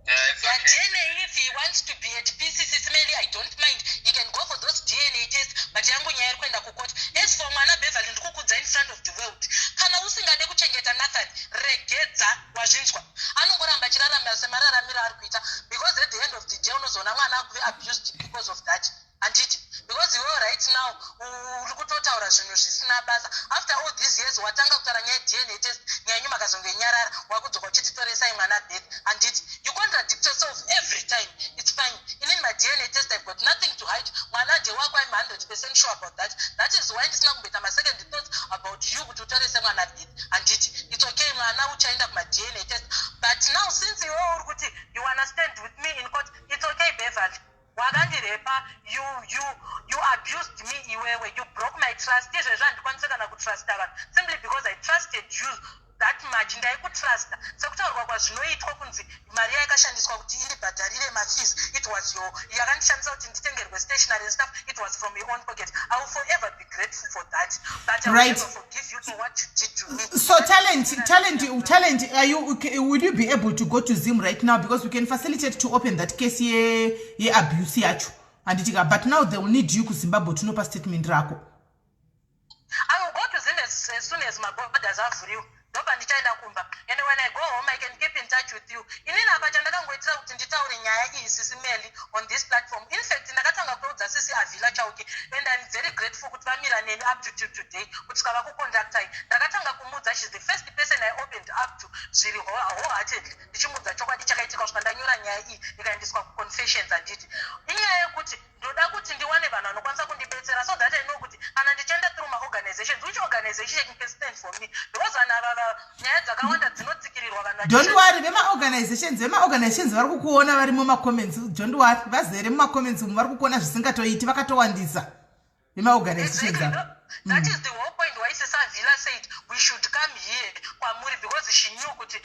Yeah, it's Yeah, okay. DNA, if he wants to be at peace, Sis Meli, I don't mind. He can go for those DNA tests, but yangu nyaya iri kuenda kukoti. As for mwana Beverly, ndikukudza in front of the world. Kana usingade kuchengeta Nathan, regedza, wazvinzwa. Anongoramba achirarama semararamiro ari kuita, because at the end of the day unozoona mwana akuve abused because of that. Handiti? Because iwewe right now uri kutotaura zvinhu zvisina basa. After all these years, watanga kutaura nyaya yeDNA test, nyaya yenyu makazongenyarara, wakudzoka uchititoresai mwana birth. Handiti? You contradict yourself every time. It's fine. Inini maDNA test, I've got nothing to hide. Mwana ndewako, I'm 100% sure about that. That is why ndisina kumboita masecond thoughts about you kuti utorese mwana birth. Handiti? It's okay, mwana uchaenda kumaDNA test. But now, since iwewe uri kuti you wanna stand with me in court, it's okay, Beverly. Wakandirepa, you abused me iwewe, you broke my trust. Izvezvo handikwanisi kana kutrusta vanhu simply because I trusted you that much. Ndaikutrusta sekutaurwa kwazvinoitwa kunzi mari yakashandiswa kuti indibhadharire mafees, it was your, yakandishandisa kuti nditengerwe stationary and stuff, it was from your own pocket. I will forever be grateful for that, but I will never forgive you for what you did to me. So Talent, Talent, Talent, are you okay, will you be able to go to Zim right now? Because we can facilitate to open that case ye abuse yacho, handitika? But now they will need you kuZimbabwe tinopa statement rako. I will go to Zim as soon as maborders avhuriwa. Ndobva ndichaenda kumba. And when I go home, I can keep in touch with you. Inini apa chandakangoitira kuti nditaure nyaya iyi, Sisi Meli, on this platform. In fact, ndakatanga kuudza Sisi Avila Chauke, and I'm very grateful kuti vamira neni up to till today, kusvika vakucontactai. Ndakatanga kumuudza, she's the first person I opened up to zviri wholeheartedly. Ndichimuudza chokwadi chakaitika kusvika ndanyora nyaya iyi, ikaendeswa kuconfessions. Handiti inyaya yekuti ndoda kuti ndiwane vanhu vanokwanisa kundibetsera, so that I know kuti kana ndichienda through maorganizations, which organization can stand for me, because vanhu ava, nyaya dzakawanda dzinotsikirirwa vanhu. Don't worry, vemaorganizations vari kukuona, vari mumacomments. Don't worry, vazere mumacomments umu, vari kukuona zvisingatoiti, vakatowandisa vemaorganizations ava. That is the whole point why Sisavilla said we should come here kwamuri, because she knew kuti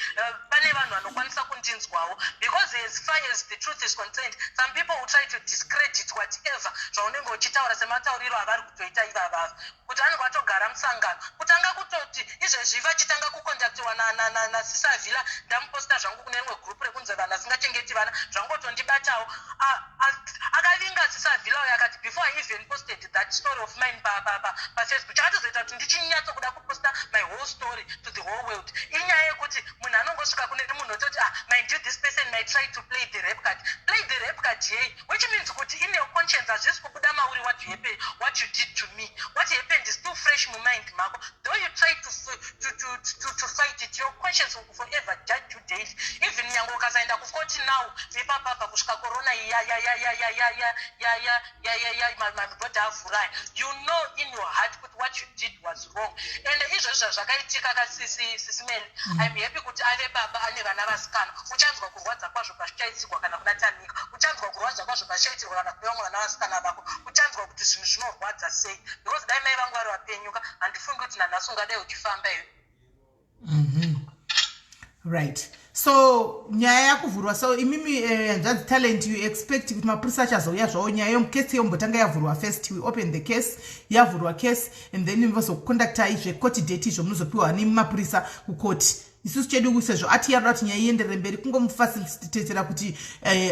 pane vanhu vanokwanisa kundinzwawo, because as far as the truth is concerned, some people will try to discredit whatever zvaunenge uchitaura, sematauriro avari kutoita ivavava, kuti vanenge vatogara musangano, kutanga kutoti izvezvi vachitanga kucontactiwa naSisavilla. Ndamuposta zvangu kune rimwe gurupu rekunzi vanhu vasingachengeti vana, zvangotondibatawo. Akavinga Sisavilla uyo, akati before I even posted that story of mine paFacebook, chakatozoita kuti ndichinyatsokuda kuposta my whole story to the whole world inyaya yekuti munhu anongosvika kune munhu ototi, "Ah, mind you, this person might try to play the rape card." Play the rape card yei? Which means kuti in your conscience hazvisi kubuda mauri what you happen, what you did to me. What happened is still fresh mumind mako. Though you try to fight it, your conscience will forever judge you daily, even nyange ukasaenda kukoti now ipapapa kusvika corona mabhodha avhuraya. You know in your heart kuti what you did was wrong. And izvozvo zvazvakaitika kaSisiMeli, I'm happy kuti ave baba ane vana vasikana. Uchanzwa kurwadza kwazvo pazvichaitirwa kana kuna Tamika, uchanzwa kurwadza kwazvo pazvichaitirwa kana kune vamwe vana vasikana vako. Uchanzwa kuti zvinhu zvinorwadza sei, because dai mai vangu vari vapenyuka, handifungi kuti nanhasi ungadai uchifamba iwe. Right, so nyaya yakuvhurwa. So imimi, hanzvadzi Talent, you expect kuti mapurisa achazouya zvavo, nyaya yomukesi yombotanga yavhurwa. First we open the case, yavhurwa case, and then vozokucontactai zvecourt date izvo munozopiwa nemapurisa kukoti. Isusu chedu, sezvo ati yaroda kuti nyaya ienderere mberi, kungomufacilitatera kuti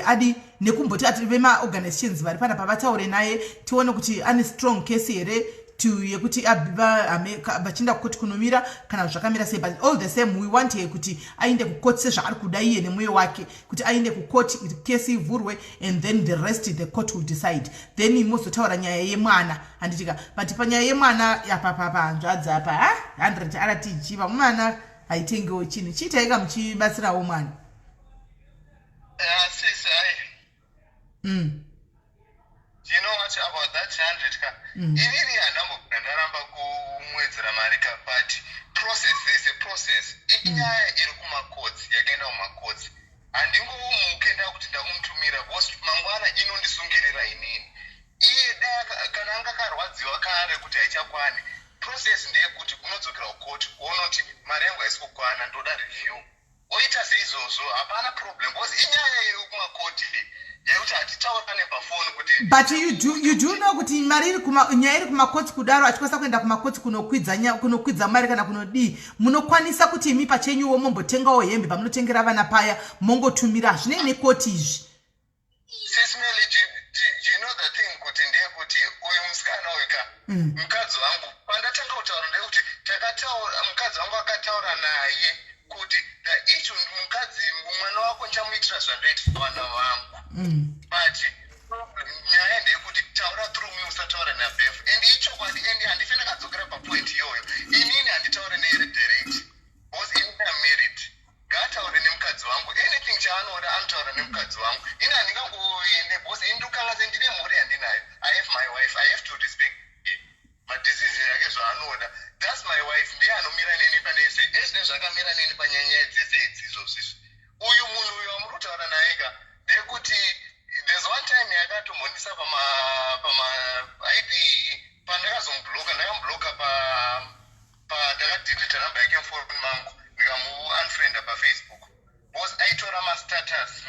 adi nekumboti ati vemaorganizations vari panapa vataure naye, tione kuti ane strong case here to yekuti vachienda kukoti kunomira kana zvakamira sei. But all the same, we want her kuti aende kukoti sezvaari kuda iye nemwoyo wake, kuti aende kukoti, kesi ivhurwe, and then the rest the court will decide. Then mozotaura nyaya yemwana, handitika? But panyaya yemwana apapapa, hanzvadzi, apa ha 100 RTG vamwana haitengewo chinhu. Chiitaika muchibatsirawo mwana. Sisi, hai. Do you know what about that 100 ka? Inini handambobvira ndaramba kumwedzera mari ka, but process, there's a process. Inyaya iri kumakotsi, yakaenda kumakotsi. Handingomuke ndakuti ndakumutumira, because mangwana inondisungirira inini. Iye dai kana anga akarwadziwa kare kuti haichakwani, process ndeyekuti unodzokera kukoti, wonoti mari yangu haisi kukwana, ndoda review. Oita seizvozvo, hapana problem, because inyaya iri kumakoti yekuti hatitaurane pafoni kuti But you do know kuti mari iri kuma, nyaya iri kumakotsi kudaro, achikwanisa kuenda kumakotsi kunokwidza mari kana kunodii, munokwanisa kuti imi pachenyuwo mombotengawo hembe pamunotengera vana paya, mongotumira. Hazvinei nekoti izvi. Sismeli, do you know the thing kuti ndeyekuti uyu musikana uyu ka, mukadzi wangu, pandatanga kutaura ndeyekuti takataura, mukadzi wangu akataura naye kuti the issue, mukadzi, mwana wako ndichamuitira zvandoitira vana vangu, but problem, nyaya ndeyekuti taura through me, usataura nabef. And ichokwadi, and handife ndakadzokera papoint iyoyo. Inini handitaure neye direct because ini am married. Ngaataure nemukadzi wangu. Anything chaanoda anotaura nemukadzi wangu. Ini handingangoende because ini ndokanga ndine mhuri yandinayo. I have my wife, I have to respect her, madecision ake, zvaanoda. That's my wife, ndiye anomira neni pane ese ezvine zvakamira neni panyaya dzese idzi izvozvizvi. Uyu munhu uyu wamuri kutaura naye ka, ndeyekuti there's one time yakatombondisa pama aiti pandakazomubloka, ndakamubloka pa ndakadeleta namba yake mufoni mangu, ndikamuunfrienda paFacebook, because aitora mastatus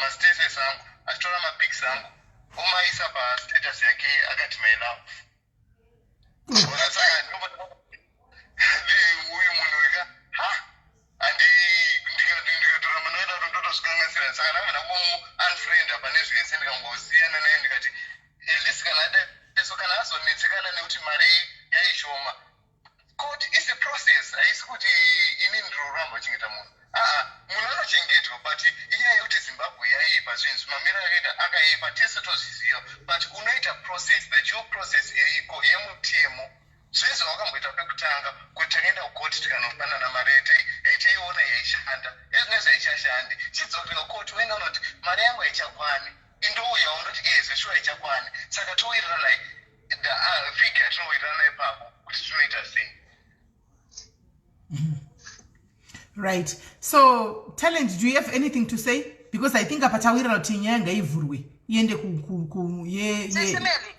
mastatus angu, achitora mapics angu, omaisa pastatus yake, akati "My love". Ona, saka uyu munhu uyu ka, ha, handi ndikatora munhu wedaro, ndotozvikanganisira. Saka ndakabva ndangomu-unfrienda pane zvese, ndikangosiyana naye, ndikati at least kana adaiso, kana azonetsekana nekuti mari yaishoma, kuti is a process. Haisi kuti ini ndinoramba kuchengeta munhu. Aa, munhu anochengetwa, but inyaya yekuti Zimbabwe yaipa, zvinhu zvimamiro akaita akaipa, tese tozviziva, but unoita process, the due process iriko yemutemo, zvezvo wakamboita pekutanga kuti takaenda kukoti, tikanopanana mari, yaitaiona yaishanda, ezvinezvi haichashanda. Right, so Talent, do you have anything to say? Because I think apa tawirira kuti nyaya ngaivhurwe, iende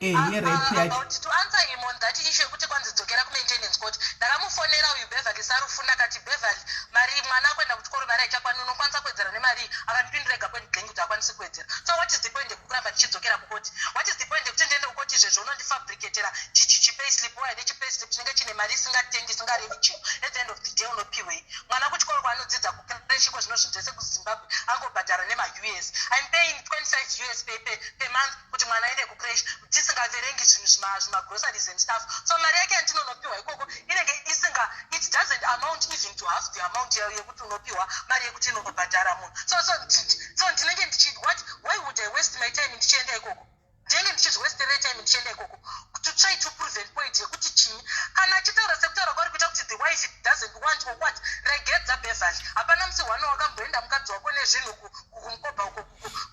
yerape yacho. About to answer him on that issue yekuti kwanzi dzokera kumaintenance court, ndakamufonera uyu Beverly Sarufuna, akati, "Beverly, mari mwana akuenda kuchikoro, mari haichakwani, unokwanisa kuwedzera nemari iyi?" Akandipindura ega point blank kuti akwanisi kuwedzera. So what is the point yekukuramba ndichidzokera kukoti? What is the point yekuti ndiende kukoti izvezvo unondifabricatera chipayslip waya nechipayslip chinenge chine mari isingatengi, isingarevi chinhu? At the end of the day, unopiwei? Mwana kuchikoro kwaanodzidza, kucrèche, zvino zvinhu zvese kuZimbabwe angobhadhara nemaUS. I'm paying 25 US per month kuti mwana aende kucrèche, tisingaverengi zvinhu zvimagroceries and stuff. So mari yake yandinonopiwa ikoko inenge isinga, it doesn't amount even to half the amount yekuti unopiwa mari yekuti inobhadhara munhu. So ndinenge ndichi, what, why would I waste my time ndichienda ikoko? Ndinenge ndichizviwastera time ndichienda ikoko to try to prove a point yekuti chii? Kana achitaura sekutaura kwari kuita kuti the wife doesn't want or what, regedza, Beverly. Hapana musi one wakamboenda mukadzi wako nezvinhu kumukobha uko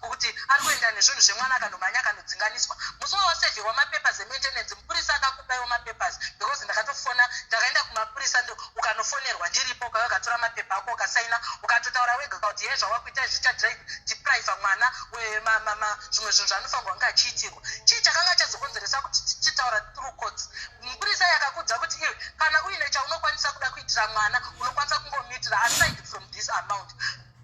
kuti ari kuenda nezvinhu zvemwana, akanomhanya, akanodzinganiswa. Musi wawasevherwa mapapers emaintenance, mupurisa akakupaiwo mapapers, because ndakatofona, ndakaenda kumapurisa, ukanofonerwa ndiripo, ukauya ukatora mapepa ako, ukasaina, ukatotaura wega kuti ye zvawakuita zvichadepriva mwana zvimwe zvinhu zvaanofanirwa kunge achiitirwa. Chii chakanga chazokonzeresa kuti tichitaura through courts? Mupurisa yakakudza kuti iwe kana uine chaunokwanisa kuda kuitira mwana, unokwanisa kungomuitira aside from this amount,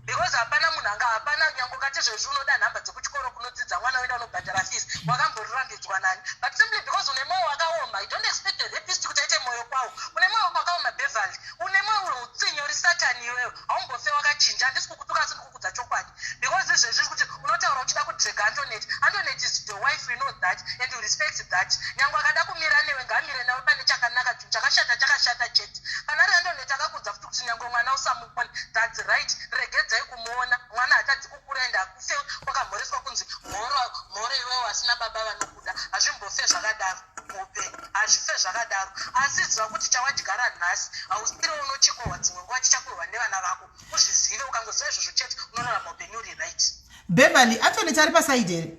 because hapana munhu anga, hapana nyange ukati zvezvi unoda nhamba dzekuchikoro kunodzidza mwana, uenda unobhadhara fees, wakamborambidzwa nani? But simply because une mwoyo wakaoma. I don't expect a rapist kuti aite mwoyo kwawo. Une mwoyo wakaoma, Beverly, une mwoyo utsinye, uri Satani iweyo, haumbofe wakachinja. Handisi kukutuka, asi ndikukudza chokwadi, because izvezvi kuti unotaura uchida kudrega Antonet. Antonet is the wife, you know that, and you respect that. Nyange akada kumira newe, ngaamire nawe pane chakanaka. Chinhu chakashata chakashata chete. Kana ari Antonet akakudza futi kuti nyange mwana usamuone, that's right, regedzai kumuona. Mwana hatadzi kukura, ende hakufe kwakamhoreswa kunzi mhoro mhoro iwewo asina baba vanokuda. Hazvimbofe zvakadaro muupenyu, hazvife zvakadaro. Asi ziva kuti chawadyara nhasi hausiri unochikohwa, dzimwe nguva chichakohwa nevana vako. Uzvizive, ukangoziva izvozvo chete, unorarama upenyu uri right. Beverly, Antonet ari paside here?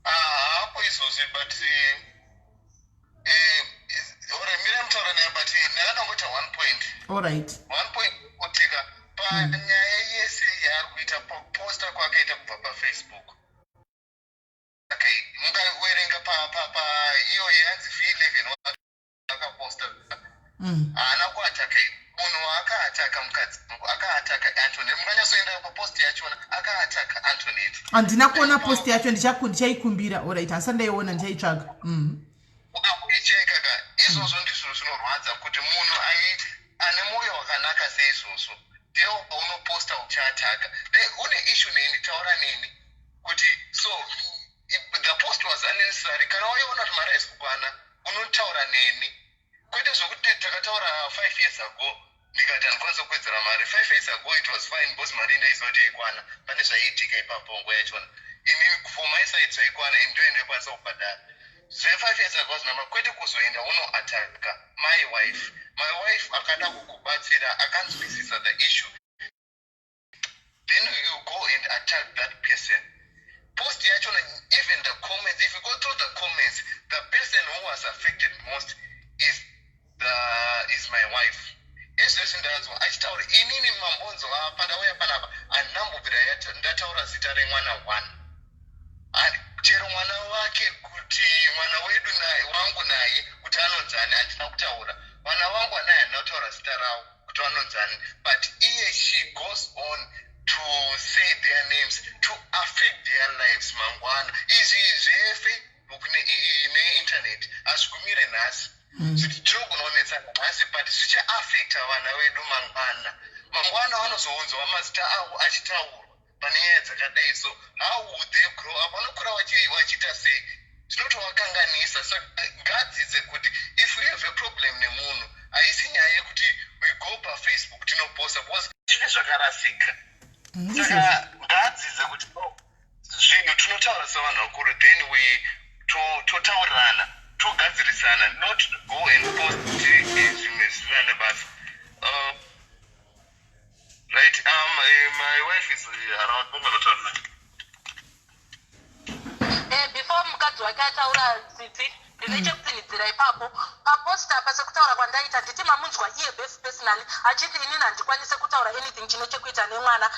Hapo izvozvi, but ore mira mutaura naye, but ndakadangota one point. All right. One point kutika panyaya yese yaari kuita, posta kwaakaita kubva paFacebook. Okay, mungaverenga pa iyo yanzi V11 akaposta. Haana kuataka munhu, akaataka mukadzi wangu, akaataka Antonet. Munganyatsoenda papost yachona, akaataka Antonet. Handina kuona post yacho, ndichaikumbira. Allright, handisati ndaiona, ndichaitsvaga. Ukamboicheka ka, izvozvo ndizvo zvinorwadza, kuti munhu ane mwoyo wakanaka seizvozvo ndiwo paunoposta uchiataka. Une issue neni, taura neni kuti so the post was unnecessary. Kana waiona kuti mari haisi kukwana, unotaura neni, kwete zvokuti takataura 5 years ago, ndikati handikwanisa kuwedzera mari. 5 years ago it was fine, because mari ndaiziva kuti yaikwana pane zvaiitika ipapo. Nguva yachona ini for my side zvaikwana, ini ndoenda ikwanisa kubhadhara zve5 years ago zvinama, kwete kuzoenda unoataka my wife. My wife akada kukubatsira, akanzwisisa the issue, then you go and attack that person. Post yachona, even the comments, if you go through the comments, the person who was affected most is my wife. Izvezvi ndanzwa achitaura inini mambonzo pandauya panapa, handinambobvira ndataura zita remwana one. Chero mwana wake, kuti mwana wedu naye, wangu naye, kuti anonzani, handina kutaura. Vana vangu anaye, handina kutaura zita ravo kuti vanonzani, but iye she goes on to say their names, to affect their lives mangwana. Izvi zveFacebook neinternet hazvigumire nhasi. Tinogona kunetsana nhasi, but zvichaaffecta vana vedu mangwana. Mangwana vanozounzwa mazita avo achitaurwa pane nyaya dzakadai. So how would they grow up? Vanokura vachiita sei? Zvinotovakanganisa. Saka ngadzidze kuti if we have a problem nemunhu, haisi nyaya yekuti we go paFacebook tinoposta, because chine zvakarasika. Saka ngaadzidze kuti no, zvinhu tinotaura sevanhu vakuru, then we totaurirana, togadzirisana, not go and post zvimwe zvisina nebasa. Right, my wife is around, munganotaura naye. Before mukadzi wake ataura, Tsitsi. Ndine chekutsinhidzira ipapo papost apa. Sekutaura kwandaita, nditi mamunzwa iye best personally achiti, "Inini handikwanise kutaura anything chine chekuita nemwana,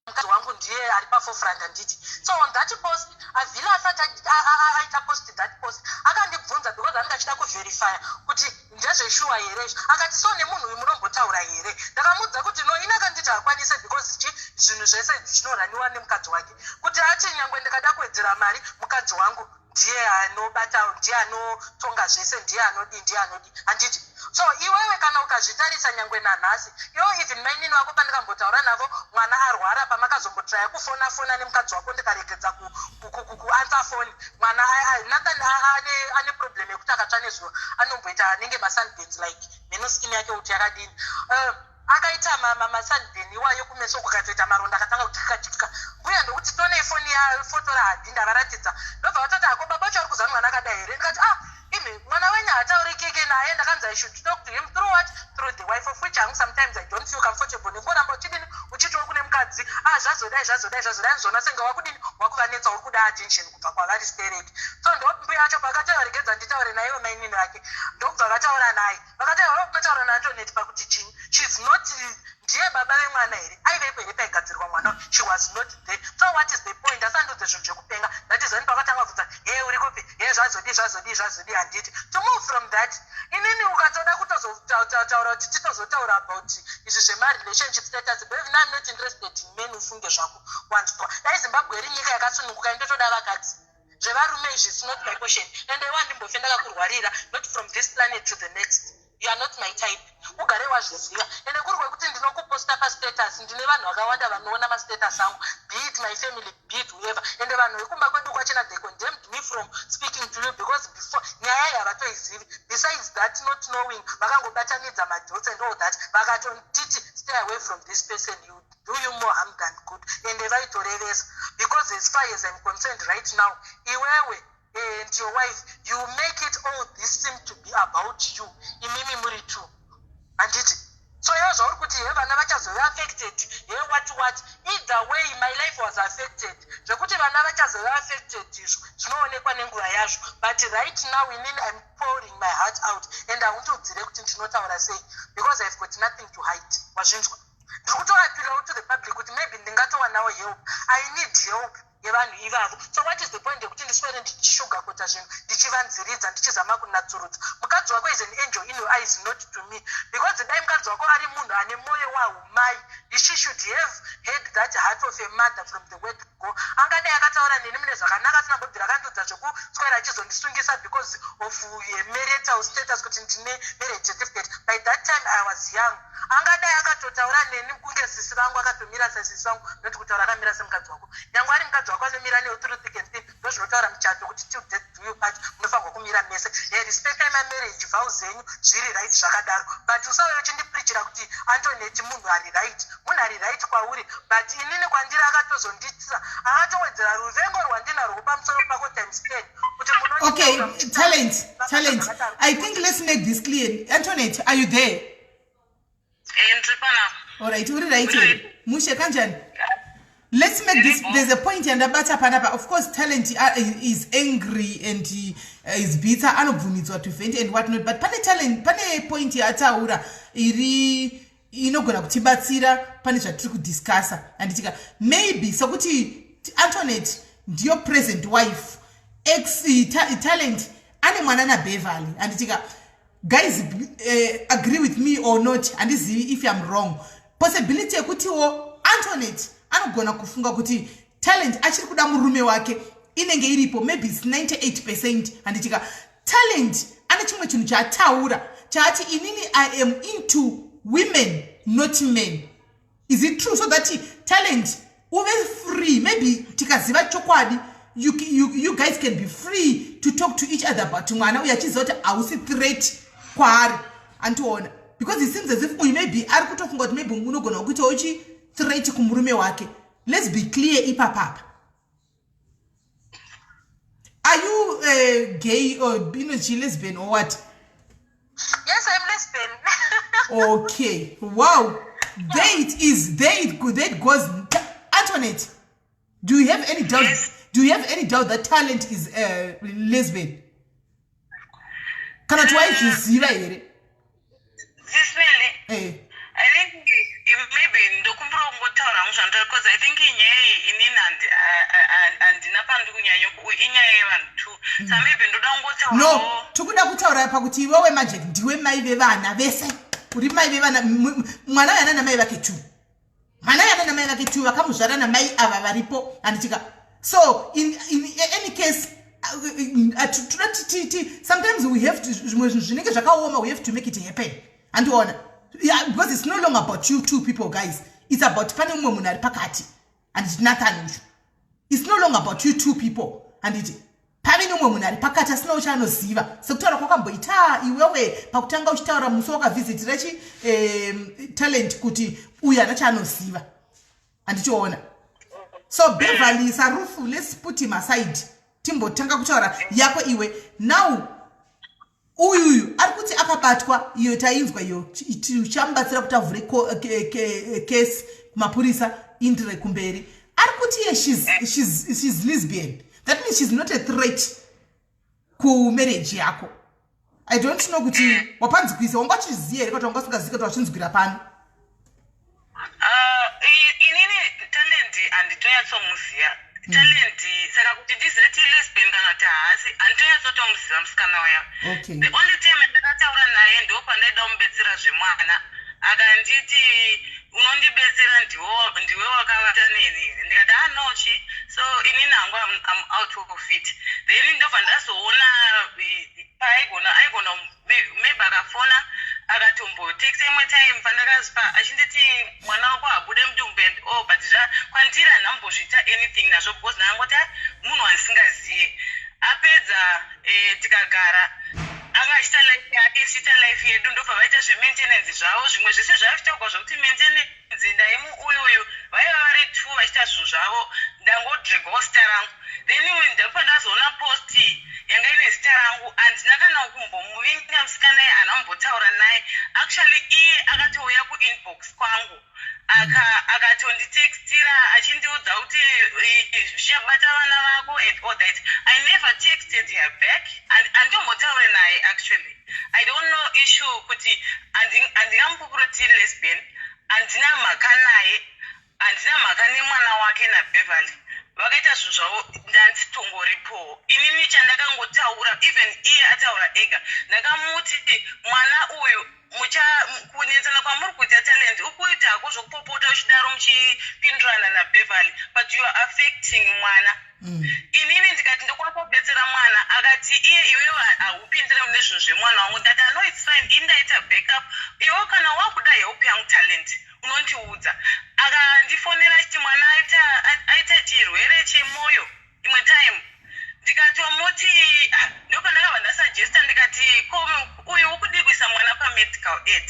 mukadzi wangu ndiye ari paforefront," handiti? So on that post, Avhila asati aita post that post, akandibvunza because anenge achida kuverifya kuti ndezveshuwa here izvi. Akati, "So nemunhu uyu munombotaura here?" Ndakamuudza kuti no, ini akanditi hakwanise because chi zvinhu zvese zvinoraniwa nemukadzi wake, kuti ati nyangwe ndikada kuwedzera mari, mukadzi wangu ndiye anobata, ndiye anotonga zvese, ndiye anodi, ndiye anodi, handiti? So iwewe kana ukazvitarisa, nyangwe nanhasi iwe, even mainini vako, pandikambotaura navo mwana arwara, pamakazombotraya kufona fona nemukadzi wako, ndikaregedza kuanswer foni, mwana Nathan ane problem yekuti akatsva nezuva anomboita anenge masunburns, like mheno skin yake kuti yakadini. Akaita masunburn iwayo kumeso, kukatoita maronda, akatanga kutyika tyika. Mbuya ndokuti, "Tonei foni yafoto rahadhi." Ndavaratidza, ndobva vatoti, "Ako baba vacho ari kuziva mwana akadai here?" Ndikati, "Ah, imi mwana wenyu haataurikiki naye." Ndakanzi I should talk to him through what? Through the wife, of which hangu sometimes I don't feel comfortable nengoramba uchidini, uchitiwo kune mukadzi, "Ah, zvazodai, zvazodai, zvazodai." Nizvona senge wakudini, wakuvanetsa, uri kuda attention kubva kwavari stereki. So ndo mbuya acho pakataregedza nditaure naivo mainini vake, ndokubva vataura naye. Vakataura, vataura naAntonet pakuti chini, she's not, ndiye baba vemwana here? Aivepo here paigadzirwa mwana? She was not there. So what is the point? Asandudze zvinhu zvekupenga. That is when pakatanga kubvunza, "He, uri kupi? He, zvazodii, zvazodii, zvazodii?" Handiti? To move from that, inini ukatoda kutozotaura kuti titozotaura about izvi zvemarelationship status, but even I'm not interested in men. Ufunge zvako, wanzwa? Dai Zimbabwe iri nyika yakasununguka, indotoda vakadzi. Zvevarume izvi is not my portion, and iwa ndimbofe ndakakurwarira, not from this planet to the next. You are not my type, ugare wazviziva. Ende kuri kwekuti ndinokuposta pastatus, ndine vanhu vakawanda vanoona mastatus angu, be it my family, be it whoever. Ende vanhu vekumba kwedu kwachena, they condemned me from speaking to you because before nyaya iyi havatoizivi. Besides that, not knowing, vakangobatanidza madots and all that, vakatonditi, "Stay away from this person, you do you more harm than good." Ende vaitorevesa because as far as I'm concerned right now, iwewe and your wife, you make it all this seem to be about you, imimi muri two, handiti? So iwe zvauri kuti, "He, vana vachazove affected," he, what what, either way my life was affected. Zvekuti vana vachazove affected izvo zvinoonekwa nenguva yazvo, but right now inini I'm pouring my heart out and haundiudzire kuti ndinotaura sei because I've got nothing to hide, wazvinzwa? Ndiri kutoappealawo to the public kuti maybe ndingatowanawo help. I need help yevanhu ivavo. So what is the point yekuti ndiswere ndichishugacoata zvinhu, ndichivanziridza, ndichizama kunatsurudza? Mukadzi wako is an angel in your eyes, not to me, because dai mukadzi wako ari munhu ane mwoyo wahumai, she should have had that heart of a mother from the word go. Angadai akataura neni mune zvakanaka, asina mbobvira akandiudza zvekuswera achizondisungisa because of marital status, kuti ndine marriage certificate. By that time I was young. Angadai akatotaura neni kunge sisi vangu, akatomira sasisi vangu, noti kutaura akamira semukadzi wako. Nyange ari mukadzi wako anomira newe through thick and thin. Ndo zvinotaura muchato kuti till death do you part, munofanirwa kumira mese. Respectai mamarriage vows enyu, zviri right zvakadaro, but usauye uchindipreachira kuti Antoneti munhu ari right. Munhu ari right kwauri, but inini kwandiri akatozonditisa, akatowedzera ruvengo rwandinarwo pamusoro pako times 10 kuti Okay, Talent, Talent, I think let's make this clear. Antoinette, are you there? Ndiri panapa. Alright, uri right here? Mushe kanjani? Let's make this, there's a point yandabata panapa. Of course Talent is angry and he is bitter, anobvumidzwa to vent and what not, but pane Talent, pane point yaataura iri inogona kutibatsira pane zvatiri kudiscussa, handitika? Maybe sokuti Antoinette ndiyo present wife, ex Talent ane mwana naBeverly, handitika? Guys, agree with me or not, handizivi if I'm wrong. Possibility yekutiwo Antoinette anogona kufunga kuti Talent achiri kuda murume wake inenge iripo, maybe it's 98%, handitika? Talent ane chimwe chinhu chaataura chaati, "Inini I am into women, not men." Is it true? So that Talent uve free, maybe tikaziva chokwadi, you guys can be free to talk to each other about mwana uyo, achiziva kuti hausi threat kwaari, andiona? Because it seems as if uyu maybe ari kutofunga kuti maybe unogona kuitawo chi threat kumurume wake. Let's be clear ipapapa. Are you gay or chi lesbian or what? Yes, I'm lesbian. Okay, wow, there it is. There it goes. Antoinette, do you have any doubt? Yes. Do you have any doubt that Talent is lesbian? Kana kuti waizviziva here? Sis Melly, I think maybe ndokumbira kungotaura hangu zvandiri, because I think inyaya iyi inini handina pandiri kunyanya, inyaya yevanhu two, so maybe ndoda kungotaura. No, tikuda kutaura pakuti iwewe manje ndiwe mai vevana vese, uri mai vevana. Mwana uyu ana namai vake two, mwana uyu ana namai vake two vakamuzvara namai ava varipo, handitika? So in any case, toda sometimes we have to, zvimwe zvinhu zvinenge zvakaoma, we have to make it happen, handiona? Yeah, because it's no longer about you two people, guys, it's about pane mumwe munhu ari pakati, handiti? Nathan ucho, it's no longer about you two people, handiti? Pave nemumwe munhu ari pakati asinawo chaanoziva, sekutaura kwakamboita iwewe pakutanga uchitaura musi wakavhizitira chi Talent kuti uyu hana chaanoziva, handichiona? So Beverly Sarufu, let's put him aside, timbotanga kutaura yako iwe. Now uyuyu ari kuti akabatwa, iyo tainzwa iyo, tichamubatsira kuti avhure kesi kumapurisa indire kumberi. Ari kuti iye she's lesbian. That means she's not a threat kumarriage yako. I don't know kuti wapanzwisa, wanga uchiziva here kuti wanga usingazivi kuti wachinzwira pano? Inini Talent handitonyatsomuziva Talent, saka kuti ndizive ti lesbian kana kuti haasi, handitonyatsotomuziva musikana uya. The only time ndakataura naye ndo pandaida kumubetsera zvemwana, akanditi, "Unondibetsera, ndiwe wakavata neni here?" Ndikati, "Ah, no chi." So inini hangu I'm out of it. Then ndobva ndazoona paaigona aigona maybe akafona, akatombotekisa imwe time pandakazvipa achinditi, "Mwana wako habude mudumbu," and all, but zva kwandiri handambozviita anything nazvo because ndangoti, "Ah, munhu wandisingaziye." Apedza, tikagara, anga achiita life yake, ichiita life yedu. Ndobva vaita zvemaintenance zvavo, zvimwe zvese zvaichitaurwa zvokuti maintenance ndaimu uyu uyu, vaiva vari two vachiita zvinhu zvavo. Ndangodregwawo zita rangu. Then ndabva ndazoona post yanga ine zita rangu. Handina kana kumbomuvinga musikana iye, handina kumbotaura naye. Actually iye akatouya kuinbox kwangu, akatonditextira achindiudza kuti zvichabata vana vako and all that. I never texted her back and handitombotaure naye. Actually I don't know issue kuti handingamupupuriti lesbian, handina mhaka naye, handina mhaka nemwana wake naBeverly. Vakaita zvinhu zvavo, ndanditongoripowo inini. Chandakangotaura, even iye ataura ega, ndakamuti mwana uyu mucha kunetsana kwamuri kuita, Talent ukuitako zvokupopota uchidaro muchipindurana naBeverly, but you are affecting mwana. Inini ndikati ndokwanisa kubetsera mwana, akati iye, "Iwewe haupindire mune zvinhu zvemwana wangu." Ndati, "No, it's fine, ini ndaita backup. Iwe kana wakuda help yangu, Talent, unondiudza." Akandifonera achiti mwana aita chirwere chemwoyo imwe time. Ndikatomuti, ah, ndopandakabva ndasuggesta ndikati, "Ko uyu ukudi kuisa mwana pamedical aid?"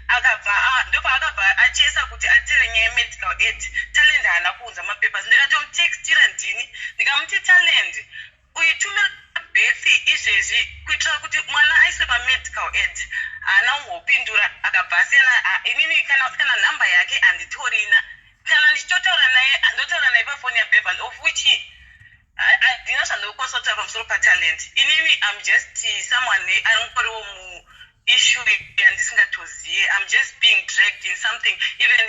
Akabva ndopaakabva achesa kuti atire nyaya yemedical aid. Talent haana kuunza mapapers. Ndikatomutextira ndini, ndikamuti, "Talent, uitumira birth izvezvi kuitira kuti mwana aiswe pamedical aid." Haana kumbopindura, akabva asiyana. Inini kana nhamba yake handitorina. Kana ndichitotaura naye, ndotaura naye pafoni yaBeverly, of which handina zvandokwanisa kutaura pamusoro paTalent. Inini I'm just someone angoriwo muissue yandisingatoziye. I'm just being dragged in something. Even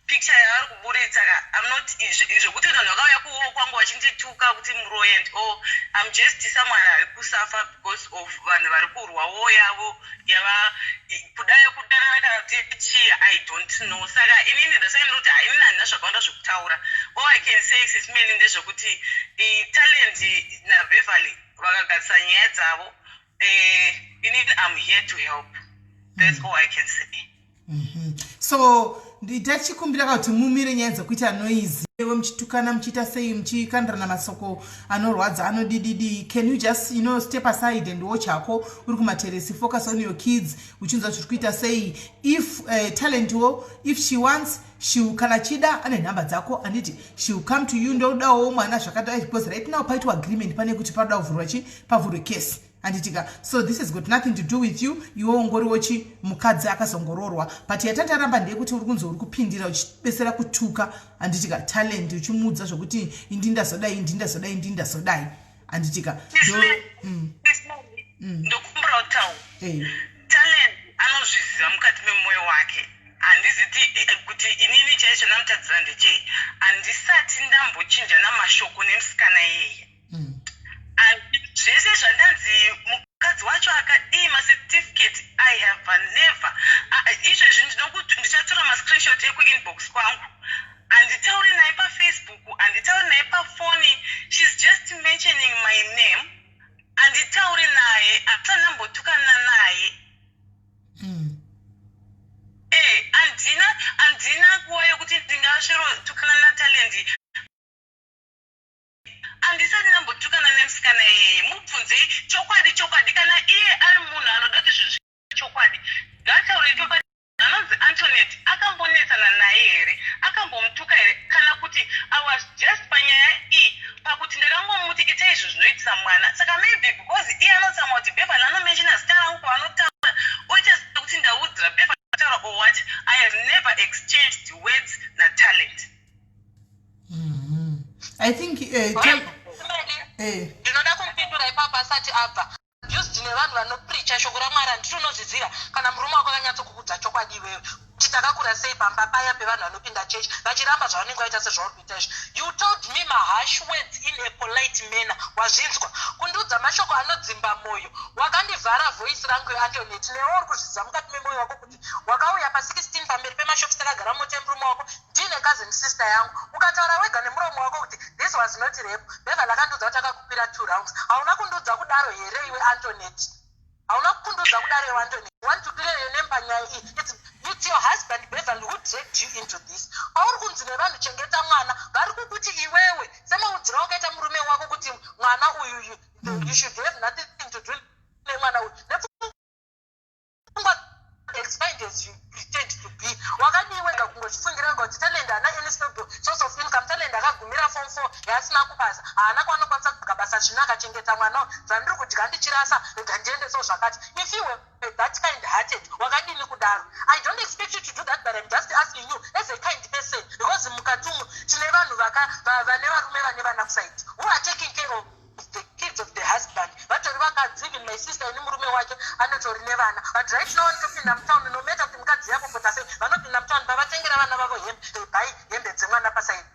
picture yavari kuburitsa ka, I'm not zvekuti vanhu vakauya kuwo kwangu vachindituka kuti muroyi and all. I'm just someone ari kusuffer because of vanhu vari kurwawo yavo yava kudai kudanana kana kuti chii, I don't know. Saka inini ndasaini kuti inini handina zvakawanda zvekutaura. All I can say, Sis Melly, ndezvekuti Talent naBeverly vakagadzisa nyaya dzavo. Inini I'm here to help. That's all I can say. So nditachikumbira kuti mumire nyaya dzekuita noise we muchitukana, muchiita sei, muchikandirana masoko anorwadza anodididi. Can you just step aside and watch hako uri kumateresi, focus on your kids, uchinzwa zviri kuita sei? If Talentwo, if she wants, she kana chida ane nhamba dzako, anditi? She will come to you, ndodawo mwana zvakadai, because right now paitwa agreement pane kuti paroda kuvhurwa chi pavhurwe case, handitika? So this has got nothing to do with you. Iwe ungoriwo chi mukadzi akazongororwa, but yatataramba ndeyekuti uri kunzi uri kupindira uchibesera kutuka, handitika, Talent, uchimuudza zvokuti indi ndazodai, indi ndazodai, indi ndazodai, handitika? Ndokumbira kutaura. Talent anozviziva mukati memwoyo wake. Handiziti kuti inini chaizvo ndamutadzira ndechei. Handisati ndambochinjana mashoko nemusikana iyeye. Zvese zvandanzi mukadzi wacho akadii, macertificate, I have never. Izvezvi ndichatora mascreenshot ekuinbox kwangu. Handitauri naye paFacebook, handitauri naye pafoni. She's just mentioning my name. Handitauri naye, handisati ndambotukana naye. Handina nguva yekuti ndingasverotukana naTalent. Handisati ndambotukana nemusikana iyeye. Mubvunzei chokwadi, chokwadi. Kana iye ari munhu anoda kuti zvinhu chokwadi, ngaataure chokwadi. Anonzi Antonet akambonetsana naye here? Akambomutuka here? Kana kuti I was just panyaya iyi pakuti ndakangomuti itai izvo zvinoitisa mwana. Saka maybe because iye anotsamwa kuti Beverly anomentiona zita rangu kwavanotaura, oita sekuti ndaudzira Beverly kutaura or what. I have never exchanged words naTalent. I think Ndinoda kumupindura ipapo asati abva. Abused nevanhu vanopreacha shoko raMwari, handiti unozviziva kana murume wako akanyatsokukudza chokwadi iwewe kuti takakura sei pamba paya pevanhu vanopinda chechi vachiramba zvavanenge vaita sezvauri kuita izvi. You told me maharsh words in a polite manner. Wazvinzwa kundiudza mashoko anodzimba mwoyo. Wakandivhara voice rangu, Antonet. Newe uri kuzviziva mukati memwoyo wako kuti wakauya pa16 pamberi pemashops, takagara mota yemurume wako, ndine cousin sister yangu, ukataura wega nemuromo wako kuti this was not rape. Beverly akandiudza kuti akakukwira two rounds. Hauna kundiudza kudaro here iwe, Antonet? Hauna kundiudza kudaro iwe, Antonet? Want to clear your name panyaya iyi. It's your husband Beverly who dragged you into this. Pauri kunzi nevanhu chengeta mwana, vari kukuti iwewe semaudziro wakaita murume wako kuti mwana uyu you should have nothing to do nemwana uyu, nepfungwa as kind as you pretend to be, wakadii wega kungozvifungira wega kuti Talent haana any stable source of income? Talent akagumira form four yaasina kubasa, haana kwaanokwanisa kutsvaga basa, zvino akachengeta mwana uyu, zvandiri kudya ndichirasa, rega ndiendesewo zvakati. If you were that kind hearted, wakadini kudaro? I don't expect you to do that, but I'm just asking you as a kind person, because mukati umu tine vanhu vane varume vane vana kuside who are taking care of the kids of the husband. Vatori vakadzi. Even my sister ini, murume wake anotori nevana, but right now vanotopinda mutauni, no matter kuti mukadzi yakopota sei, vanopinda mutauni pavatengera vana vavo hembe, they buy hembe dzemwana paside.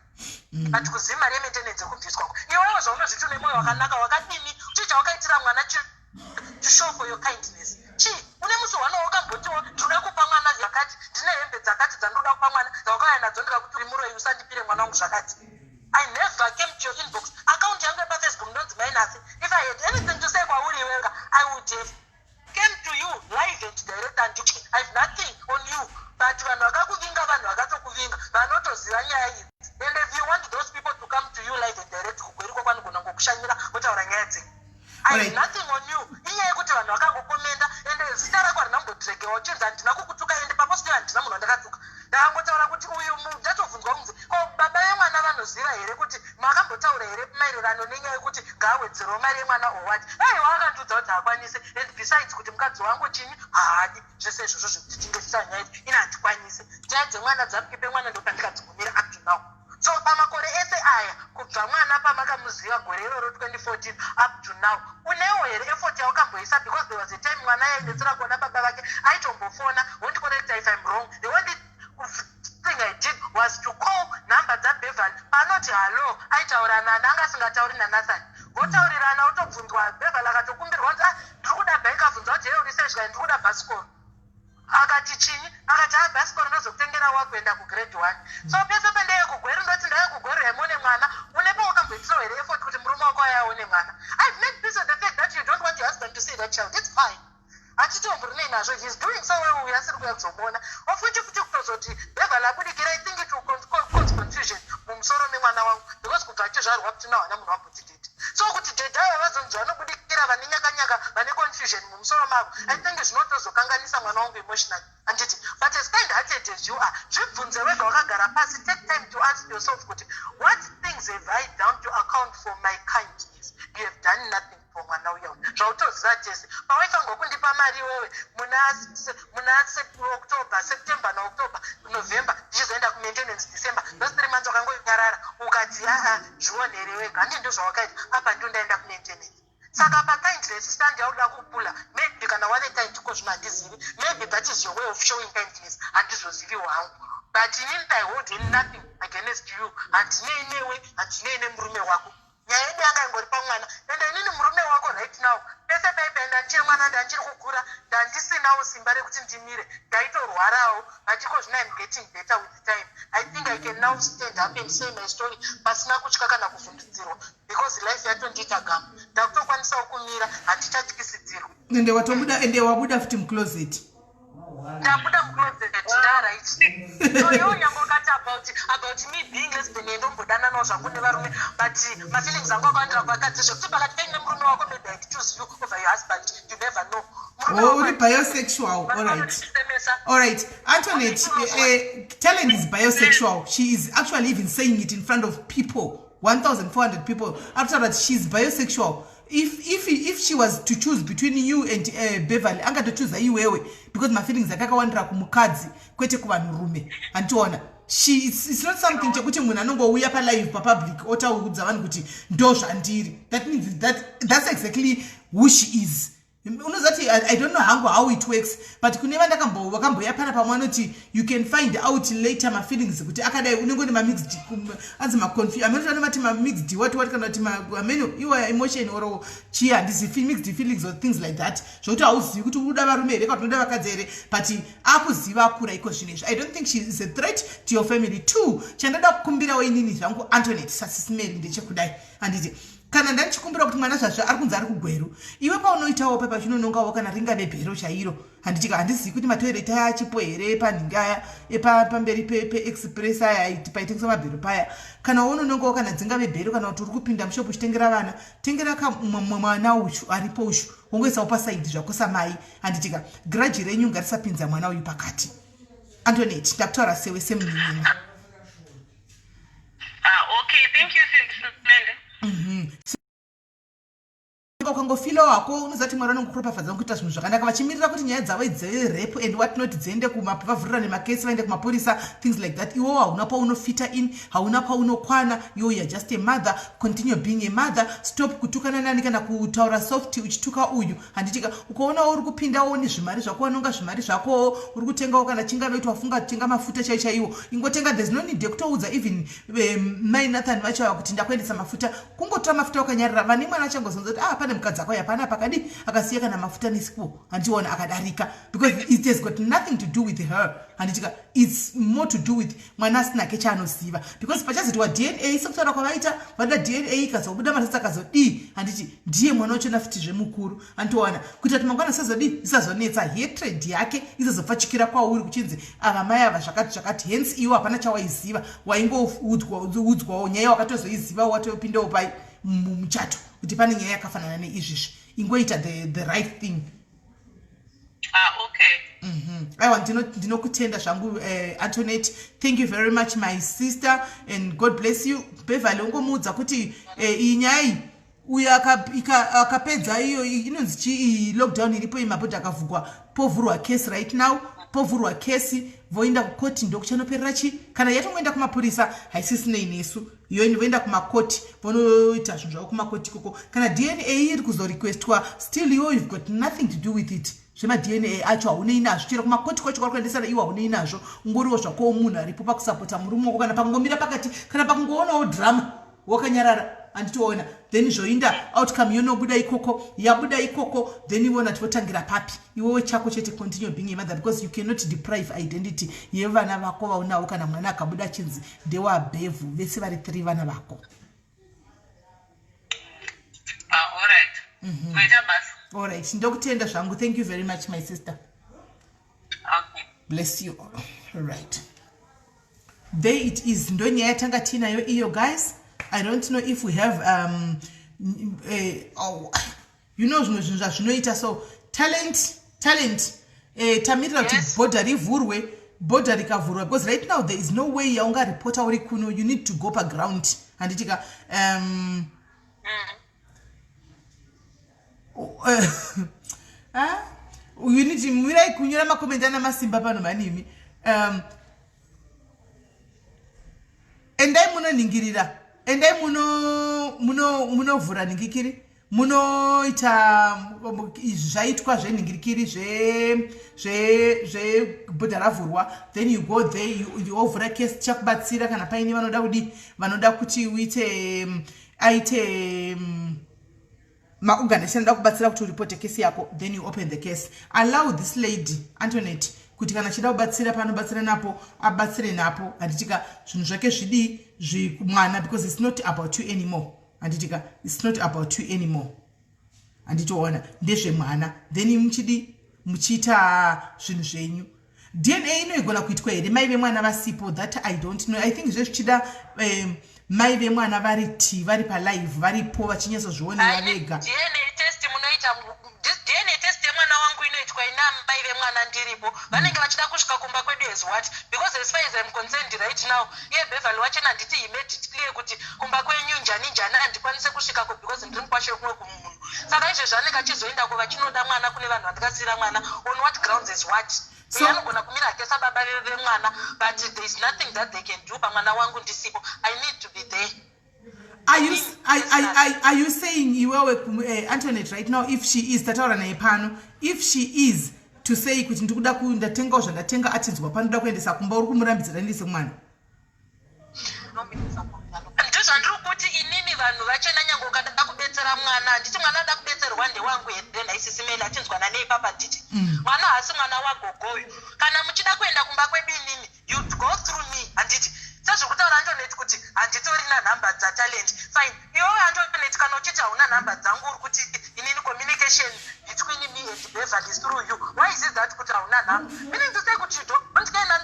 But kuziva mari yemaintenance yekubviswa, iwewo zvaunozviti une mwoyo wakanaka, wakadini? Chii chawakaitira mwana to show for your kindness? Chii? Une musi wano wakambotiwo ndinoda kupa mwana zvakati, ndine hembe dzakati dzandinoda kupa mwana, dzawakauya nadzo ndikakuti uri muroi, usandipire mwana wangu zvakati? I never came to your inbox. Account yangu yepafacebook ndonzi Mainasi. If I had anything to say kwauri iwenga, I would have came to you live and direct. And I have nothing on you, but vanhu vakakuvinga, vanhu vakatokuvinga vanotoziva nyaya idzi. And if you want those people to come to you live and direct kuGweru kwakwanogona ngokushanyira votaura nyaya dzenyu. I have nothing on you. Inyaya yekuti vanhu vakangokomenda, ende zita rako harina kumbodregewa uchinzi handina kukutuka. Ende papost handina munhu wandakatuka. Ndakangotaura kuti uyu ndatobvunzwa kunzi ko baba vemwana vanoziva here kuti makambotaura here maererano nenyaya yekuti ngaawedzerewo mari yemwana or what. Aiwa, akandiudza kuti haakwanise, and besides kuti mukadzi wangu chinyi haadi zvese izvozvo zvekuti tinge tichitaura nyaya idzi. Ini handikwanise. Nyaya dzemwana dzamukipe mwana ndopandikadzigumira up to now. So pamakore ese aya, kubva mwana pamakamuziva gore iroro 2014 up to now, unewo here effort yawakamboisa? Because there was a time mwana yainetsera kuona baba vake, aitombofona. Wondicorrecta if I'm wrong. The only thing I did was to call number dzaBeverly. Paanoti hallo, aitaura nani? Anga asingatauri naNathan. Votaurirana, wotobvunzwa. Beverly akatokumbirwa kunzi, ah, ndiri kuda bhaiki. Abvunzwa kuti, hey, uri sei? Zvikai, ndiri kuda bhasikoro. Akati chinyi? Akati, ha, bhasikoro ndozokutengera wakuenda kugrade one. So pese pendeye kuGweru, ndoti ndauya kuGweru yaimone mwana. Unepo wakamboitirawo here effort kuti murume wako ayaone mwana? I've made peace with the fact that you don't want your husband to see that child. It's fine, hatitombori nazvo. He's doing so well uyu asiri kuya kuzomuona. Ofuti futi kutozoti Beverly abudikira, I think it will cause confusion mumusoro memwana wangu, because kubva achizvarwa kuti nawana munhu wamboti daddy. So kuti daddy ava vazonzi vanobudikira vane nyakanyaka, vane confusion mumusoro mavo, I think zvinotozokanganisa mwana wangu emotionally, handiti? But as kind hearted as you are, zvibvunze wega wakagara pasi. Take time to ask yourself kuti what things have I done to account for my kindness? You have done nothing for mwana uya uyu, zvautoziva tese. Pawaifanirwa kundipa mari iwewe muna October, September naOctober, November, ndichizoenda kumaintenance December, those 3 months wakangonyarara ukati, aa, zvionere wega. Handi ndo zvawakaita apa? Ndo ndaenda kumaintenance. Saka pakindness stand yauda kupula, maybe kana wave kind ko zvino handizivi. Maybe that is your way of showing kindness, handizoziviwo hangu. But inini I hold in nothing against you. Handinei newe, handinei nemurume wako. Nyaya yedu yanga ingori pamwana. Ende inini murume wako right now, pese paipaenda ndichiri mwana, ndandichiri kukura, ndandisinawo simba rekuti ndimire, ndaitorwarawo. But iko zvino I'm getting better with time. I think I can now stand up and say my story pasina kutya kana kuvhundutsirwa, because life yatondiita gama, ndakutokwanisawo kumira, handichatyisidzirwi. Ende watobuda, ende wabuda futi mucloset. Ndabuda mucloset, ndaright. So iwo nyange ukati about me being lesbian, ndombodananawo zvangu nevarume, but mafeelings angu akawandira kuvakadzi, zvekuti pakati penyu nemurume wako, maybe I'd choose you over your husband. You never know. Oh, uri bisexual. All right, Antoinette, Talent is bisexual. She is actually even saying it in front of people, 1400 people, after that she's bisexual. If she was to choose between you and Beverly, angatochoosa iwewe, because mafeelings ake akawandira kumukadzi kwete kuvanhurume. Handiona she it's not something chekuti munhu anongouya palive, papublic, otaudza vanhu kuti ndo zvandiri. That means that that's exactly who she is. Unozati I don't know hangu how it works, but kune vakamboya pana pamwe vanoti you can find out later mafeelings kuti akadai, unenge une mamixed, anzi amene vanomati mamixed what what, kana kuti amene iwa emotion or chii, handizivi, mixed feelings or things like that, zvokuti hauzivi kuti unoda varume here kana unoda vakadzi here. But akuziva, akura iko zvino izvi. I don't think she is a threat to your family. Two, chandoda kukumbirawo inini zvangu, Antonet, saSis Mary, ndechekudai. Handiti kana ndandichikumbira kuti mwana zvazvo ari kunzi ari kuGweru, iwe paunoitawo pepa chinonongawo kana ringave bhero chairo. Handitika handizivi kuti matoireti aya achipo here panhingi aya pamberi peExpress aya paitengeswa mabhero paya. Kana unonongawo kana dzingave bhero, kana kuti uri kupinda mushopu uchitengera vana, tengera mwana uchu aripo uchu, wongoisawo paside zvako samai. Handitika grudge renyu ngarisapinza mwana uyu pakati. Antonet, ndakutaura sewe semunin'ina. Ah, okay, thank you, Sis Mende. Ukangofeelawo hako, unozati Mwari vanongokuropafadza kuita zvinhu zvakanaka, vachimirira kuti nyaya dzavo dzerape and what not dziende vavhurira nemakesi, vaende kumapurisa, things like that. Iwowo hauna paunofita in, hauna paunokwana. Iwo you are just a mother. Continue being a mother. Stop kutukana nani kana kutaura soft uchituka uyu. Handitika ukaonawo uri kupindawo nezvimari zvako, wanonga zvimari zvakowo, uri kutengawo kana chingave kuti wafunga kutenga mafuta chaiwo chaiwo, ingotenga. There's no need yekutoudza even mai Nathan vacho ava kuti ndakuendesa mafuta. Kungotora mafuta wakanyarira, vane mwana achangozonza kuti, ah, pane mukadzi akauya pana pakadi akasiya kana mafuta nesipo. Handiona akadarika, because it has got nothing to do with her. Handitika it's more to do with mwana asinake chaanoziva, because pachazoitwa DNA, sekutaura kwavaita, vanoda DNA, ikazobuda masasi akazodii, handiti ndiye mwana wachona futi zvemukuru. Handitowana kuita kuti mangwana sazodii, isazonetsa hatred yake isazopfachikira kwauri kuchinzi ava mai ava zvakati zvakati. Hence iwo hapana chawaiziva, waingoudzwawo nyaya, wakatozoiziva watopindawo pai mumuchato kuti pane nyaya yakafanana neizvizvi. Ingoita the right thing. Ah, okay. Aiwa, ndinokutenda zvangu, Antoinette. Thank you very much, my sister, and God bless you. Beverly, ungomuudza kuti iyi nyaya iyi, uyo akapedza iyo inonzi chii, lockdown iripo iyi, mabhodha akavhurwa, povhurwa case right now, povhurwa kesi, voenda kukoti, ndokuchanoperera chi. Kana yatongoenda kumapurisa, haisisinei nesu iyo. Voenda kumakoti, vonoita zvinhu zvavo kumakoti ikoko. Kana DNA iri kuzorequestwa, still iwo you've got nothing to do with it. ZvemaDNA acho haunei nazvo. Chero kumakoti kwacho kwari kuendesana, iwo haunei nazvo. Ungoriwo zvakowo munhu aripo pakusapota murume wako, kana pakungomira pakati, kana pakungoonawo drama wakanyarara. Handitoona then zvoinda, outcome yonobuda ikoko, yabuda ikoko, then iwona tivotangira papi. Iwewe chako chete, continue being a mother, because you cannot deprive identity yevana vako vaunawo. Kana mwana akabuda achinzi ndewabhevhu, vese vari three vana vako. Ah, all right. Maita basa. Allright, ndokutenda zvangu. Thank you very much, my sister. Okay. Bless you all. Right, there it is. Ndo nyaya yatanga tiinayo iyo, guys. I don't know if we have oh, zvimwe zvinhu zvazvinoita. So Talent, Talent, tamirira kuti bhodha rivhurwe. Bhodha rikavhurwa, because right now there is no way yaungaripota uri kuno. You need to go paground. Handitika ah? You need, mirai kunyora macomments ana masimba pano manimi. Endai munoningirira, endai munovhura ningikiri. Munoita izvi zvaitwa zvenhingirikiri zvebhodha ravhurwa, then you go there, you ovhura case, tichakubatsira kana paine vanoda kudi, vanoda kuti uite aite maorganization anoda kubatsira kuti uripote kesi yako. Then you open the case. Allow this lady Antonet kuti kana achida kubatsira paanobatsira napo, abatsire napo, handitika? Zvinhu zvake zvidii zvikumwana, because it's not about you anymore, handitika? It's not about you anymore, handitoona ndezvemwana. Then muchidi muchiita zvinhu zvenyu. DNA inoigona kuitwa here mai vemwana vasipo? That I don't know. I think zvezvichida mai vemwana vari t vari palive, varipo, vachinyatsozvionera vega. DNA test munoita, this DNA test yemwana wangu inoitwa ina mai vemwana ndiripo. Vanenge vachida kusvika kumba kwedu as what? Because as far as I'm concerned right now, iye Beverly wachena, handiti he made it clear kuti kumba kwenyu njani njani handikwanise kusvikako because ndiri mukwashe wekumwe kumunhu. Saka izvezvi anenge achizoendako vachinoda mwana kune vanhu vandikasiyira mwana, on what grounds is what? So anogona kumira hake sababa vemwana, but there is nothing that they can do pamwana wangu ndisipo. I need to be there. Are you saying iwewe, Antoinette, right now, if she is, tataura naye pano, if she is to say kuti ndikuda ndatengawo zvandatenga, atinzwa panoda kuendesa kumba, uri kumurambidzira ndise mwana? Ndozvandiri kuti inini, vanhu vachena, nyange ukada kubetsera mwana, handiti mwana ada kubetserwa ndewangu here? Nhaisisimeli achinzwana neipapa, handiti mwana haasi mwana wagogoyo. Kana muchida kuenda kumba kwedu inini, you go through me, handiti? Sezviri kutaura Antonet kuti handitorina nhamba dzaTalent, fine. Iwewe Antonet, kana uchiti hauna nhamba dzangu, uri kuti inini communication between me and Beverly is through you. Why is it that kuti hauna nhamba? Meaning to say kuti you don't care, na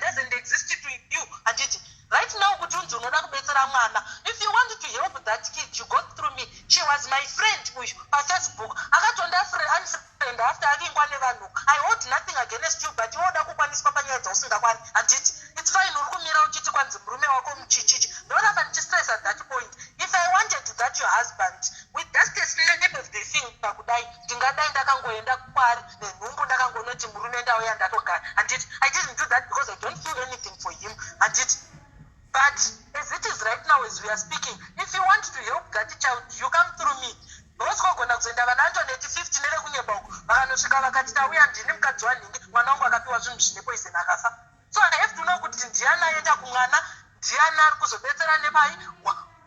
doesn't exist to you, handiti? Right now kuti unzi unoda kubetsera mwana, if you want to help that kid, you go through me. She was my friend uyu paFacebook, akatonda unfriend after avingwa nevanhu. I hold nothing against you, but iwe uda kukwaniswa panyaya dzausingakwani, handiti? It's fine, uri kumira uchiti kwanzi murume wako muchichichi. Ndoramba ndichistress at that point. If I wanted that your husband, with just a snap of the finger kudai, ndingadai ndakangoenda kwaari nenhumbu, ndakangonoti murume ndauya, ndatogara, handiti? I didn't do that because I don't feel anything for him, handiti? But as it is right now, as we are speaking, if you want to help that child, you come through me, because kogona kuzoenda vana Antoneti 50 nevekunyeba uko, vakanosvika vakati tauya, ndini mukadzi wanhingi, mwana wangu akapiwa zvinhu zvine poison akafa. So I have to know kuti ndiani aenda kumwana, ndiani ari kuzobetsera nepai,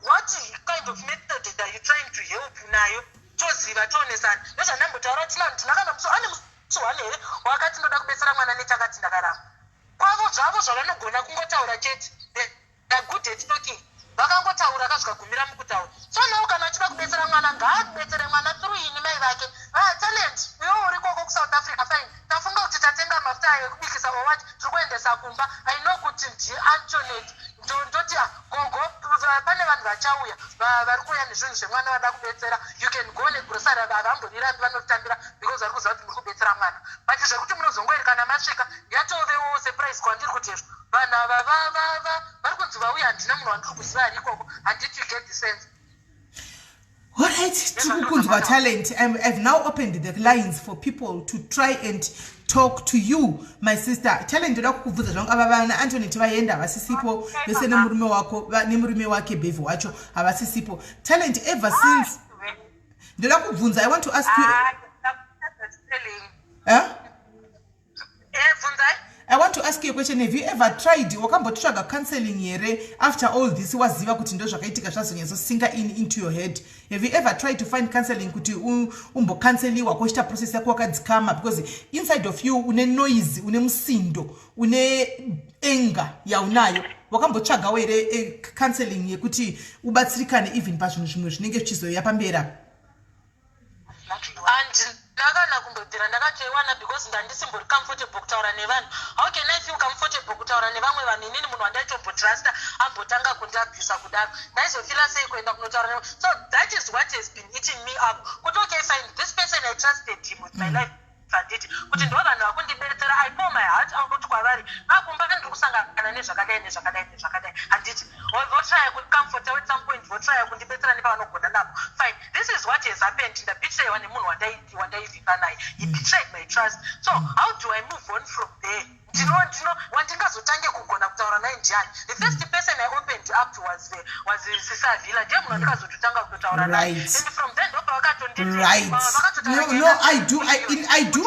what kind of method are you trying to help nayo. Toziva, toonesana. Ndozvandambotaura, tina ndina kana musi ane musi one here wakati ndoda kubetsera mwana nechakati, ndakaramba kwavo zvavo zvavanogona kungotaura chete. They are good at talking. Vakangotaura kazvikagumira mukutaura. So now kana achida kubetsera mwana, ngaabetsere mwana through ini mai vake. Ah, Talent, iwe uri koko kuSouth Africa, fine. Tafunga kuti tatenga mafuta ayo ekubikisa or what, tiri kuendesa kumba. I know kuti ndiAntonet. Ndoti ah, gogo, pane vanhu vachauya, vari kuuya nezvinhu zvemwana, vada kubetsera. You can go negrocery. Havamborirambi, vanotambira because vari kuziva kuti muri kubetsera mwana. But zvekuti munozongoerekana masvika, yatovewo surprise kwandiri kuti ezvo vanhu ava vari kunzi vauya, handina munhu wandiri kuziva ari ikoko, handiti? You get the sense? Alright, tiri kukunzwa, Talent. I've now opened the lines for people to try and talk to you, my sister Talent. Ndoda kukubvunza zvangu, ava vana Antonet vaenda, havasisipo vese nemurume wako, nemurume wake Bevy wacho havasisipo. Talent, ever since, ndoda kubvunza, I want to ask you. Huh? Bvunzai. I want to ask you a question. Have you ever tried, wakambotsvaga counseling here after all this, waziva kuti ndo zvakaitika, zvazonyatsosinka in into your head? Have you ever tried to find counseling kuti umbokanseliwa, kochita process yako wakadzikama? Because inside of you une noise, une musindo, une anger yaunayo. Wakambotsvagawo here counseling yekuti ubatsirikane even pazvinhu zvimwe zvinenge zvichizoya pamberi apa? Handina kana kumbobvira ndakatoiwana because ndandisimbori comfortable kutaura nevanhu. How can I feel comfortable kutaura nevamwe vanhu, inini munhu wandaitombotrasta ambotanga kundiabhusa kudaro? Ndaizofila sei kuenda kunotaura nevanhu? So that is what has been eating me up, kuti okay, fine, this person, I trusted him with my life, handiti? Kuti ndo vanhu vakundibetsera, I pour my heart out kwavari, akumba ndiri kusangana nezvakadai, nezvakadai, nezvakadai, handiti? Votraya kucomforta at some point, votraya kundibetsera nepavanogona napo, fine. This is what has happened. Ndabetrayiwa nemunhu wandaivimba naye. He betrayed my trust. So how do I move on from there? Ndino wandingazotange kugona kutaura naye ndiani? The first person I opened up to was Sisavilla. Ndiye munhu wandikazototanga kutotaura naye. And from then ndopa Right. No, I do, I do,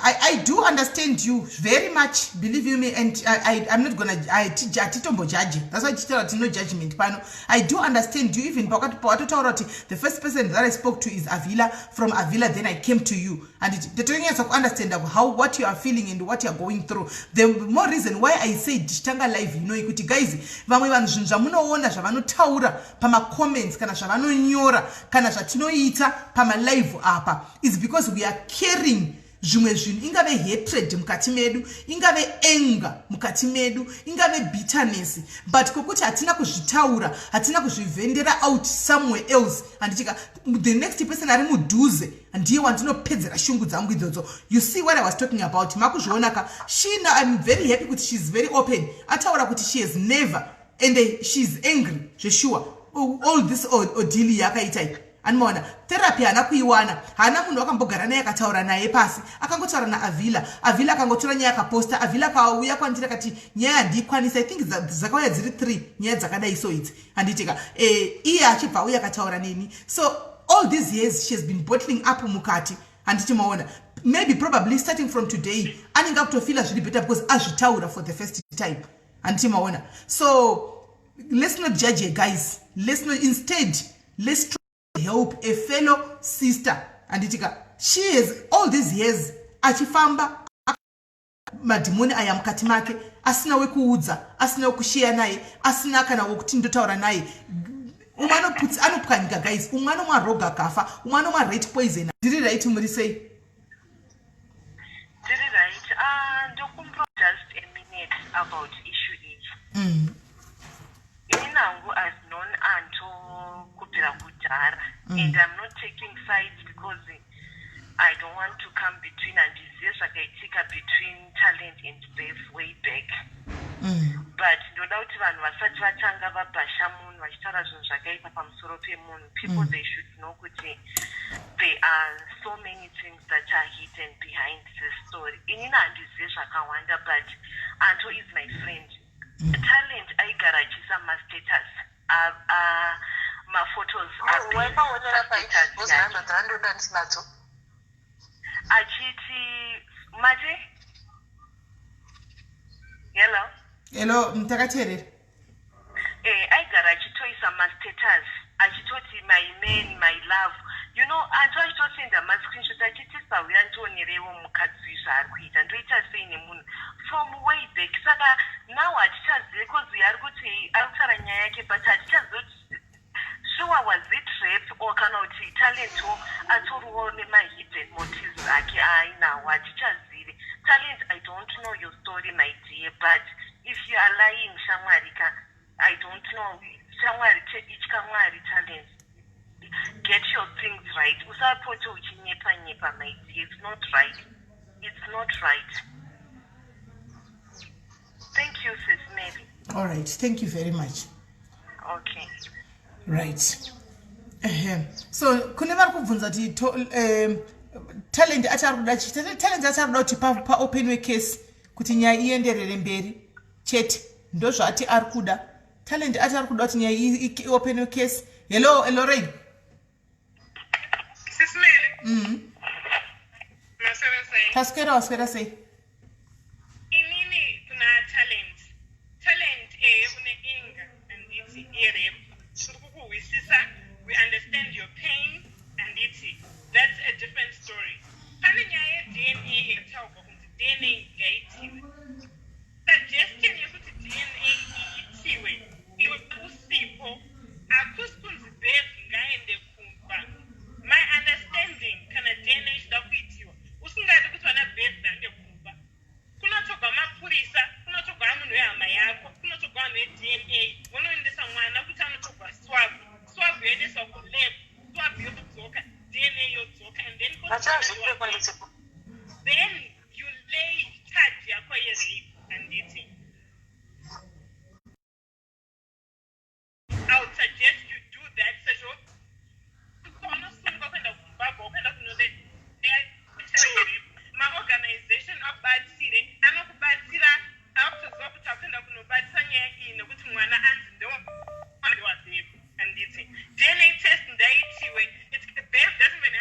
I do understand you very much, believe you me, and I'm not gonna, hatitombojaji. That's why tichitaura kuti no judgment pano. I do understand you, even pakati pawatotaura kuti the first person that I spoke to is Avila. From Avila, then I came to you, and ndotonyatsa kuunderstand how, what you are feeling and what you are going through. The more reason why I say tichitanga live kuti guys, vamwe vanhu, zvinhu zvamunoona zvavanotaura pamacomments kana zvavanonyora kana zvatinoita pamalive apa is because we are carrying zvimwe zvinhu, ingave hatred mukati medu, ingave anger mukati medu, ingave bitterness, but kwokuti hatina kuzvitaura, hatina kuzvivendera out somewhere else, handichika the next person ari mudhuze ndiye wandinopedzera shungu dzangu idzodzo. You see what I was talking about? Makuzviona ka? Shina, I'm very happy kuti she's very open. Ataura kuti she has never, and she's angry zvesure, all this ordeal yakaita iyi. Anomaona therapy haana kuiwana, haana munhu wakambogara naye akataura naye pasi. Akangotaura naAvhila, Avhila akangotora nyaya akaposta, Avhila akauya kwandiri akati nyaya handiikwanisa. I think dzakauya dziri three nyaya dzakadai so idzi, handitika? Iye achibva auya akataura neni. So all these years she has been bottling up mukati, handiti maona? Maybe probably starting from today anenge akutofeela zviri better because azvitaura for the first time, handiti maona? So let's not judge her, guys. Let's not. Instead, let's try to help a fellow sister, handitika? She has all these years achifamba madhimoni aya mukati make, asina wekuudza, asina wekushiya naye, asina kana wekuti ndotaura naye. Umwe anopwanyika, guys. Umwe anomwa roga kafa, umwe anomwa rat poison. Ndiri right, muri sei? Ndiri right. Ndokumbira just a minute about issue iyi. Ini nangu I've known Anto kubvira kudhara and I'm not taking sides because I don't want to come between. Handizive zvakaitika between Talent and Bev way back, but ndoda kuti vanhu vasati vatanga vabhasha munhu vachitaura zvinhu zvakaipa pamusoro pemunhu, people, they should know kuti there are so many things that are hidden behind this story. Inini handizive zvakawanda, but Anto is my friend. Talent aigara achiisa mastatus, maphotos. Waipaonera pai? Hama dzandoda ndisinadzo. Achiti mati hello? Hello, mutakateerera. Aigara achitoisa mastatus achitoti "My man, my love." Antu achitosenda mascreenshot achiti, "Sauya ndionerewo mukadzi zvaari kuita, ndoita sei nemunhu?" From way back. Saka now hatichazive, 'cause ari kuti ari kutaura nyaya yake, but hatichazive kuti sure was it rape or kana kuti Talentwo atoriwo nemahidden motives ake aainawo, hatichazivi. Talent, I don't know your story, my dear, but if you are lying, shamwarika, I don't know. Shamwari, itya Mwari. Talent, get your things right. Usapote uchinyepa nyepa, my dear. It's not right, it's not right. Thank you, Sis Mary. All right, thank you very much. Okay. Right. Ehe, so kune vari kubvunza kuti Talent ati ari kuda, Talent ati ari kuda kuti paopenwe case kuti nyaya ienderere mberi chete. Ndozvaati ari kuda. Talent ati ari kuda kuti nyaya iopenwe case. Hello, Lorraine. Sis Mary. Maswera sei? Taswera, waswera sei? Inini kuna Talent. Talent, une anger anditi yerape. Tiri kukuhwisisa. We understand your pain anditi. That's a different story. Pane nyaya yeDNA yataurwa kunzi DNA ngaitiwe. Suggestion yekuti DNA iitiwe iwe usipo, hakusi kunzi Bev ngaende kumba. My understanding, kana DNA ichida kuitiwa usingadi kuti vana Bev vaende kumba, kunotogwa mapurisa, kunotogwa munhu wehama yako, kunotogwa vanhu veDNA, vonoendesa mwana kuti anotogwa swab, swab yoendeswa kulab, swab yodzoka, DNA yodzoka, and then Vachazvipeko ndisipo. Then you lay charge yako yerape, handiti? I would suggest you do that sezvo unosungwa kuenda kuZimbabwe, kuenda kunole maorganization akubatsire, anokubatsira, akutoziva kuti akuenda kunobatsira nyaya iyi nekuti mwana anzi ndewaBev, handiti? DNA test ndaitiwe. Bev doesn't even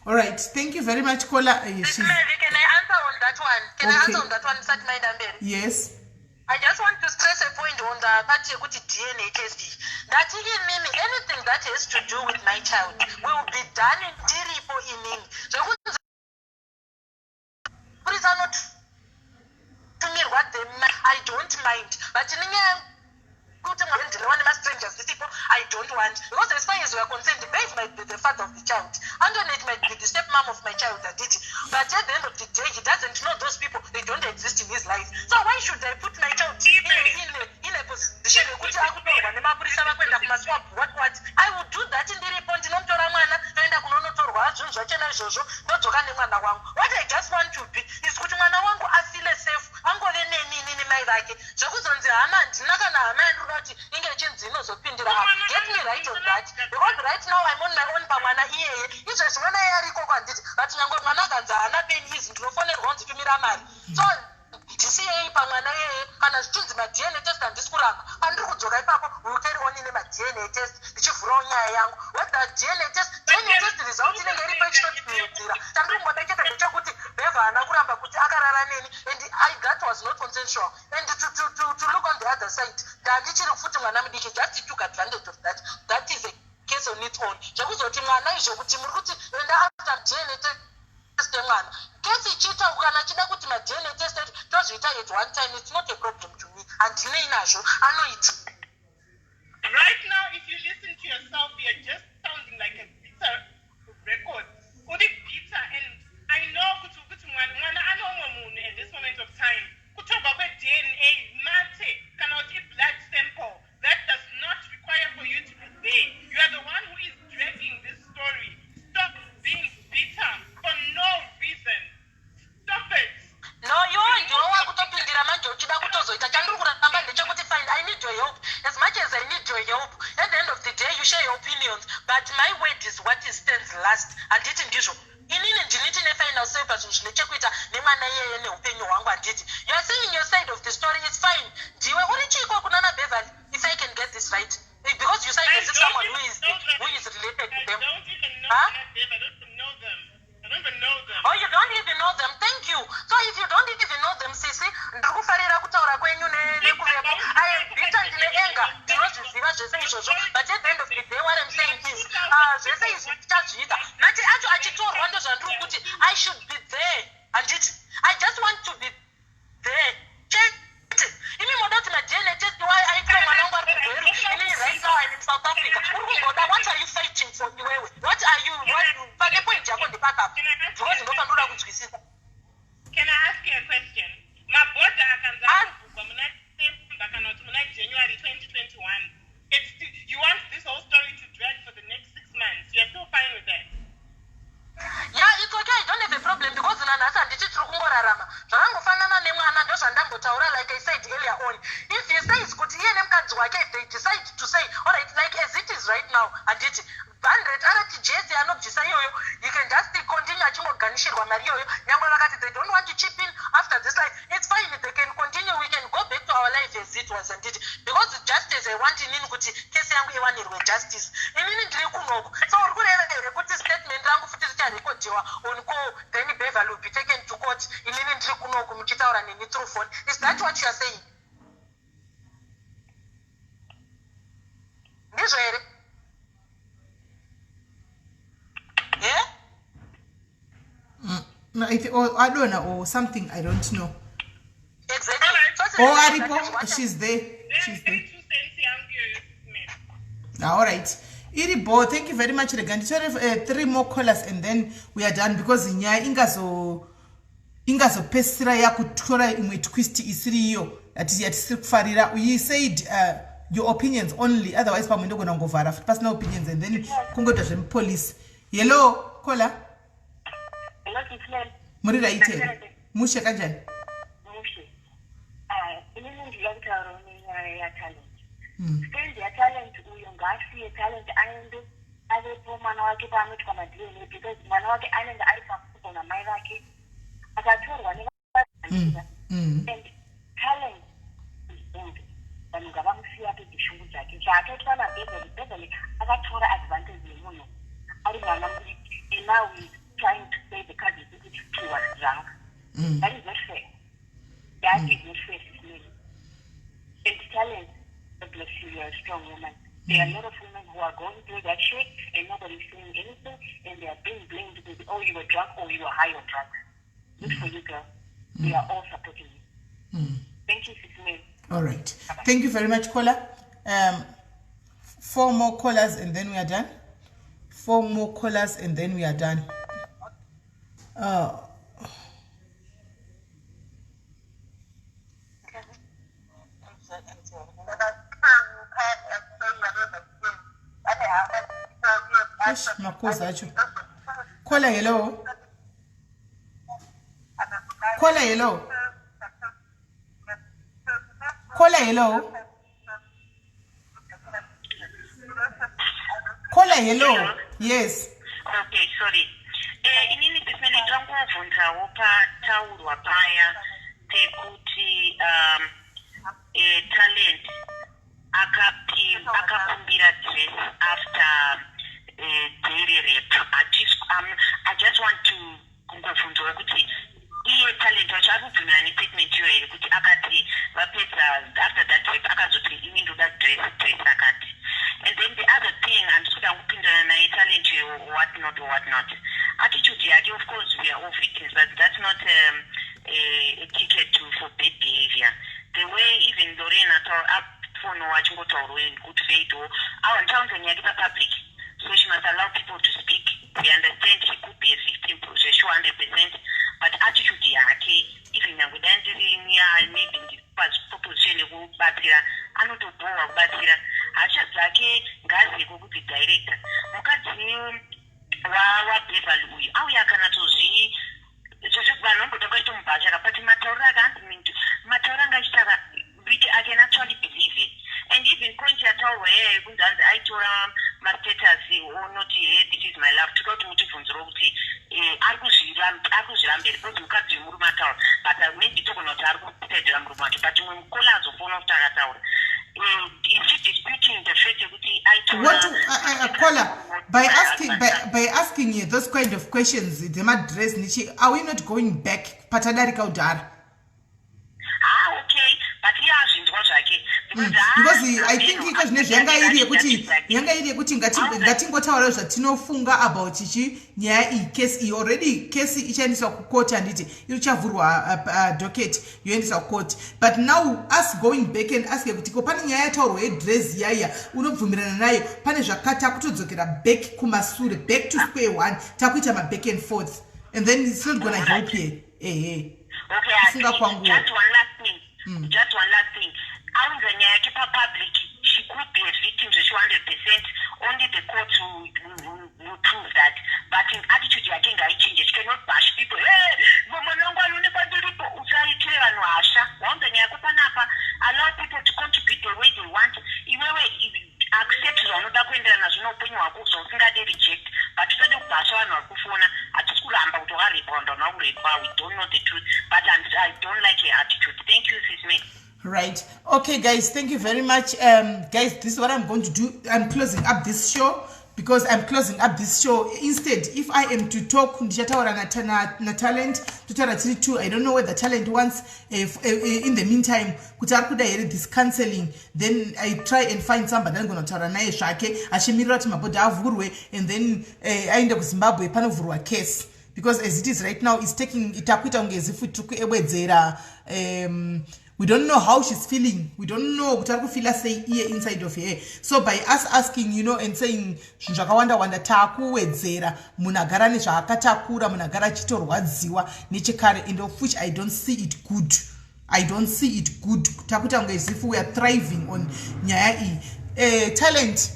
All right, thank you very much, caller. Mary, can I answer on that one? Can I Okay. answer on that one musati maenda mberi? Yes. I just want to stress a point on the part yekuti DNA test. Ndati inini, anything that has to do with my child will be done ndiripo inini. Zvekunzi mapurisa anotumirwa them, I don't mind, but nenyaya kuti mwana ndirewa nemastrangers ndisipo, I don't want, because as far as we are concerned, Bave might be the father of the child, Antoinette might be the step mom of my child, handiti? But at the end of the day, he doesn't know those people. They don't exist in his life. So why should I put my child in a position yekuti akutorwa nemapurisa, vakuenda kumaswab, what what? I will do that ndiripo. Ndinomutora mwana, toenda kunonotorwa zvinhu zvachena izvozvo, ndodzoka nemwana wangu. What I just want to be is kuti mwana wangu afile safe, angove neni inini mai vake. Zvekuzonzi hama, handina kana hama yandinoda kuti inge ichinzi inozopindira apa. Get me right on that, because right now I'm on my own pamwana iyeye. Izvezvi mwana iye ari ikoko, handiti? But nyange mwana akanzi haana peni izi, ndinofonerwa kunzi tumira mari. So ndisiyei pamwana iyeye. Kana zvichinzi maDNA test, handisi kuramba. Pandiri kudzoka ipapo, will carry on nemaDNA test, ndichivhurawo nyaya yangu. Whether DNA test, DNA test result inenge iripo ichitotidzira. Chandiri kungoda chete ndechekuti Beva haana kuramba kuti akarara neni, and that was not consensual. And to look on the other side, ndandichiri futi mwana mudiki, just took advantage of that. That is a case on its own. Zvekuzoti mwana izvo, kuti muri kuti enda after DNA test yemwana, kesi ichiita, kana achida kuti maDNA test tozviita at one time, it's not a problem to me. Handinei nazvo, anoita. Right now, if you listen to yourself, you're just sounding like a bitter record. Uri bitter, and I know kuti mwana ane umwe munhu at this moment of time. Kutorwa kwe-DNA, mate, kana kuti i-blood sample, that does not require for you to be there. You are the one who is dragging this story. Stop being bitter for no reason. Stop it. No, iwe ndiwe wakutopindira manje uchida kutozoita. Chandiri kuramba ndechekuti, fine, I need your help. As much as I need your help, at the end of the day you share your opinions, but my word is what is stands last, handiti? Ndizvo, inini ndini tine final say pazvinhu zvine chekuita nemwana iyeye neupenyu hwangu, handiti? You are saying your side of the story is fine. Ndiwe uri chiko kunana Beverly, if I can get this right? Because you sound I as if don't someone who even is know them. who is related to I them. don't even know Huh? them. I don't even know them. I don't even know them. Oh, you don't even know them. Thank you. So if you don't even know them, sisi, ndiri kufarira kutaura kwenyu nekuvepo. I am bitter, ndine anger, ndinozviziva zvese izvozvo, but at the end of the day, what I'm saying is, zvese izvi tichazviita mati acho achitorwa. Ndozvandiri kuti I should be there, handiti? I just want to be there chete. Imi moda kuti maDNA test why aitwe mwana wangu ari kuGweru, inini right now I'm in South Africa. Uri kungoda, what are you fighting for iwewe? What are you what, pane point yako ndepakapa, because ndopandoda kunzwisisa. Can I ask you a question? Mabhodha akanzi Ah. akuvhurwa muna December kana kuti muna January 2021. You want this whole story to drag for the next 6 months. You're still fine with that? Yeah, it's okay. I don't have a problem, because nanhasi handiti tiri kungorarama zvakangofanana nemwana. Ndozvandambotaura, like I said earlier on, if he says kuti iye nemukadzi wake, if they decide to say, alright, like as it is right now, handiti, 100 RTGS anobvisa iyoyo, you can just continue achingoganishirwa mari iyoyo. Nyangwe vakati they don't want to chip in after this life, it's fine, they can continue. We can go back to our life as it was, handiti? Because just as I want inini kuti kesi yangu iwanirwe justice, inini ndiri kunoku. So uri kureva here kuti statement rangu futi richarekodhiwa on call, then Beverly will be taken to court, inini ndiri kunoku muchitaura neni through phone? Is that what you are saying? Ndizvo here? Yeah. No, or Adona or something, I don't know. Exactly. So, Oh, that is aripo, she's there. She's there. 2 cents yangu iyoyo, Sis. Ah, all right. Iribo, thank you very much. Rega nditore three more callers and then we are done, because nyaya ingazopedzisira yakutora imwe twist isiri iyo yatisiri kufarira. You said your opinions only, otherwise pamwe ndogona kungovhara futi pasina opinions and then kungoita zvemupolice. Hello, caller. Hello, Sis Mel. Muri right here? Mushe, kanjani? Mushe. Ah, inini ndinoda kutaura nenyaya yaTalent. Stand yaTalent, uyo ngaasiye Talent aende avepo mwana wake paanoitwa maDNA, because mwana wake anenge ari pafuko namai vake akatorwa nevaandira. And Talent is old. Vanhu ngavamusiya apedze shungu dzake. Zvaakaitwa naBeverly, Beverly akatora advantage yemunhu ari mwana mudiki. Now he's trying to say the card is he was drunk. That is not fair. That is not fair, Sis Melly. And Talent, God bless you, you're a strong woman. There are a lot of women who are going through that shit and nobody's saying anything, and they are being blamed because, oh, you were drunk or you were high on drugs. Good for you, girl. We are all supporting you. Thank you, Sis Melly. All right. Thank you very much, caller. Four more callers and then we are done. Four more callers and then we are done. Eish, makhozi acho. Caller, hello. Caller, hello. Caller, hello. Caller, hello. Yes. Okay, sorry. Inini personally ndangobvunzawo pataurwa paya pekuti Talent akakumbira dress after daily rape. I just want to kungobvunzawo kuti iye Talent wacho ari kubvumirana nestatement iyo here, kuti akati vapedza after that rape akazoti, "Ini ndoda dress," akati. And then the other thing, handisi kuda kupindirana naye Talent, what not, what not, attitude yake. Of course we are all victims, but that's not a ticket to for bad behavior. The way even Lorraine afono achingotaurwa in good faith or awa ndichaunza nyaya yake papublic, so she must allow people to speak. We understand she could be a victim zvesure 100%, but attitude yake, even nyange dai ndiri maybe ndiri paposition yekubatsira, anotobhohwa kubatsira. Hasha dzake ngazive kwekuti director mukadzi waBeverly uyu auya akanatsozvi vanhu vamboda kwaito mubhasha, but matauriro ake, hanzi matauro anga achitaka, I can actually believe it. And even point yataurwa yeye yekunzi hanzi aitora mastatus onoti, "Hey, this is my love," toda kuti mutibvunziro kuti ari kuzviramberi, because mukadzi wemurume ataura, but maybe togona kuti ari kupedera murume wacho, but mumwe mucaller azofona kuti akataura. Is she disputing the fact yekuti aitora? What caller, by asking you those kind of questions dzemadress nichi, are we not going back patadarika kudhara? Ah, okay, but iye azvinzwa zvake. Because I think iko zvinezvi yanga iri yekuti ngatingotaurawo zvatinofunga about chichi nyaya iyi. Case iyi already, case ichaendeswa kukoti, handiti? Ichavhurwa docket, yoendeswa kukoti. But now us going back and ask kuti ko pane nyaya yataurwa yedress yaiya, unobvumirana nayo? Pane zvakati akutodzokera back kumasure, back to square one, takuita maback and forth, and then it's not gonna help here, ehe. Kufunga kwangu. Just one last thing. Just one last thing. Aunza nyaya yake papublic. She could be a victim zvesure 100%. Only the court will prove that, but in attitude yake ngaichinje. She cannot bash people. "Hey, mwana wangu anoonekwa ndiripo." Usaitire vanhu hasha. Waunza nyaya yako panapa, allow people to contribute the way they want. Iwewe accept zvaunoda kuenderana nazvo neupenyu hwako, zvausingade reject, but usade kubhasha vanhu vari kufona. Hatisi kuramba kuti wakarepwa, vanhu vanhu vakurepwa. We don't know the truth, but I don't like her attitude. Thank you, Sis Melly. Right. Okay, guys, thank you very much. Guys, this is what I'm going to do. I'm closing up this show because I'm closing up this show. Instead, if I am to talk, ndichataura naTalent, totaura tiri two. I don't know whether Talent wants, in the meantime, kuti ari kuda here this counseling. Then I try and find somebody anogona kutaura naye zvake achimirira kuti mabhodha avhurwe and then aende kuZimbabwe panovhurwa case, because as it is right now, is taking, takuita kunge as if tiri kuewedzera. We don't know how she's feeling. We don't know kuti ari kufeela sei iye inside of her. So by us asking and saying zvinhu zvakawanda wanda, taakuwedzera. Munhu agara nezvaakatakura, munhu agara achitorwadziwa nechekare, and of which I don't see it good. I don't see it good. Takuita kunge as if we are thriving on nyaya iyi. Talent,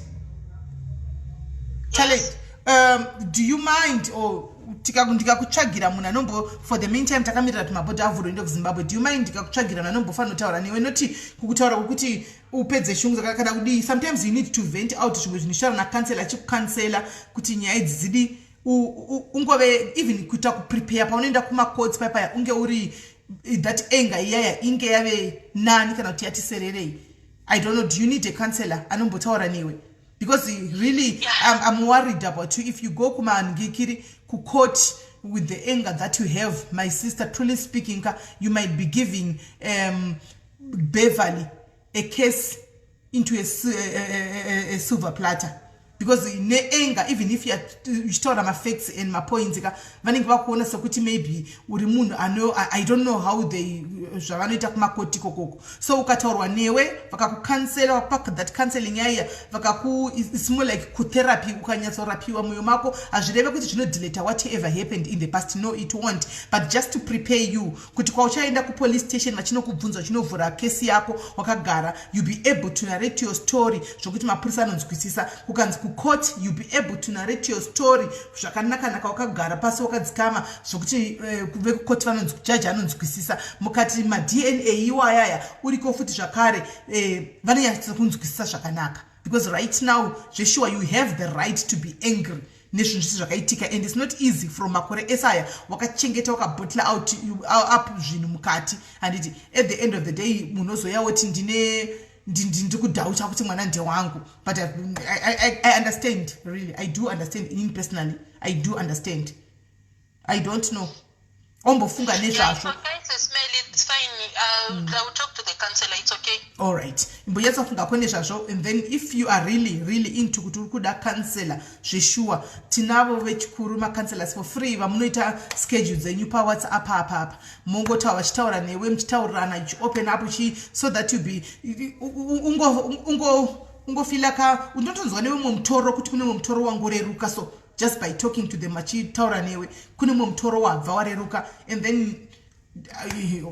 Talent, do you mind or ndikakutsvagira munhu anombo, for the meantime takamirira kuti mabhodha avhurwe ende kuZimbabwe, do you mind ndikakutsvagira munhu anombofanira kutaura newe? Noti kukutaura kwokuti upedze shungu kana kudii. Sometimes you need to vent out zvimwe zvinhu, zvichitaura nacounsellor, achikucounsela kuti nyaya idzi dzidi ungove even kuita kuprepare paunoenda kumacourts paipaya, unge uri that anger iyaya inge yave nani kana kuti yati sererei. I don't know, do you need a counselor anombotaura newe? Because really, I'm worried about you if you go kumangikiri kucourt with the anger that you have, my sister. Truly speaking, you might be giving Beverly a case into a silver platter, because neanger, even if uchitaura mafacts and mapoints ka, vanenge vakuona sekuti maybe uri munhu ano, I don't know how they, zvavanoita kumakoti ikokoko. So ukataurwa newe, vakakucounsela, vakupa that counseling yaiya vakaku, it's more like kutherapy. Ukanyatsorapiwa mwoyo mako, hazvireve kuti zvinodeleta whatever happened in the past. No, it won't, but just to prepare you kuti kwauchaenda kupolice station, vachinokubvunza, vachinovhura kesi yako wakagara, you be able to narrate your story zvokuti mapurisa anonzwisisa. Kukanzi kucourt, you be able to narrate your story zvakanakanaka, wakagara pasi wakadzikama, zvokuti vekukoti vanonzi, jaji anonzwisisa. Mukati maDNA iwayaya uriko futi zvakare, vanonyatsokunzwisisa zvakanaka, because right now, zvesure, you have the right to be angry nezvinhu zvese zvakaitika, and it's not easy. From makore ese aya wakachengeta, wakabottle out up zvinhu mukati, handiti? At the end of the day munozoya woti ndine ndiri kudoubta kuti mwana ndewangu. But I understand, really, I do understand. Inini personally, I do understand. I don't know, ombofunga nezvazvo. Allright, imbonyatsofungako nezvazvo, and then if you are really, really into kuti uri kuda counselor zveshuwa, tinavo vechikuru, macounselors for free, vamunoita schedule dzenyu paWhatsApp apa apa, mongotaura, vachitaura newe, muchitaurirana, uchiopen up uchi so that you be ungofeela ka unotonzwa neumwe mutoro, kuti kune mumwe mutoro wangoreruka. So just by talking to them, vachitaura newe, kune mumwe mutoro wabva wareruka, and then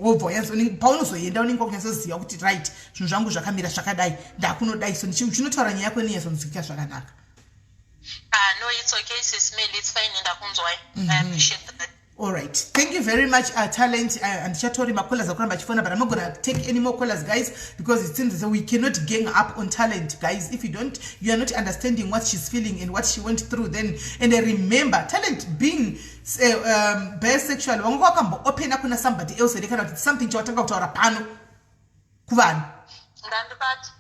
wobva paunozoenda unenge wakunyatsoziva kuti right, zvinhu zvangu zvakamira zvakadai, ndakunodai. So uchinotaura nyaya yako inonyatsonzwika zvakanaka. Ah, no, it's okay, Sis Mel, it's fine. Ndakunzwai. I appreciate that. All right, thank you very much, Talent. Handichatori macallers akuramba achifona, but I'm not gonna take any more callers, guys, because it seems as though we cannot gang up on Talent. Guys, if you don't, you are not understanding what she's feeling and what she went through then. And I remember Talent being bisexual, vanga wakambo-opena kuna somebody else here, kana kuti something chawatanga kutaura pano kuvanhu? Ndandibati.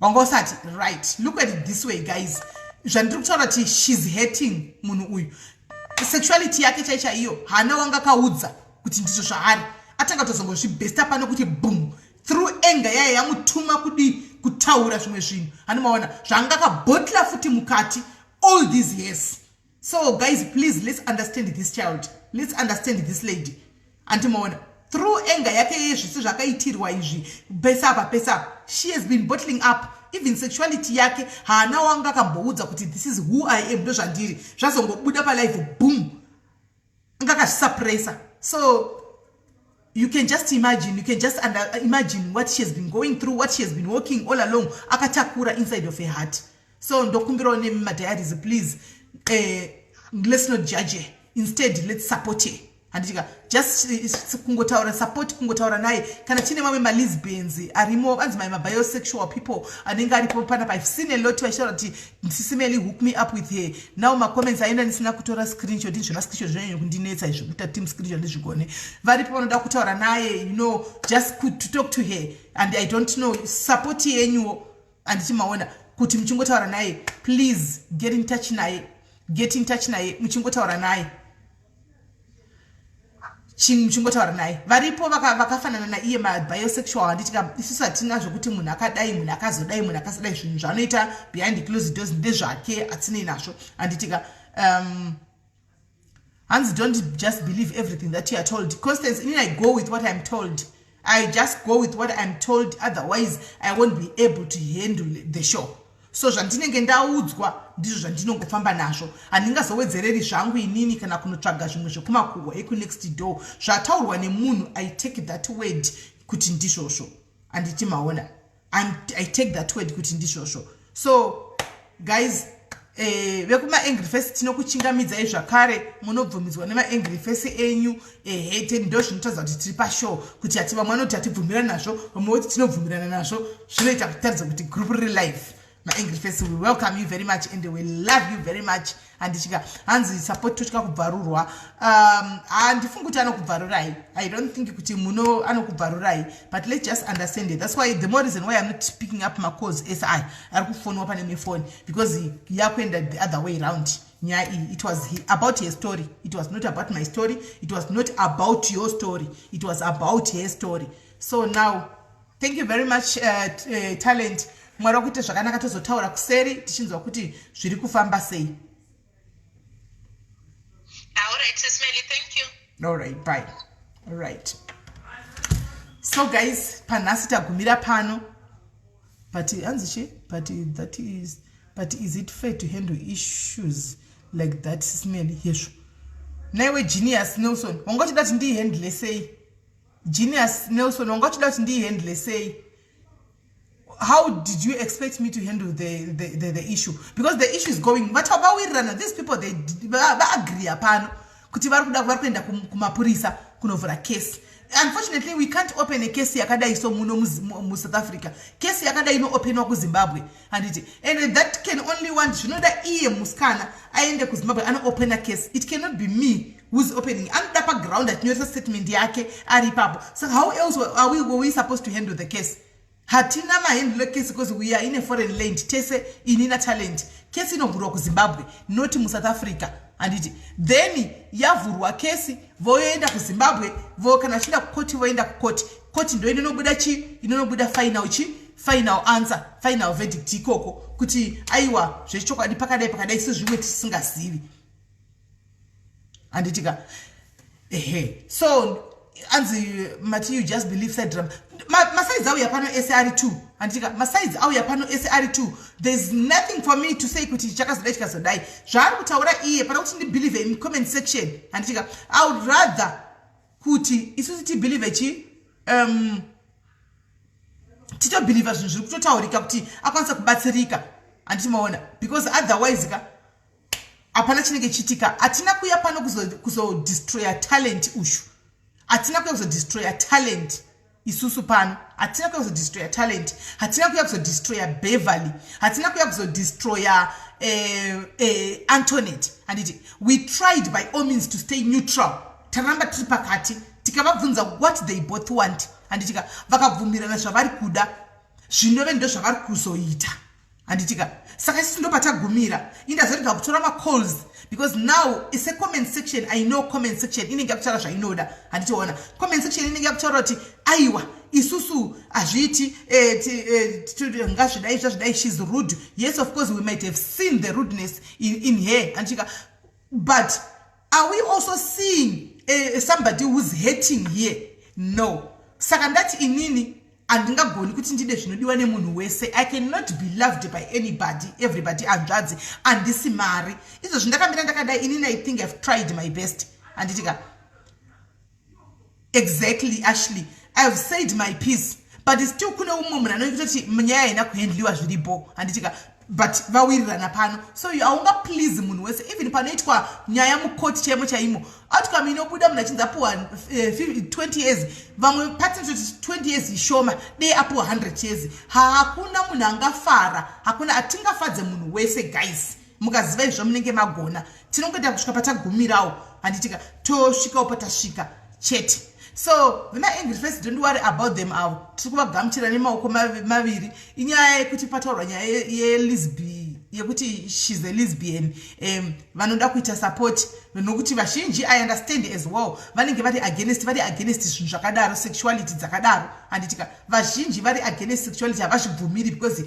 Wanga usati. Right, look at it this way, guys. Zvandiri kutaura kuti she's hating munhu uyu, sexuality yake chai chaiyo, haana wanga kaudza kuti ndizvo zvaari. Atanga tozongozvibhesta pano kuti boom, through anger yayo yamutuma kudi kutaura zvimwe zvinhu. Hanomaona zvanga kabottla futi mukati all these years. So guys, please, let's understand this child, let's understand this lady. Andimaona through anger yake yezvisi zvakaitirwa izvi pese apa, pese apa, she has been bottling up even sexuality yake. Haana wanga akamboudza kuti this is who I am, ndozvandiri. Zvazongobuda palive, boom, anga akazvisuppressa. So you can just imagine, you can just imagine what she has been going through, what she has been walking all along, akatakura inside of her heart. So ndokumbirawo nemadiaries, please, let's not judge her. Instead, let's support her, handitika? Just kungotaura support, kungotaura naye. Kana tine mamwe malesbians arimo, anzi mai mabisexual people anenge aripo panapa, I've seen a lot vachitaura kuti, "Sis Meli, hook me up with her." Now macomments aenda ndisina kutora screenshot. Zvema screenshot zvinonyanya kundinetsa izvi, kuita team screenshot ndizvigone. Varipo vanoda kutaura naye, just to talk to her, and I don't know, support yenyuwo, handiti maona kuti muchingotaura naye? Please get in touch naye, get in touch naye, muchingotaura naye, muchingotaura naye. Varipo vakafanana naiye, mabisexual, handitika? Isusu hatina zvokuti munhu akadai, munhu akazodai, munhu akazodai. Zvinhu zvaanoita behind closed doors ndezvake, hatsinei nazvo, handitika? Hanzi don't just believe everything that you are told. Constance, inini I go with what I'm told. I just go with what I'm told, otherwise I won't be able to handle the show. So zvandinenge ndaudzwa ndizvo zvandinongofamba nazvo. Handingazowedzereri zvangu inini kana kunotsvaga zvimwe zvekumakuhwa ekunext door. Zvataurwa nemunhu, I take that word kuti ndizvozvo, handiti maona? I take that word kuti ndizvozvo. So guys, vekumaangry face, tinokuchingamidzai zvakare. Munobvumidzwa nemaangry face enyu. Ehe, ndo zvinotaridza kuti tiri pashow, kuti hati vamwe vanoti hatibvumirani nazvo, vamwe voti tinobvumirana nazvo. Zvinoita kutaridza kuti group riri live. Maangry face, we welcome you very much and we love you very much. Handichika hanzi support totya kubvarurwa. Handifungi kuti anokubvarurai. I don't think kuti muno anokubvarurai, but let's just understand it. That's why, the more reason why I'm not picking up macalls ese ari kufonwa pane mefoni, because yakuenda the other way round nyaya iyi. It was about her story. It was not about my story. It was not about your story. It was about her story. So now, thank you very much, Talent. Mwari wakuite zvakanaka. Tozotaura kuseri tichinzwa kuti zviri kufamba sei. All right, Sis Melly, thank you. All right, bye. All right, so guys, panhasi tagumira pano, but hanzi chi but that is but is it fair to handle issues like that, Sis Melly? Yezvo naiwe Genius Nelson, wanga uchida kuti ndiihandle sei? Genius Nelson, wanga uchida kuti ndiihandle sei? How did you expect me to handle the issue? Because the issue is going, vawirirana. These people, they vaagree pano kuti vari kuda, vari kuenda kumapurisa kunovhura case. Unfortunately, we can't open a case yakadai so muno muSouth Africa. Case yakadai inoopenwa kuZimbabwe, handiti? And that can only want, zvinoda iye musikana aende kuZimbabwe anoopena case. It cannot be me who's opening. Anoda paground achinyoresa statement yake ari ipapo. So how else were we supposed to handle the case? Hatina mahandle case because we are in a foreign land tese, ini naTalent. Kesi inovhurwa kuZimbabwe, not muSouth Africa, handiti? Then yavhurwa kesi, voenda kuZimbabwe, vo kana vachienda kukoti, voenda kukoti. Koti ndo inonobuda chi inonobuda final chi final answer, final verdict ikoko, kuti aiwa, zvechokwadi pakadai pakadai, sezvimwe tisingazivi, handitika? Ehe, so anzi mati you just believe side drama. Masides auya pano ese ari two, handitika? Masides auya pano ese ari two. There's nothing for me to say kuti chakazodai, chikazodai. Zvaari kutaura iye, pana kuti ndibelieve in comment section, handitika? I would rather kuti isusu tibelieve chi titobelieva zvinhu zviri kutotaurika kuti akwanisa kubatsirika, handiti maona? Because otherwise ka, hapana chinenge chiitika. Hatina kuya pano kuzodestroya Talent ushu. Hatina kuya kuzodestroya Talent isusu pano. Hatina kuya kuzodestroya Talent, hatina kuya kuzodestroya Beverly, hatina kuya kuzodestroya Antonet, handiti? We tried by all means to stay neutral. Taramba tiri pakati, tikavabvunza what they both want, handitika? Vakabvumirana zvavari kuda, zvinove ndo zvavari kuzoita, handitika? Saka isusu ndo patagumira. Indazorega kutora macalls because now ise comment section, I know comment section inenge yakutaura zvainoda, handitiona? Comment section inenge yakutaura kuti aiwa, isusu hazviiti, ngazvidai, zvazvidai, she's rude. Yes, of course we might have seen the rudeness in her, handitika? But are we also seeing somebody who's hating here? No. Saka ndati inini handingagoni kuti ndide zvinodiwa nemunhu wese. I cannot be loved by anybody, everybody, hanzvadzi. Handisi mari. Izvozvi ndakamira ndakadai inini. I think I've tried my best, handitika? Exactly, Ashley, I've said my piece, but still kune umwe munhu anoitoti nyaya haina kuhandliwa zviripo, handitika? But vawirirana pano, so haunga please munhu wese. Even panoitwa nyaya mukoti chaimo chaimo, outcome inobuda, munhu achinzi apuwa 20 years, vamwe patinototi 20 years ishoma, dei apuwa 100 years. Hakuna munhu angafara, hakuna, hatingafadze munhu wese, guys. Mukaziva izvo munenge magona. Tinongoita kusvika patagumirawo, handitika? Tosvikawo patasvika chete. So vemaangry face, don't worry about them. Avo tiri kuvagamuchira nemaoko maviri. Inyaya yekuti pataurwa nyaya yelesbi, yekuti she's a lesbian, vanoda kuita support, nokuti vazhinji, I understand as well, vanenge vari against, vari against zvinhu zvakadaro, sexuality dzakadaro, handitika? Vazhinji vari against sexuality, havazvibvumiri because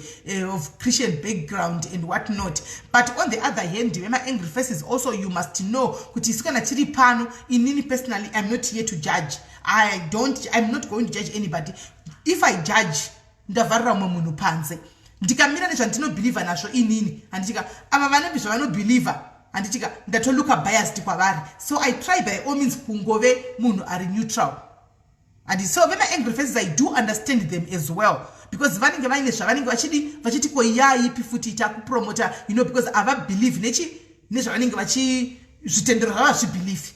of Christian background and what not. But on the other hand, vemaangry faces also, you must know kuti isu kana tiri pano, inini personally, I'm not here to judge. I don't, I'm not going to judge anybody. If I judge, ndavharira mumwe munhu panze. Ndikamira nezvandinobhilivha nazvo inini, handitika? Ava vanombi zvavanobhilivha, handitika? Ndatolooka biased kwavari. So I try by all means kungove munhu ari neutral. And so vemaangry faces, I do understand them as well, because vanenge vaine zvavanenge vachidi, vachiti ko yaipi futi takupromota, because havabelieve nechi nezvavanenge vachi zvitendero zvava zvibelieve.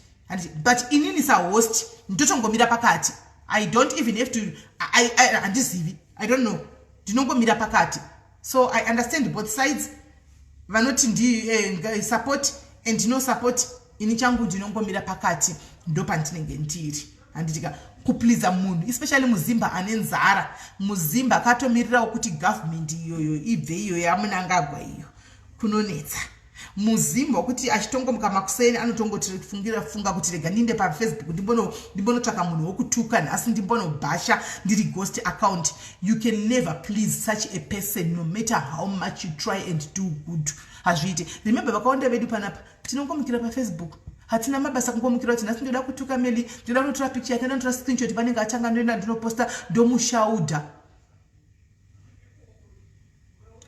But inini sahost ndotongomira pakati. I don't even have to, handizivi, I don't know, ndinongomira pakati. So I understand both sides, vanoti ndi support and no support. Ini changu ndinongomira pakati, ndopandinenge ndiri, handitika? Kupleasa munhu, especially muzimba ane nzara, muzimba akatomirirawo kuti government iyoyo ibve, iyo yaMnangagwa iyo, kunonetsa. Muzimba wekuti achitongomuka makuseni anotongotifungira funga kuti rega ndiinde paFacebook, ndimbonotsvaka munhu wokutuka nhasi, ndimbonobhasha ndiri ghost account. You can never please such a person, no matter how much you try and do good, hazviiti. Remember, vakawanda vedu panapa tinongomukira paFacebook, hatina mabasa, kungomukira kuti nhasi ndoda kutuka Meli, ndoda kunotora picture yake, ndotora screenshot, panenge atanga, ndoenda ndinoposta, ndomushaudha.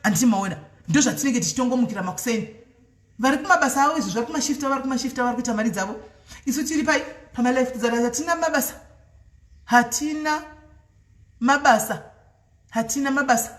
Handiti maona? Ndo zvatinenge tichitongomukira makuseni. Vari kumabasa avo izvo, vari kumashifta, vari kumashifta, vari kuita mari dzavo. Isu tiri pai pamalife dzara, hatina mabasa, hatina mabasa, hatina mabasa.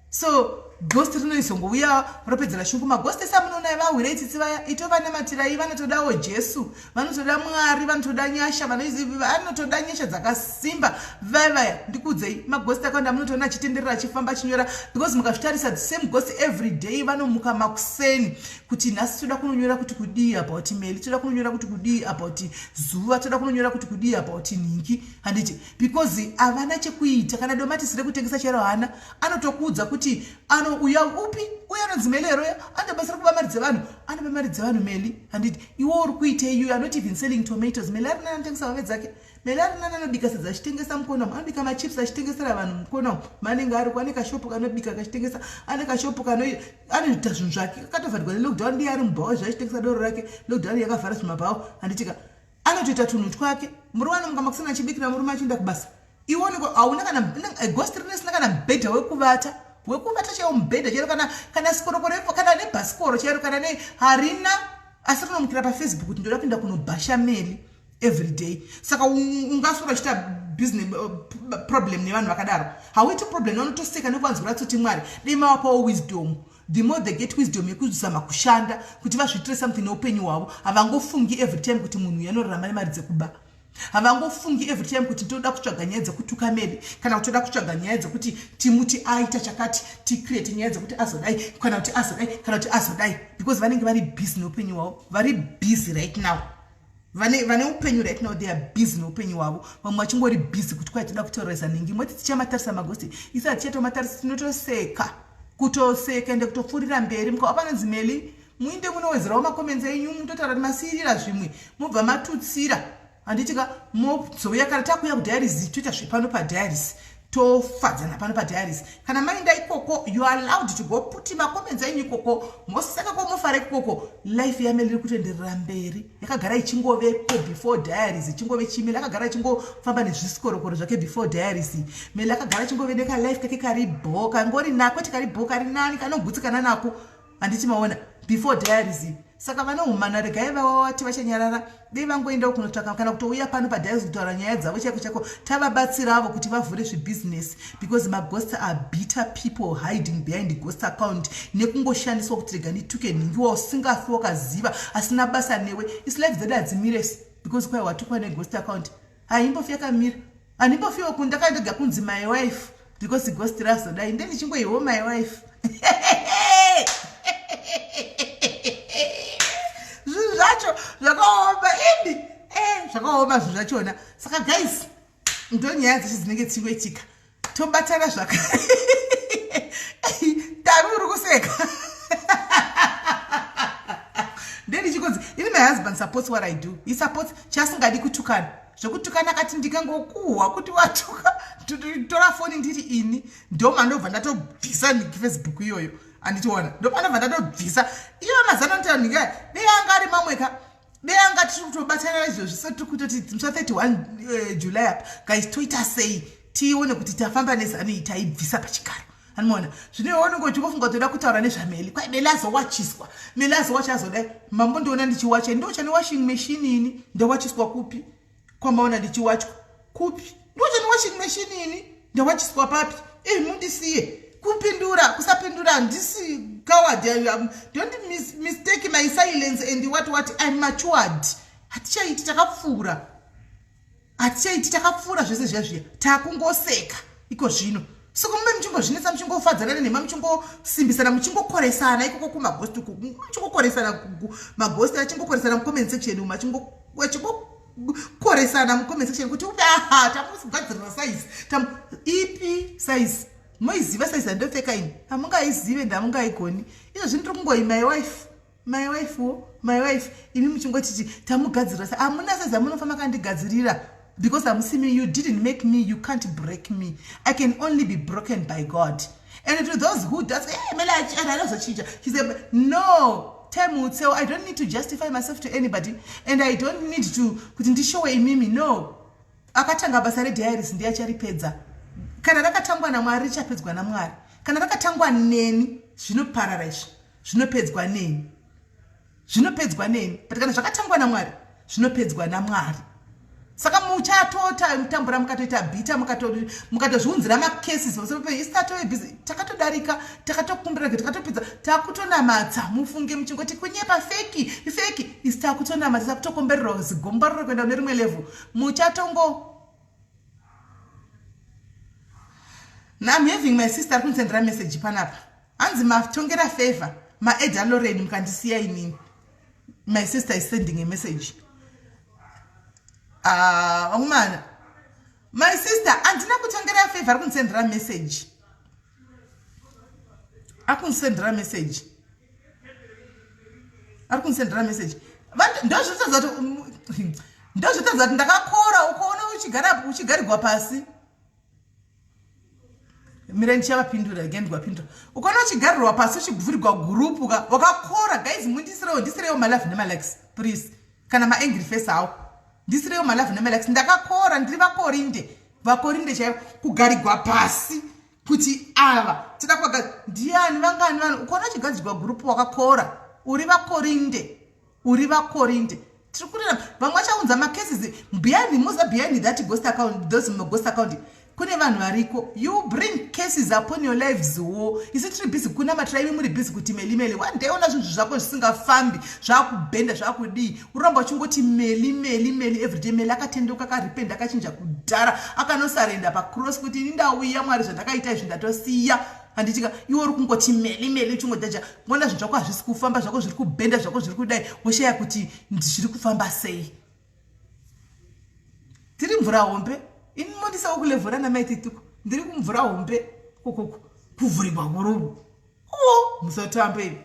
So ghost rinoizongouya ropedzera shungu. Maghost ese amunoona vahwire itsitsi vaya, itovanamatirai, vanotodawo Jesu, vanotoda Mwari, vanotoda nyasha, vanotoda nyasha dzakasimba vaya vaya. Ndikuudzei, maghost akawanda munotoona achitenderera, achifamba, achinyora, because mukazvitarisa, the same ghost every day vanomuka makuseni kuti nhasi toda kunonyora kuti kudii about Meli, toda kunonyora kuti kudii about Zuva, toda kunonyora kuti kudii about Ningi, handiti? Because havana chekuita. Kana domatisi rekutengesa chero hana, anotokuudza kuti ano uya upi uya anonzi Meli eroya anotobatsira kuba mari dzevanhu, anoba mari dzevanhu Meli, handiti? Iwe uri kuitei? You are not even selling tomatoes. Meli ari nani anotengesa hove dzake. Meli ari nani anobika sadza achitengesa mukona umu, anobika machips achitengesera vanhu mukona umu maanenge ari. Ane kashopu kanobika kachitengesa, ane kashopu kano anoita zvinhu zvake, akatovharigwa nelockdown, ndiye ari mubhawa zvaachitengesa doro rake. Lockdown yakavhara zvimabhawa, handitika? Anotoita tunhu twake. Murume anomuka makuseni achibikira murume, achienda kubasa. Iwe hauna kana ghost rinesina kana mubhedha wekuvata, wekuvata chaiwo, mubhedha chairo, kana sikorokoro, kana nebhasikoro chairo, kana ne harina, asi rinomukira paFacebook kuti ndoda kuenda kunobhasha Meli every day. Saka ungaswera uchiita business problem nevanhu vakadaro? Hauiti problem, vanotoseka nekuvanzwira tsotsi. Mwari dei mavapawo wisdom. The more they get wisdom yekuzama kushanda kuti vazviitire something neupenyu hwavo, havangofungi every time kuti munhu uyu anorarama nemari dzekuba. Havangofungi every time kuti toda kutsvaga nyaya dzekutuka Meli, kana kuti toda kutsvaga nyaya dzekuti timuti aita chakati, ticreate nyaya dzekuti azodai, kana kuti azodai, kana kuti azodai, because vanenge vari busy neupenyu hwavo. Vari busy right now, vane upenyu right now, they are busy neupenyu hwavo. Vamwe vachingori busy kuti kwai toda kutoresa nhingi. Moti tichamatarisa maghost isi? Hatichatomatarisa, tinotoseka, kutoseka ende kutopfuurira mberi. Mukava panonzi Meli, muinde munowedzerawo macomments enyu, mutotaura kuti masiyirira zvimwe, mobva matutsira, handitika? Mozouya kana takuuya kudiaries, toita zvepano padiaries, tofadzana pano padiaries. Kana maenda ikoko, you are allowed to go put macomments enyu ikoko, moseka komufara ikoko. Life yaMeli iri kutoenderera mberi, yakagara ichingovepo before diaries, ichingove chimeli akagara achingofamba nezvisikorokoro zvake before diaries. Meli akagara achingove nekalife kake kari bho, kangori nako, tikari bho, kari nani, kanogutsikana nako, handiti maona? Before diaries. Saka vanohumana, regai vavati vachanyarara, dei vangoendawo kunotsvaka kana kutouya pano padiaries kutaura nyaya dzavo chaiko chaiko, tavabatsiravo kuti vavhure zvibhizinesi, because maghosts are bitter people hiding behind ghost account, nekungoshandiswa kuti rega ndituke nhingiwa usingafi wakaziva, asina basa newe. Isi life dzedu hadzimiresi because kwai watukwa neghost account, haimbofi yakamira. Handimbofiwo kundakandega kunzi my wife because ghost razodai, nde ndichingoiwo my wife. Zvinhu zvacho zvakaoma indi, zvakaoma zvinhu zvachona. Saka guys, ndo nyaya dzacho dzinenge dzichingoitika. Tobatana zvakare. Tari uri kuseka, ndendichikonzi ini my husband supports what I do. He supports, chaasingadi kutukana, zvekutukana akati ndikangokuhwa kuti watuka, tora foni ndiri ini, ndomandobva ndatobvisa Facebook iyoyo, anditiona? Ndopanobva ndatobvisa iyo. Mazano anotaura ndinga dei anga ari mamwe ka, dei anga tiri kutobatana izvozvi. So tiri kutoti musa 31 July apa, guys, toita sei tione kuti tafamba nezano iyi, taibvisa pachigaro, anomaona? Zvino iwe unenge uchingofunga kuti toda kutaura nezvaMeli, kwai Meli azowachiswa, Meli azowacha, azodai. Mambondiona ndichiwacha? Ndocha newashing machine ini, ndawachiswa kupi? Kwamaona ndichiwachwa kupi? Ndocha newashing machine ini, ndawachiswa papi? Ei, mundisiye. Kupindura kusapindura, handisi coward. Don't mistake my silence and what what. I'm matured. Hatichaiti, takapfuura, hatichaiti, takapfuura zvese zviya zviya, takungoseka iko zvino. Saka mumbe muchingozvinetsa, muchingofadzana nenhema, muchingosimbisana, muchingokoresana ikoko kumagost uku, muchingokoresana magost, achingokoresana mucomment section umu, achingokoresana mucomment section kuti upe aha tamugadzirira size tam ipi size moiziva size yandopfeka ini hamungaizive ndamungaigoni izvo zvino ndiri kungoyi my wife my wife wo my wife imi muchingotiti tamugadzirira sa hamuna size yamunofa makandigadzirira because hamusimi. You didn't make me, you can't break me. I can only be broken by God. And to those who does, hey, mele anozochinja, she said no time will tell. I don't need to justify myself to anybody and I don't need to kuti ndishowe imimi. No, akatanga basa rediaries ndiye acharipedza. Kana rakatangwa naMwari, richapedzwa naMwari. Kana rakatangwa neni, zvinoparara. Izvi zvinopedzwa neni, zvinopedzwa neni, but kana zvakatangwa naMwari, zvinopedzwa naMwari. Saka muchatota mutambura, mukatoita bitter, mukatozviunzira macases pamusoro pe isi tatove busy, takatodarika, takatokumbira, takatopedza, takutonamatsa. Mufunge muchingoti kunyepa, fake, fake. Isi takutonamatsa, takutokombererwa zigomborero kuenda kune rimwe level. Muchatongo I'm having my sister ari kundisendera message panapa, hanzi matongera favor maeda Loren mukandisiya inini. My sister is sending a message. Ah, vamwana, my sister, handina kutongera favor. Ari kundisendera message, ari kundisendera message, ari kundisendera message. Ndozvotadza kuti ndakakora. Ukaona uchigara uchigarirwa pasi, mira ndichavapindura again, ndikuvapindura. Ukaona uchigarirwa pasi, uchivhurirwa gurupu ka, wakakora. Guys, mundisirewo, ndisirewo malove nemalikes please, kana maangry face awo, ndisirewo malove nemalikes. Ndakakora, ndiri vaKorinde, vaKorinde chaivo. Kugarigwa pasi kuti ava tida kuvaga ndiani, vangani vanhu? Ukaona uchigadzirwa gurupu, wakakora, uri vaKorinde, uri vaKorinde. Tiri kurira vamwe vachaunza macases behind muza, behind that ghost account, those ghost account kune vanhu variko. You bring cases upon your lives wo. Isu tiri busy kunamatira, imi muri busy kuti meli meli. One day ona zvinhu zvako zvisingafambi, zvakubhenda, zvakudii, uramba uchingoti meli meli meli everyday. Meli akatendeuka, akarependa, akachinja kudhara, akanosarenda pacross kuti ini ndauya Mwari, zvandakaita izvi ndatosiya. Handitika iwe uri kungoti meli meli, uchingojaja kuona zvinhu zvako hazvisi kufamba, zvako zviri kubhenda, zvako zviri kudai, woshaya kuti zviri kufamba sei. Tiri mvura hombe. Ini mondisawo kulevhura namaitituko, ndiri kumvura hombe kokoko kuvhurirwa gurubu o. Musatambe imi,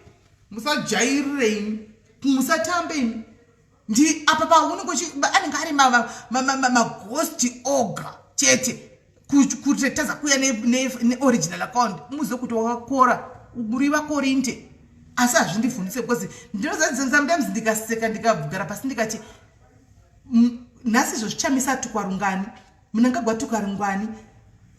musajairire imi, musatambe imi. Ndi apa paunenge anenge ari maghost oga chete kutotadza kuuya neoriginal account. Muzive kuti wakakora, uri vaKorinte. Asi hazvindivhundise because ndinoza sometimes ndikaseka, ndikagara pasi ndikati, nhasi izvo zvichamisa tukwa rungani, Munangagwa tuka rungani,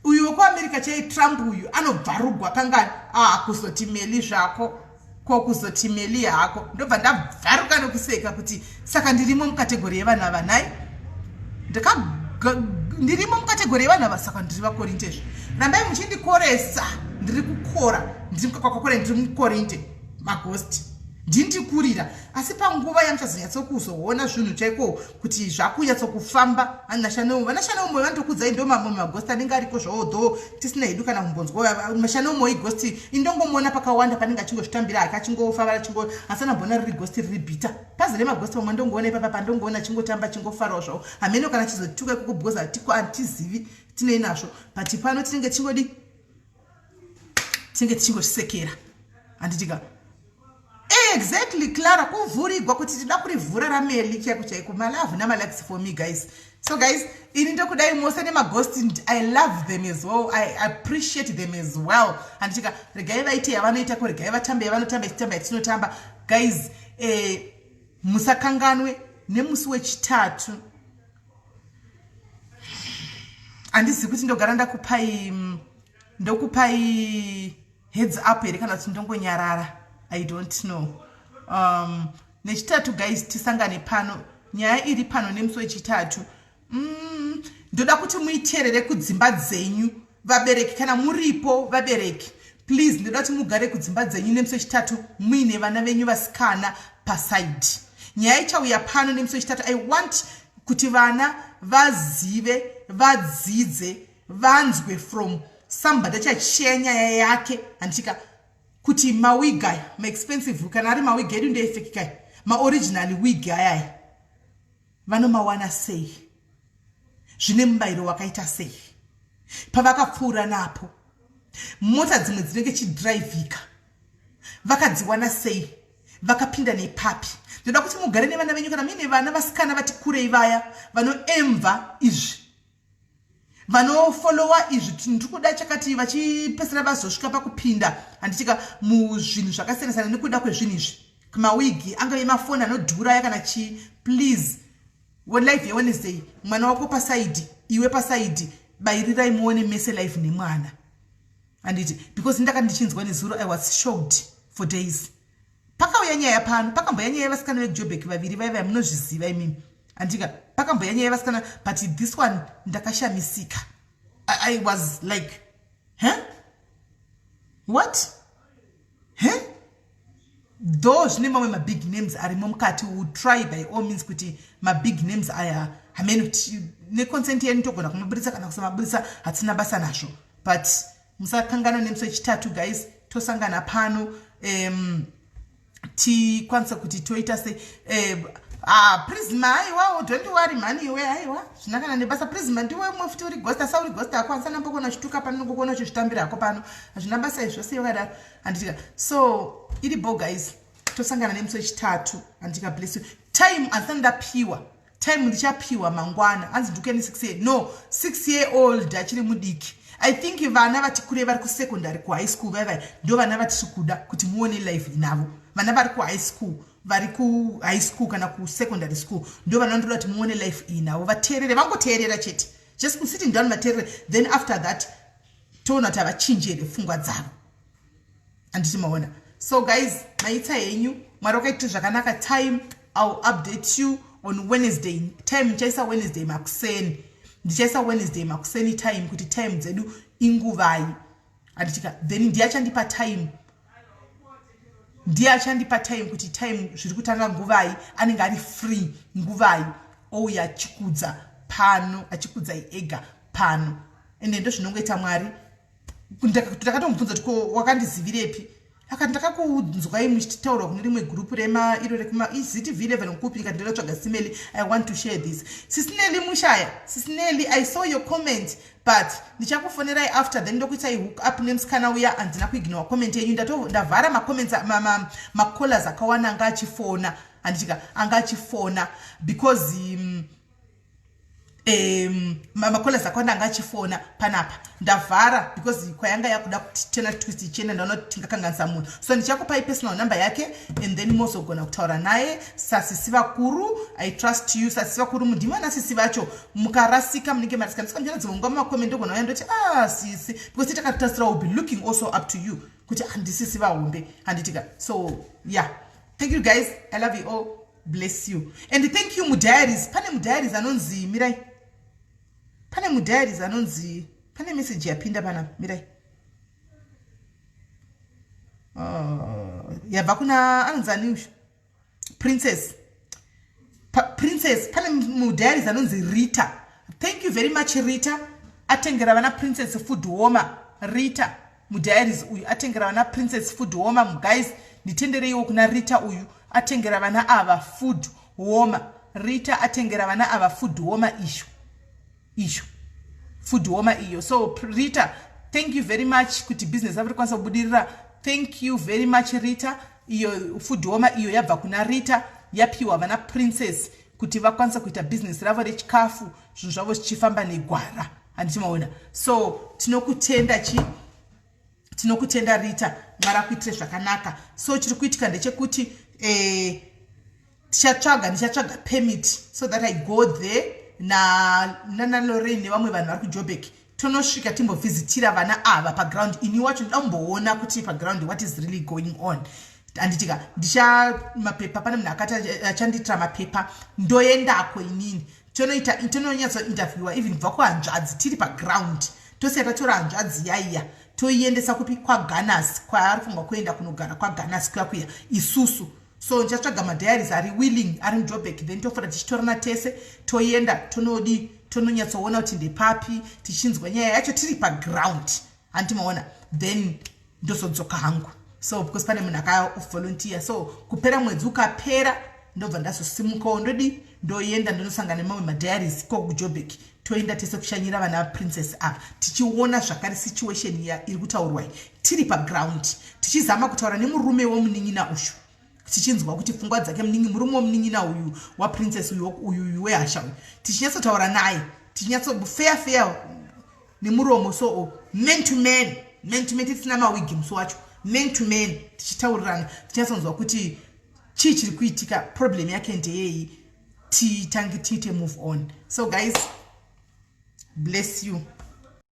uyu wekuAmerica chai Trump uyu anobvarugwa kangani? Ah, kuzoti meli zvako, ko kuzoti meli hako, ndobva ndabvaruka nokuseka kuti saka ndirimo mukategori yevanhu ava nhai? Ndirimo mukategori yevanhu ava, saka ndiri vaKorinte. Rambai muchindikoresa, ndiri kukora, ndiri kwakakora, ndiri muKorinte. Maghost ndindikurira, asi panguva yamuchazonyatsokuzoona zvinhu chaiko kuti zvakunyatsokufamba, vanashaneumwe vanotokudzai. Ndo mamwe maghost anenge ariko zvawo, though tisina hedu kana kumbonzwa. Mashaneumwe ighost, indongomuona pakawanda panenge achingozvitambira hake, achingofara, achingo asi anambona riri ghost riri bitter pazere maghost. Pamwe ndongoona ipapa pandongoona achingotamba, achingofarawo zvavo. Hameno kana chizotuka ikoko because hatizivi tinei nazvo, but pano tinenge tichingodi, tinenge tichingozvisekera, handitika? Exactly, Clara, kuvhurigwa kuti tida kurivhura rameli chaiko chaiko. Malove namalikes for me, guys. So guys, ini ndokudai mose nemaghost. I love them as well, I appreciate them as well, handitika? Regai vaite yavanoita ko, regai vatambe yavanotamba, ichitamba yatinotamba. Guys, musakanganwe nemusi wechitatu. Handizivi kuti ndogara ndakupai, ndokupai heads up here kana kuti ndongonyarara, I don't know. Nechitatu guys, tisangane pano. Nyaya iri pano nemusi wechitatu, ndoda kuti muiteerere kudzimba dzenyu. Vabereki, kana muripo vabereki, please, ndoda kuti mugare kudzimba dzenyu nemusi wechitatu muine vana venyu vasikana paside. Nyaya ichauya pano nemusi wechitatu, I want kuti vana vazive, vadzidze, vanzwe from Somebody achashare nyaya yake, handitika, kuti mawig aya maexpensive, kana ari mawig edu ndeefake kai, maoriginal wig ayaya vanomawana sei, zvine mubayiro wakaita sei, pavakapfuura napo mota dzimwe dzinenge chidhiraivhika vakadziwana sei, vakapinda nepapi. Ndoda kuti mugare nevana venyu, kana muine vana vasikana vati kurei, vaya vanoemva izvi, vanofollowa izvi, ndiri kuda chakati, vachipesera vazosvika pakupinda, handitika, muzvinhu zvakasiyana siyana nekuda kwezvinhu izvi, mawigi angave mafoni anodhura kana chii. Please, live yeWednesday, mwana wako paside, iwe paside, bayirirai muone mese live nemwana, handiti? Because ndakati ndichinzwa nezuro, I was shocked for days. Pakauya nyaya pano, pakamboya nyaya yevasikana vekuJobek vaviri vaiva, munozviziva imimi, handika? Pakamboya nyaya yevasikana, but this one ndakashamisika. I was like, "Huh, what, huh?" Though zvine mamwe mabig names arimo mukati, will try by all means kuti mabig names aya hamene kuti neconsent yenyu togona kumabudisa kana kusamabudisa, hatina basa nazvo. But musakangana nemusi wechitatu, guys, tosangana pano tikwanisa kuti toita se ah, Prisma, aiwawo, don't worry mhani iwe, aiwa, zvina kana nebasa. Prisma, ndiwe mwe futi uri ghost, asa uri ghost akwanisa nambokuona uchituka pano, nongokuona uchizvitambira hako pano, hazvina basa izvo, sei wakadaro, handitika? So iri bo, guys, tosangana nemusi wechitatu, handika? Bless you. Time handisati ndapiwa time, ndichapiwa mangwana. Hanzi ndikuyani 6 year, no, 6 year old achiri mudiki. I think vana vati kurei vari kusecondary, kuhigh school vaivai, ndo vana vatiri kuda kuti muone live navo. Vana vari kuhigh school, vari kuhigh school kana kusecondary school, ndo vana vandoda kuti muone live iyi navo, vateerere, vangoteerera chete, just sitting down, vateerere. Then after that toona kuti havachinji here pfungwa dzavo, handiti maona? So guys, maitsa henyu, Mwari wakaitira zvakanaka. Time, I will update you on Wednesday. Time ndichaisa Wednesday makuseni, ndichaisa Wednesday makuseni time, kuti time dzedu inguvai, handitika? Then ndiye achandipa time, ndiye achandipa time kuti time zviri kutanga nguvai, anenge ari free nguvai, ouya achikudza pano, achikudzai ega pano. Ende ndo zvinongoita Mwari. Ndakatomubvunza kuti, "Ko wakandizivirepi?" Akati, "Ndakakunzwai muchitaura kune rimwe gurupu rema iro rekuma iziti v11 kupi." Ndikati, "Ndodatsvaga Simeli, I want to share this." Sisineli Mushaya, Sisineli, I saw your comment, but ndichakufonerai after, then ndokuitai hook up nemusikana uya. Handina kuignora comment yenyu, ndavhara macomments, macallers akawanda anga achifona, handitika, anga achifona because macallers akawanda anga achifona panapa, ndavhara because kwayanga yakuda kuti tena twist ichienda, ndaona kuti tingakanganisa munhu. So ndichakupai personal number yake and then mozogona kutaura naye sasisi vakuru. I trust you, sasisi vakuru, mundimana sisi vacho. Mukarasika munenge marasika. Ndisika muchiona dzimwe nguva mumacomments, ndogona uya ndoti, "Ah, sisi," because takatarisira, will be looking also up to you kuti handisisi vahombe, handitika? So yeah, thank you guys, I love you all, bless you and thank you. Mudiaries, pane mudiaries anonzi, mirai, pane mudiaries anonzi, pane meseji yapinda pana, mirai, yabva kuna anonzi ani, Princess, Princess. Pane mudiaries anonzi Rita. Thank you very much, Rita. Atengera vana Princess food warmer. Rita mudiaries uyu atengera vana Princess food warmer. Guys, nditendereiwo kuna Rita uyu, atengera vana ava food warmer. Rita atengera vana ava food warmer, isho isho food warmer iyo. So Rita, thank you very much kuti business ravo rikwanisa kubudirira. Thank you very much, Rita. Iyo food warmer iyo yabva kuna Rita, yapiwa vana Princess kuti vakwanisa kuita bhizinesi ravo rechikafu, zvinhu zvavo zvichifamba negwara, handiti maona? So tinokutenda chi, tinokutenda Rita, Mwari akuitire zvakanaka. So chiri kuitika ndechekuti tichatsvaga, ndichatsvaga permit so that I go there nana Lorraine nevamwe vanhu vari kuJobek, tonosvika timbovhizitira vana ava paground. Ini wacho ndoda kumboona kuti paground what is really going on, handitika? Ndicha mapepa, pane munhu akati achandiitira mapepa, ndoendako inini, tonoita, tononyatsointerviewa even kubva kuhanzvadzi tiri paground. Tosiya tatora hanzvadzi yaiya, toiendesa kupi? KwaGanas, kwaari kufungwa kuenda kunogara kwaGanas kuya kuya isusu. So ndichatsvaga madiaries ari willing, ari muJobek, then tofota tichitorana tese, toenda, tonodi, tononyatsoona kuti ndepapi, tichinzwa nyaya yacho tiri paground. Hanti maona? Then ndozodzoka hangu. So because pane munhu akavolunteer, so kupera mwedzi ukapera, ndobva ndazosimukawo, ndodi ndoenda ndonosangana nemamwe madiaries ikoko kuJobek. Toenda tese kushanyira vana Princess ava, tichiona zvakare situation iri kutaurwa, tiri paground, tichizama kutaura nemurume womunin'ina uyu, tichinzwa kuti pfungwa dzake, murume womunin'ina uyu waPrincess uyu, uyu wehasha uyu, tichinyatsotaura naye, tichinyatso fair fair nemuromo. So man to man, man to man, tisina mawigi musi wacho, man to man, tichitaurirana, tichinyatsonzwa kuti chii chiri kuitika, problem yake ndeyei, titange tiite move on. So guys, bless you.